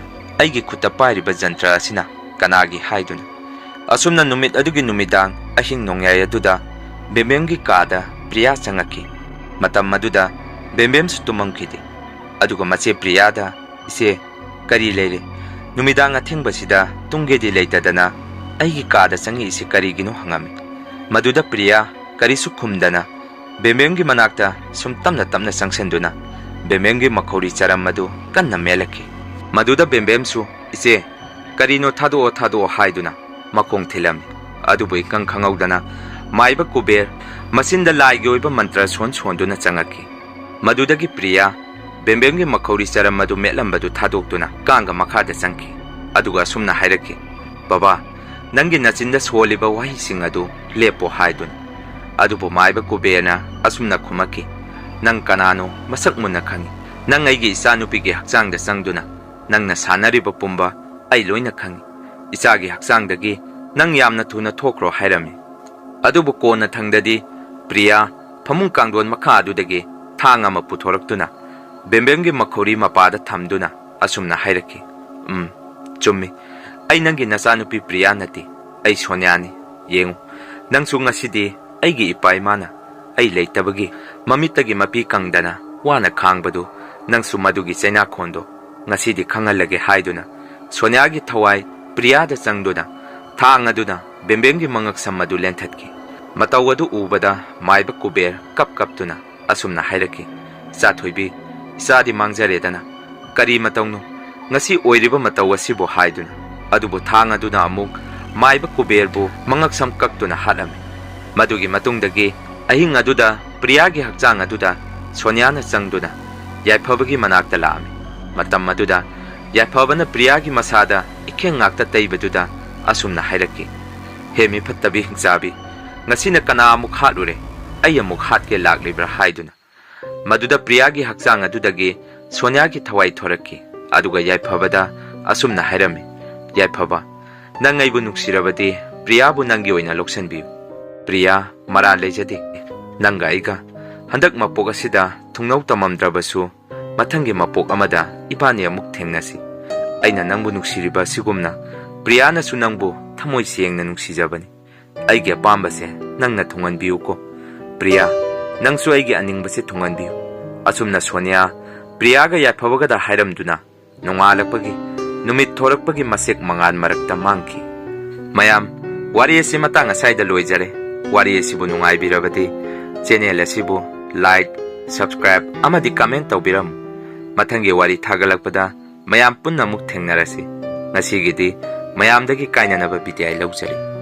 ꯑꯩꯒꯤ ꯈꯨꯠꯇ ꯄꯥꯏꯔꯤꯕ ꯖꯟꯇ꯭ꯔ ꯑꯁꯤꯅ ꯀꯅꯥꯒꯤ?" ꯍꯥꯏꯗꯨꯅ꯫ ꯑꯁꯨꯝꯅ ꯅꯨꯃꯤꯠ ꯑꯗꯨꯒꯤ ꯅꯨꯃꯤꯗꯥꯡ ꯑꯍꯤꯡ ꯅꯣꯡꯌꯥꯏ ꯑꯗꯨꯗ ꯕꯦꯝꯕꯦꯝꯒꯤ ꯀꯥꯗ ꯄ꯭ꯔꯤꯌꯥ ꯆꯪꯉꯛꯈꯤ꯫ ꯃꯇꯝ ꯑꯗꯨꯗ ꯕꯦꯝꯕꯦꯝꯁꯨ ꯇꯨꯝꯃꯝꯈꯤꯗꯦ꯫ ꯑꯗꯨꯒ ꯃꯆꯦ ꯄ꯭ꯔꯤꯌꯥꯗ, "ꯏꯆꯦ, ꯀꯔꯤ ꯂꯩꯔꯦ? ꯅꯨꯃꯤꯗꯥꯡ ꯑꯊꯦꯡꯕꯁꯤꯗ ꯇꯨꯝꯒꯦꯗꯤ ꯂꯩꯇꯗꯅ ꯑꯩꯒꯤ ꯀꯥꯗ ꯆꯪꯉꯛꯏꯁꯤ ꯀꯔꯤꯒꯤꯅꯣ?" ꯍꯪꯉꯝꯃꯤ꯫ ꯃꯗꯨꯗ ꯄ꯭ꯔꯤꯌꯥ ꯀꯔꯤꯁꯨ ꯈꯨꯝꯗꯅ ꯕꯦꯝꯕꯦꯝꯒꯤ ꯃꯅꯥꯛꯇ ꯁꯨꯝ ꯇꯞꯅ ꯇꯞꯅ ꯆꯪꯁꯤꯟꯗꯨꯅ ꯕꯦꯝꯕꯦꯝꯒꯤ ꯃꯈꯧꯔꯤ ꯆꯔꯝ ꯑꯗꯨ ꯀꯟꯅ ꯃꯦꯠꯂꯛꯈꯤ꯫ ꯃꯗꯨꯗ ꯕꯦꯝꯕꯦꯝꯁꯨ, "ꯏꯆꯦ, ꯀꯔꯤꯅꯣ? ꯊꯥꯗꯣꯛꯑꯣ, ꯊꯥꯗꯣꯛꯑꯣ" ꯍꯥꯏꯗꯨꯅ ꯃꯈꯣꯡ ꯊꯤꯜꯂꯝꯃꯤ꯫ ꯑꯗꯨꯕꯨ ꯏꯈꯪ ꯈꯪꯍꯧꯗꯅ ꯃꯥꯏꯕ ꯀꯨꯕꯦꯔ ꯃꯆꯤꯟꯗ ꯂꯥꯏꯒꯤ ꯑꯣꯏꯕ ꯃꯟꯇ꯭ꯔ ꯁꯣꯟ ꯁꯣꯟꯗꯨꯅ ꯆꯪꯉꯛꯈꯤ꯫ ꯃꯗꯨꯗꯒꯤ ꯄ꯭ꯔꯤꯌꯥ ꯕꯦꯝꯕꯦꯝꯒꯤ ꯃꯈꯧꯔꯤ ꯆꯔꯝ ꯑꯗꯨ ꯃꯦꯠꯂꯝꯕꯗꯨ ꯊꯥꯗꯣꯛꯇꯨꯅ ꯀꯥꯡꯒ ꯃꯈꯥꯗ ꯆꯪꯈꯤ꯫ ꯑꯗꯨꯒ ꯑꯁꯨꯝꯅ ꯍꯥꯏꯔꯛꯈꯤ, "ꯕꯕꯥ, "ꯅꯪꯒꯤ ꯅꯆꯤꯟꯗ ꯁꯣꯜꯂꯤꯕ ꯋꯥꯍꯩꯁꯤꯡ ꯑꯗꯨ ꯂꯦꯞꯄꯣ" ꯍꯥꯏꯗꯨꯅ꯫ ꯑꯗꯨꯕꯨ ꯃꯥꯏꯕ ꯀꯨꯕꯦꯔꯅ ꯑꯁꯨꯝꯅ ꯈꯨꯝꯃꯛꯈꯤ, "ꯅꯪ ꯀꯅꯥꯅꯣ? ꯃꯁꯛ ꯃꯨꯟꯅ ꯈꯪꯏ꯫ ꯅꯪ ꯑꯩꯒꯤ ꯏꯆꯥꯅꯨꯄꯤꯒꯤ ꯍꯛꯆꯥꯡꯗ ꯆꯪꯗꯨꯅ ꯅꯪꯅ ꯁꯥꯟꯅꯔꯤꯕ ꯄꯨꯝꯕ ꯑꯩ ꯂꯣꯏꯅ ꯈꯪꯏ꯫ ꯏꯆꯥꯒꯤ ꯍꯛꯆꯥꯡꯗꯒꯤ ꯅꯪ ꯌꯥꯝꯅ ꯊꯨꯅ ꯊꯣꯛꯈ꯭ꯔꯣ" ꯍꯥꯏꯔꯝꯃꯤ꯫ ꯑꯗꯨꯕꯨ ꯀꯣꯟꯅ ꯊꯪꯗꯗꯤ ꯄ꯭ꯔꯤꯌꯥ ꯐꯃꯨꯡ ꯀꯥꯡꯊꯣꯟ ꯃꯈꯥ ꯑꯗꯨꯗꯒꯤ ꯊꯥꯡ ꯑꯃ ꯄꯨꯊꯣꯔꯛꯇꯨꯅ ꯕꯦꯝꯕꯦꯝꯒꯤ ꯃꯈꯧꯔꯤ ꯃꯄꯥꯗ ꯊꯝꯗꯨꯅ ꯑꯁꯨꯝꯅ ꯍꯥꯏꯔꯛꯈꯤ, "ꯎꯝ, ꯆꯨꯝꯃꯤ꯫ ꯑꯩ ꯅꯪꯒꯤ ꯅꯆꯥꯅꯨꯄꯤ ꯄ꯭ꯔꯤꯌꯥ ꯅꯠꯇꯦ꯫ ꯑꯩ ꯁꯣꯅꯤꯌꯥꯅꯤ꯫ ꯌꯦꯡꯉꯨ, ꯅꯪꯁꯨ ꯉꯁꯤꯗꯤ ꯑꯩꯒꯤ ꯏꯄꯥ ꯏꯃꯥꯅ ꯑꯩ ꯂꯩꯇꯕꯒꯤ ꯃꯃꯤꯠꯇꯒꯤ ꯃꯄꯤ ꯀꯪꯗꯅ ꯋꯥꯅ ꯈꯥꯡꯕꯗꯨ, ꯅꯪꯁꯨ ꯃꯗꯨꯒꯤ ꯆꯩꯅꯥꯈꯣꯟꯗꯣ ꯉꯁꯤꯗꯤ ꯈꯪꯍꯜꯂꯒꯦ" ꯍꯥꯏꯗꯨꯅ ꯁꯣꯅꯤꯌꯥꯒꯤ ꯊꯋꯥꯏ ꯄ꯭ꯔꯤꯌꯥꯗ ꯆꯪꯗꯨꯅ ꯊꯥꯡ ꯑꯗꯨꯅ ꯕꯦꯝꯕꯦꯝꯒꯤ ꯃꯉꯛꯁꯝ ꯑꯗꯨ ꯂꯦꯟꯊꯠꯈꯤ꯫ ꯃꯇꯧ ꯑꯗꯨ ꯎꯕꯗ ꯃꯥꯏꯕ ꯀꯨꯕꯦꯔ ꯀꯞ ꯀꯞꯇꯨꯅ ꯑꯁꯨꯝꯅ ꯍꯥꯏꯔꯛꯈꯤ, "ꯏꯆꯥ ꯊꯣꯏꯕꯤ, ꯏꯆꯥꯗꯤ ꯃꯥꯡꯖꯔꯦꯗꯅ꯫ ꯀꯔꯤ ꯃꯇꯧꯅꯣ ꯉꯁꯤ ꯑꯣꯏꯔꯤꯕ ꯃꯇꯧ ꯑꯁꯤꯕꯨ?" ꯍꯥꯏꯗꯨꯅ꯫ ꯑꯗꯨꯕꯨ ꯊꯥꯡ ꯑꯗꯨꯅ ꯑꯃꯨꯛ ꯃꯥꯏꯕ ꯀꯨꯕꯦꯔꯕꯨ ꯃꯉꯛꯁꯝ ꯀꯛꯇꯨꯅ ꯍꯥꯠꯂꯝꯃꯤ꯫ ꯃꯗꯨꯒꯤ ꯃꯇꯨꯡꯗꯒꯤ ꯑꯍꯤꯡ ꯑꯗꯨꯗ ꯄ꯭ꯔꯤꯌꯥꯒꯤ ꯍꯛꯆꯥꯡ ꯑꯗꯨꯗ ꯁꯣꯅꯤꯌꯥꯅ ꯆꯪꯗꯨꯅ ꯌꯥꯏꯐꯕꯒꯤ ꯃꯅꯥꯛꯇ ꯂꯥꯛꯑꯝꯃꯤ꯫ ꯃꯇꯝ ꯑꯗꯨꯗ ꯌꯥꯏꯐꯕꯅ ꯄ꯭ꯔꯤꯌꯥꯒꯤ ꯃꯁꯥꯗ ꯏꯈꯦꯡ ꯉꯥꯛꯇ ꯇꯩꯕꯗꯨꯗ ꯑꯁꯨꯝꯅ ꯍꯥꯏꯔꯛꯈꯤ, "ꯍꯦ ꯃꯤꯐꯠꯇꯕꯤ ꯍꯤꯡꯆꯥꯕꯤ, ꯉꯁꯤꯅ ꯀꯅꯥ ꯑꯃꯨꯛ ꯍꯥꯠꯂꯨꯔꯦ? ꯑꯩ ꯑꯃꯨꯛ ꯍꯥꯠꯀꯦ ꯂꯥꯛꯂꯤꯕ꯭ꯔꯥ?" ꯍꯥꯏꯗꯨꯅ꯫ ꯃꯗꯨꯗ ꯄ꯭ꯔꯤꯌꯥꯒꯤ ꯍꯛꯆꯥꯡ ꯑꯗꯨꯗꯒꯤ ꯁꯣꯅꯤꯌꯥꯒꯤ ꯊꯋꯥꯏ ꯊꯣꯔꯛꯈꯤ꯫ ꯑꯗꯨꯒ ꯌꯥꯏꯐꯕꯗ ꯑꯁꯨꯝꯅ ꯍꯥꯏꯔꯝꯃꯤ, "ꯌꯥꯏꯐꯕ, ꯅꯪ ꯑꯩꯕꯨ ꯅꯨꯡꯁꯤꯔꯕꯗꯤ ꯄ꯭ꯔꯤꯌꯥꯕꯨ ꯅꯪꯒꯤ ꯑꯣꯏꯅ ꯂꯧꯁꯤꯟꯕꯤꯌꯨ꯫ ꯄ꯭ꯔꯤꯌꯥ, ꯃꯔꯥꯜ ꯂꯩꯖꯗꯦ꯫ ꯅꯪꯒ ꯑꯩꯒ ꯍꯟꯗꯛ ꯃꯄꯣꯛ ꯑꯁꯤꯗ ꯊꯨꯡꯅꯧ ꯇꯝꯃꯝꯗ꯭ꯔꯕꯁꯨ, ꯃꯊꯪꯒꯤ ꯃꯄꯣꯛ ꯑꯃꯗ ꯏꯕꯥꯅꯤ ꯑꯃꯨꯛ ꯊꯦꯡꯅꯁꯤ꯫ ꯑꯩꯅ ꯅꯪꯕꯨ ꯅꯨꯡꯁꯤꯔꯤꯕ ꯑꯁꯤꯒꯨꯝꯅ ꯄ꯭ꯔꯤꯌꯥꯅꯁꯨ ꯅꯪꯕꯨ ꯊꯃꯣꯏ ꯁꯦꯡꯅ ꯅꯨꯡꯁꯤꯖꯕꯅꯤ꯫ ꯑꯩꯒꯤ ꯑꯄꯥꯝꯕꯁꯦ ꯅꯪꯅ ꯊꯨꯡꯍꯟꯕꯤꯌꯨꯀꯣ꯫ ꯄ꯭ꯔꯤꯌꯥ, ꯅꯪꯁꯨ ꯑꯩꯒꯤ ꯑꯅꯤꯡꯕꯁꯦ ꯊꯨꯡꯍꯟꯕꯤꯌꯨ꯫" ꯑꯁꯨꯝꯅ ꯁꯣꯅꯤꯌꯥ ꯄ꯭ꯔꯤꯌꯥꯒ ꯌꯥꯏꯐꯕꯒꯗ ꯍꯥꯏꯔꯝꯗꯨꯅ ꯅꯣꯡꯉꯥꯜꯂꯛꯄꯒꯤ, ꯅꯨꯃꯤꯠ ꯊꯣꯔꯛꯄꯒꯤ ꯃꯁꯦꯛ ꯃꯉꯥꯜ ꯃꯔꯛꯇ ꯃꯥꯡꯈꯤ꯫ ꯃꯌꯥꯝ, ꯋꯥꯔꯤ ꯑꯁꯤ ꯃꯇꯥꯡ ꯑꯁꯥꯏꯗ ꯂꯣꯏꯖꯔꯦ꯫ ꯋꯥꯔꯤ ꯑꯁꯤꯕꯨ ꯅꯨꯡꯉꯥꯏꯕꯤꯔꯕꯗꯤ channel ꯑꯁꯤꯕꯨ like, subscribe ꯑꯃꯗꯤ comment ꯇꯧꯕꯤꯔꯝꯃꯨ꯫ ꯃꯊꯪꯒꯤ ꯋꯥꯔꯤ ꯊꯥꯒꯠꯂꯛꯄꯗ ꯃꯌꯥꯝ ꯄꯨꯟꯅ ꯑꯃꯨꯛ ꯊꯦꯡꯅꯔꯁꯤ꯫ ꯉꯁꯤꯒꯤꯗꯤ ꯃꯌꯥꯝꯗꯒꯤ ꯀꯥꯏꯅꯅꯕ ꯕꯤꯗꯥꯏ ꯂꯧꯖꯔꯤ꯫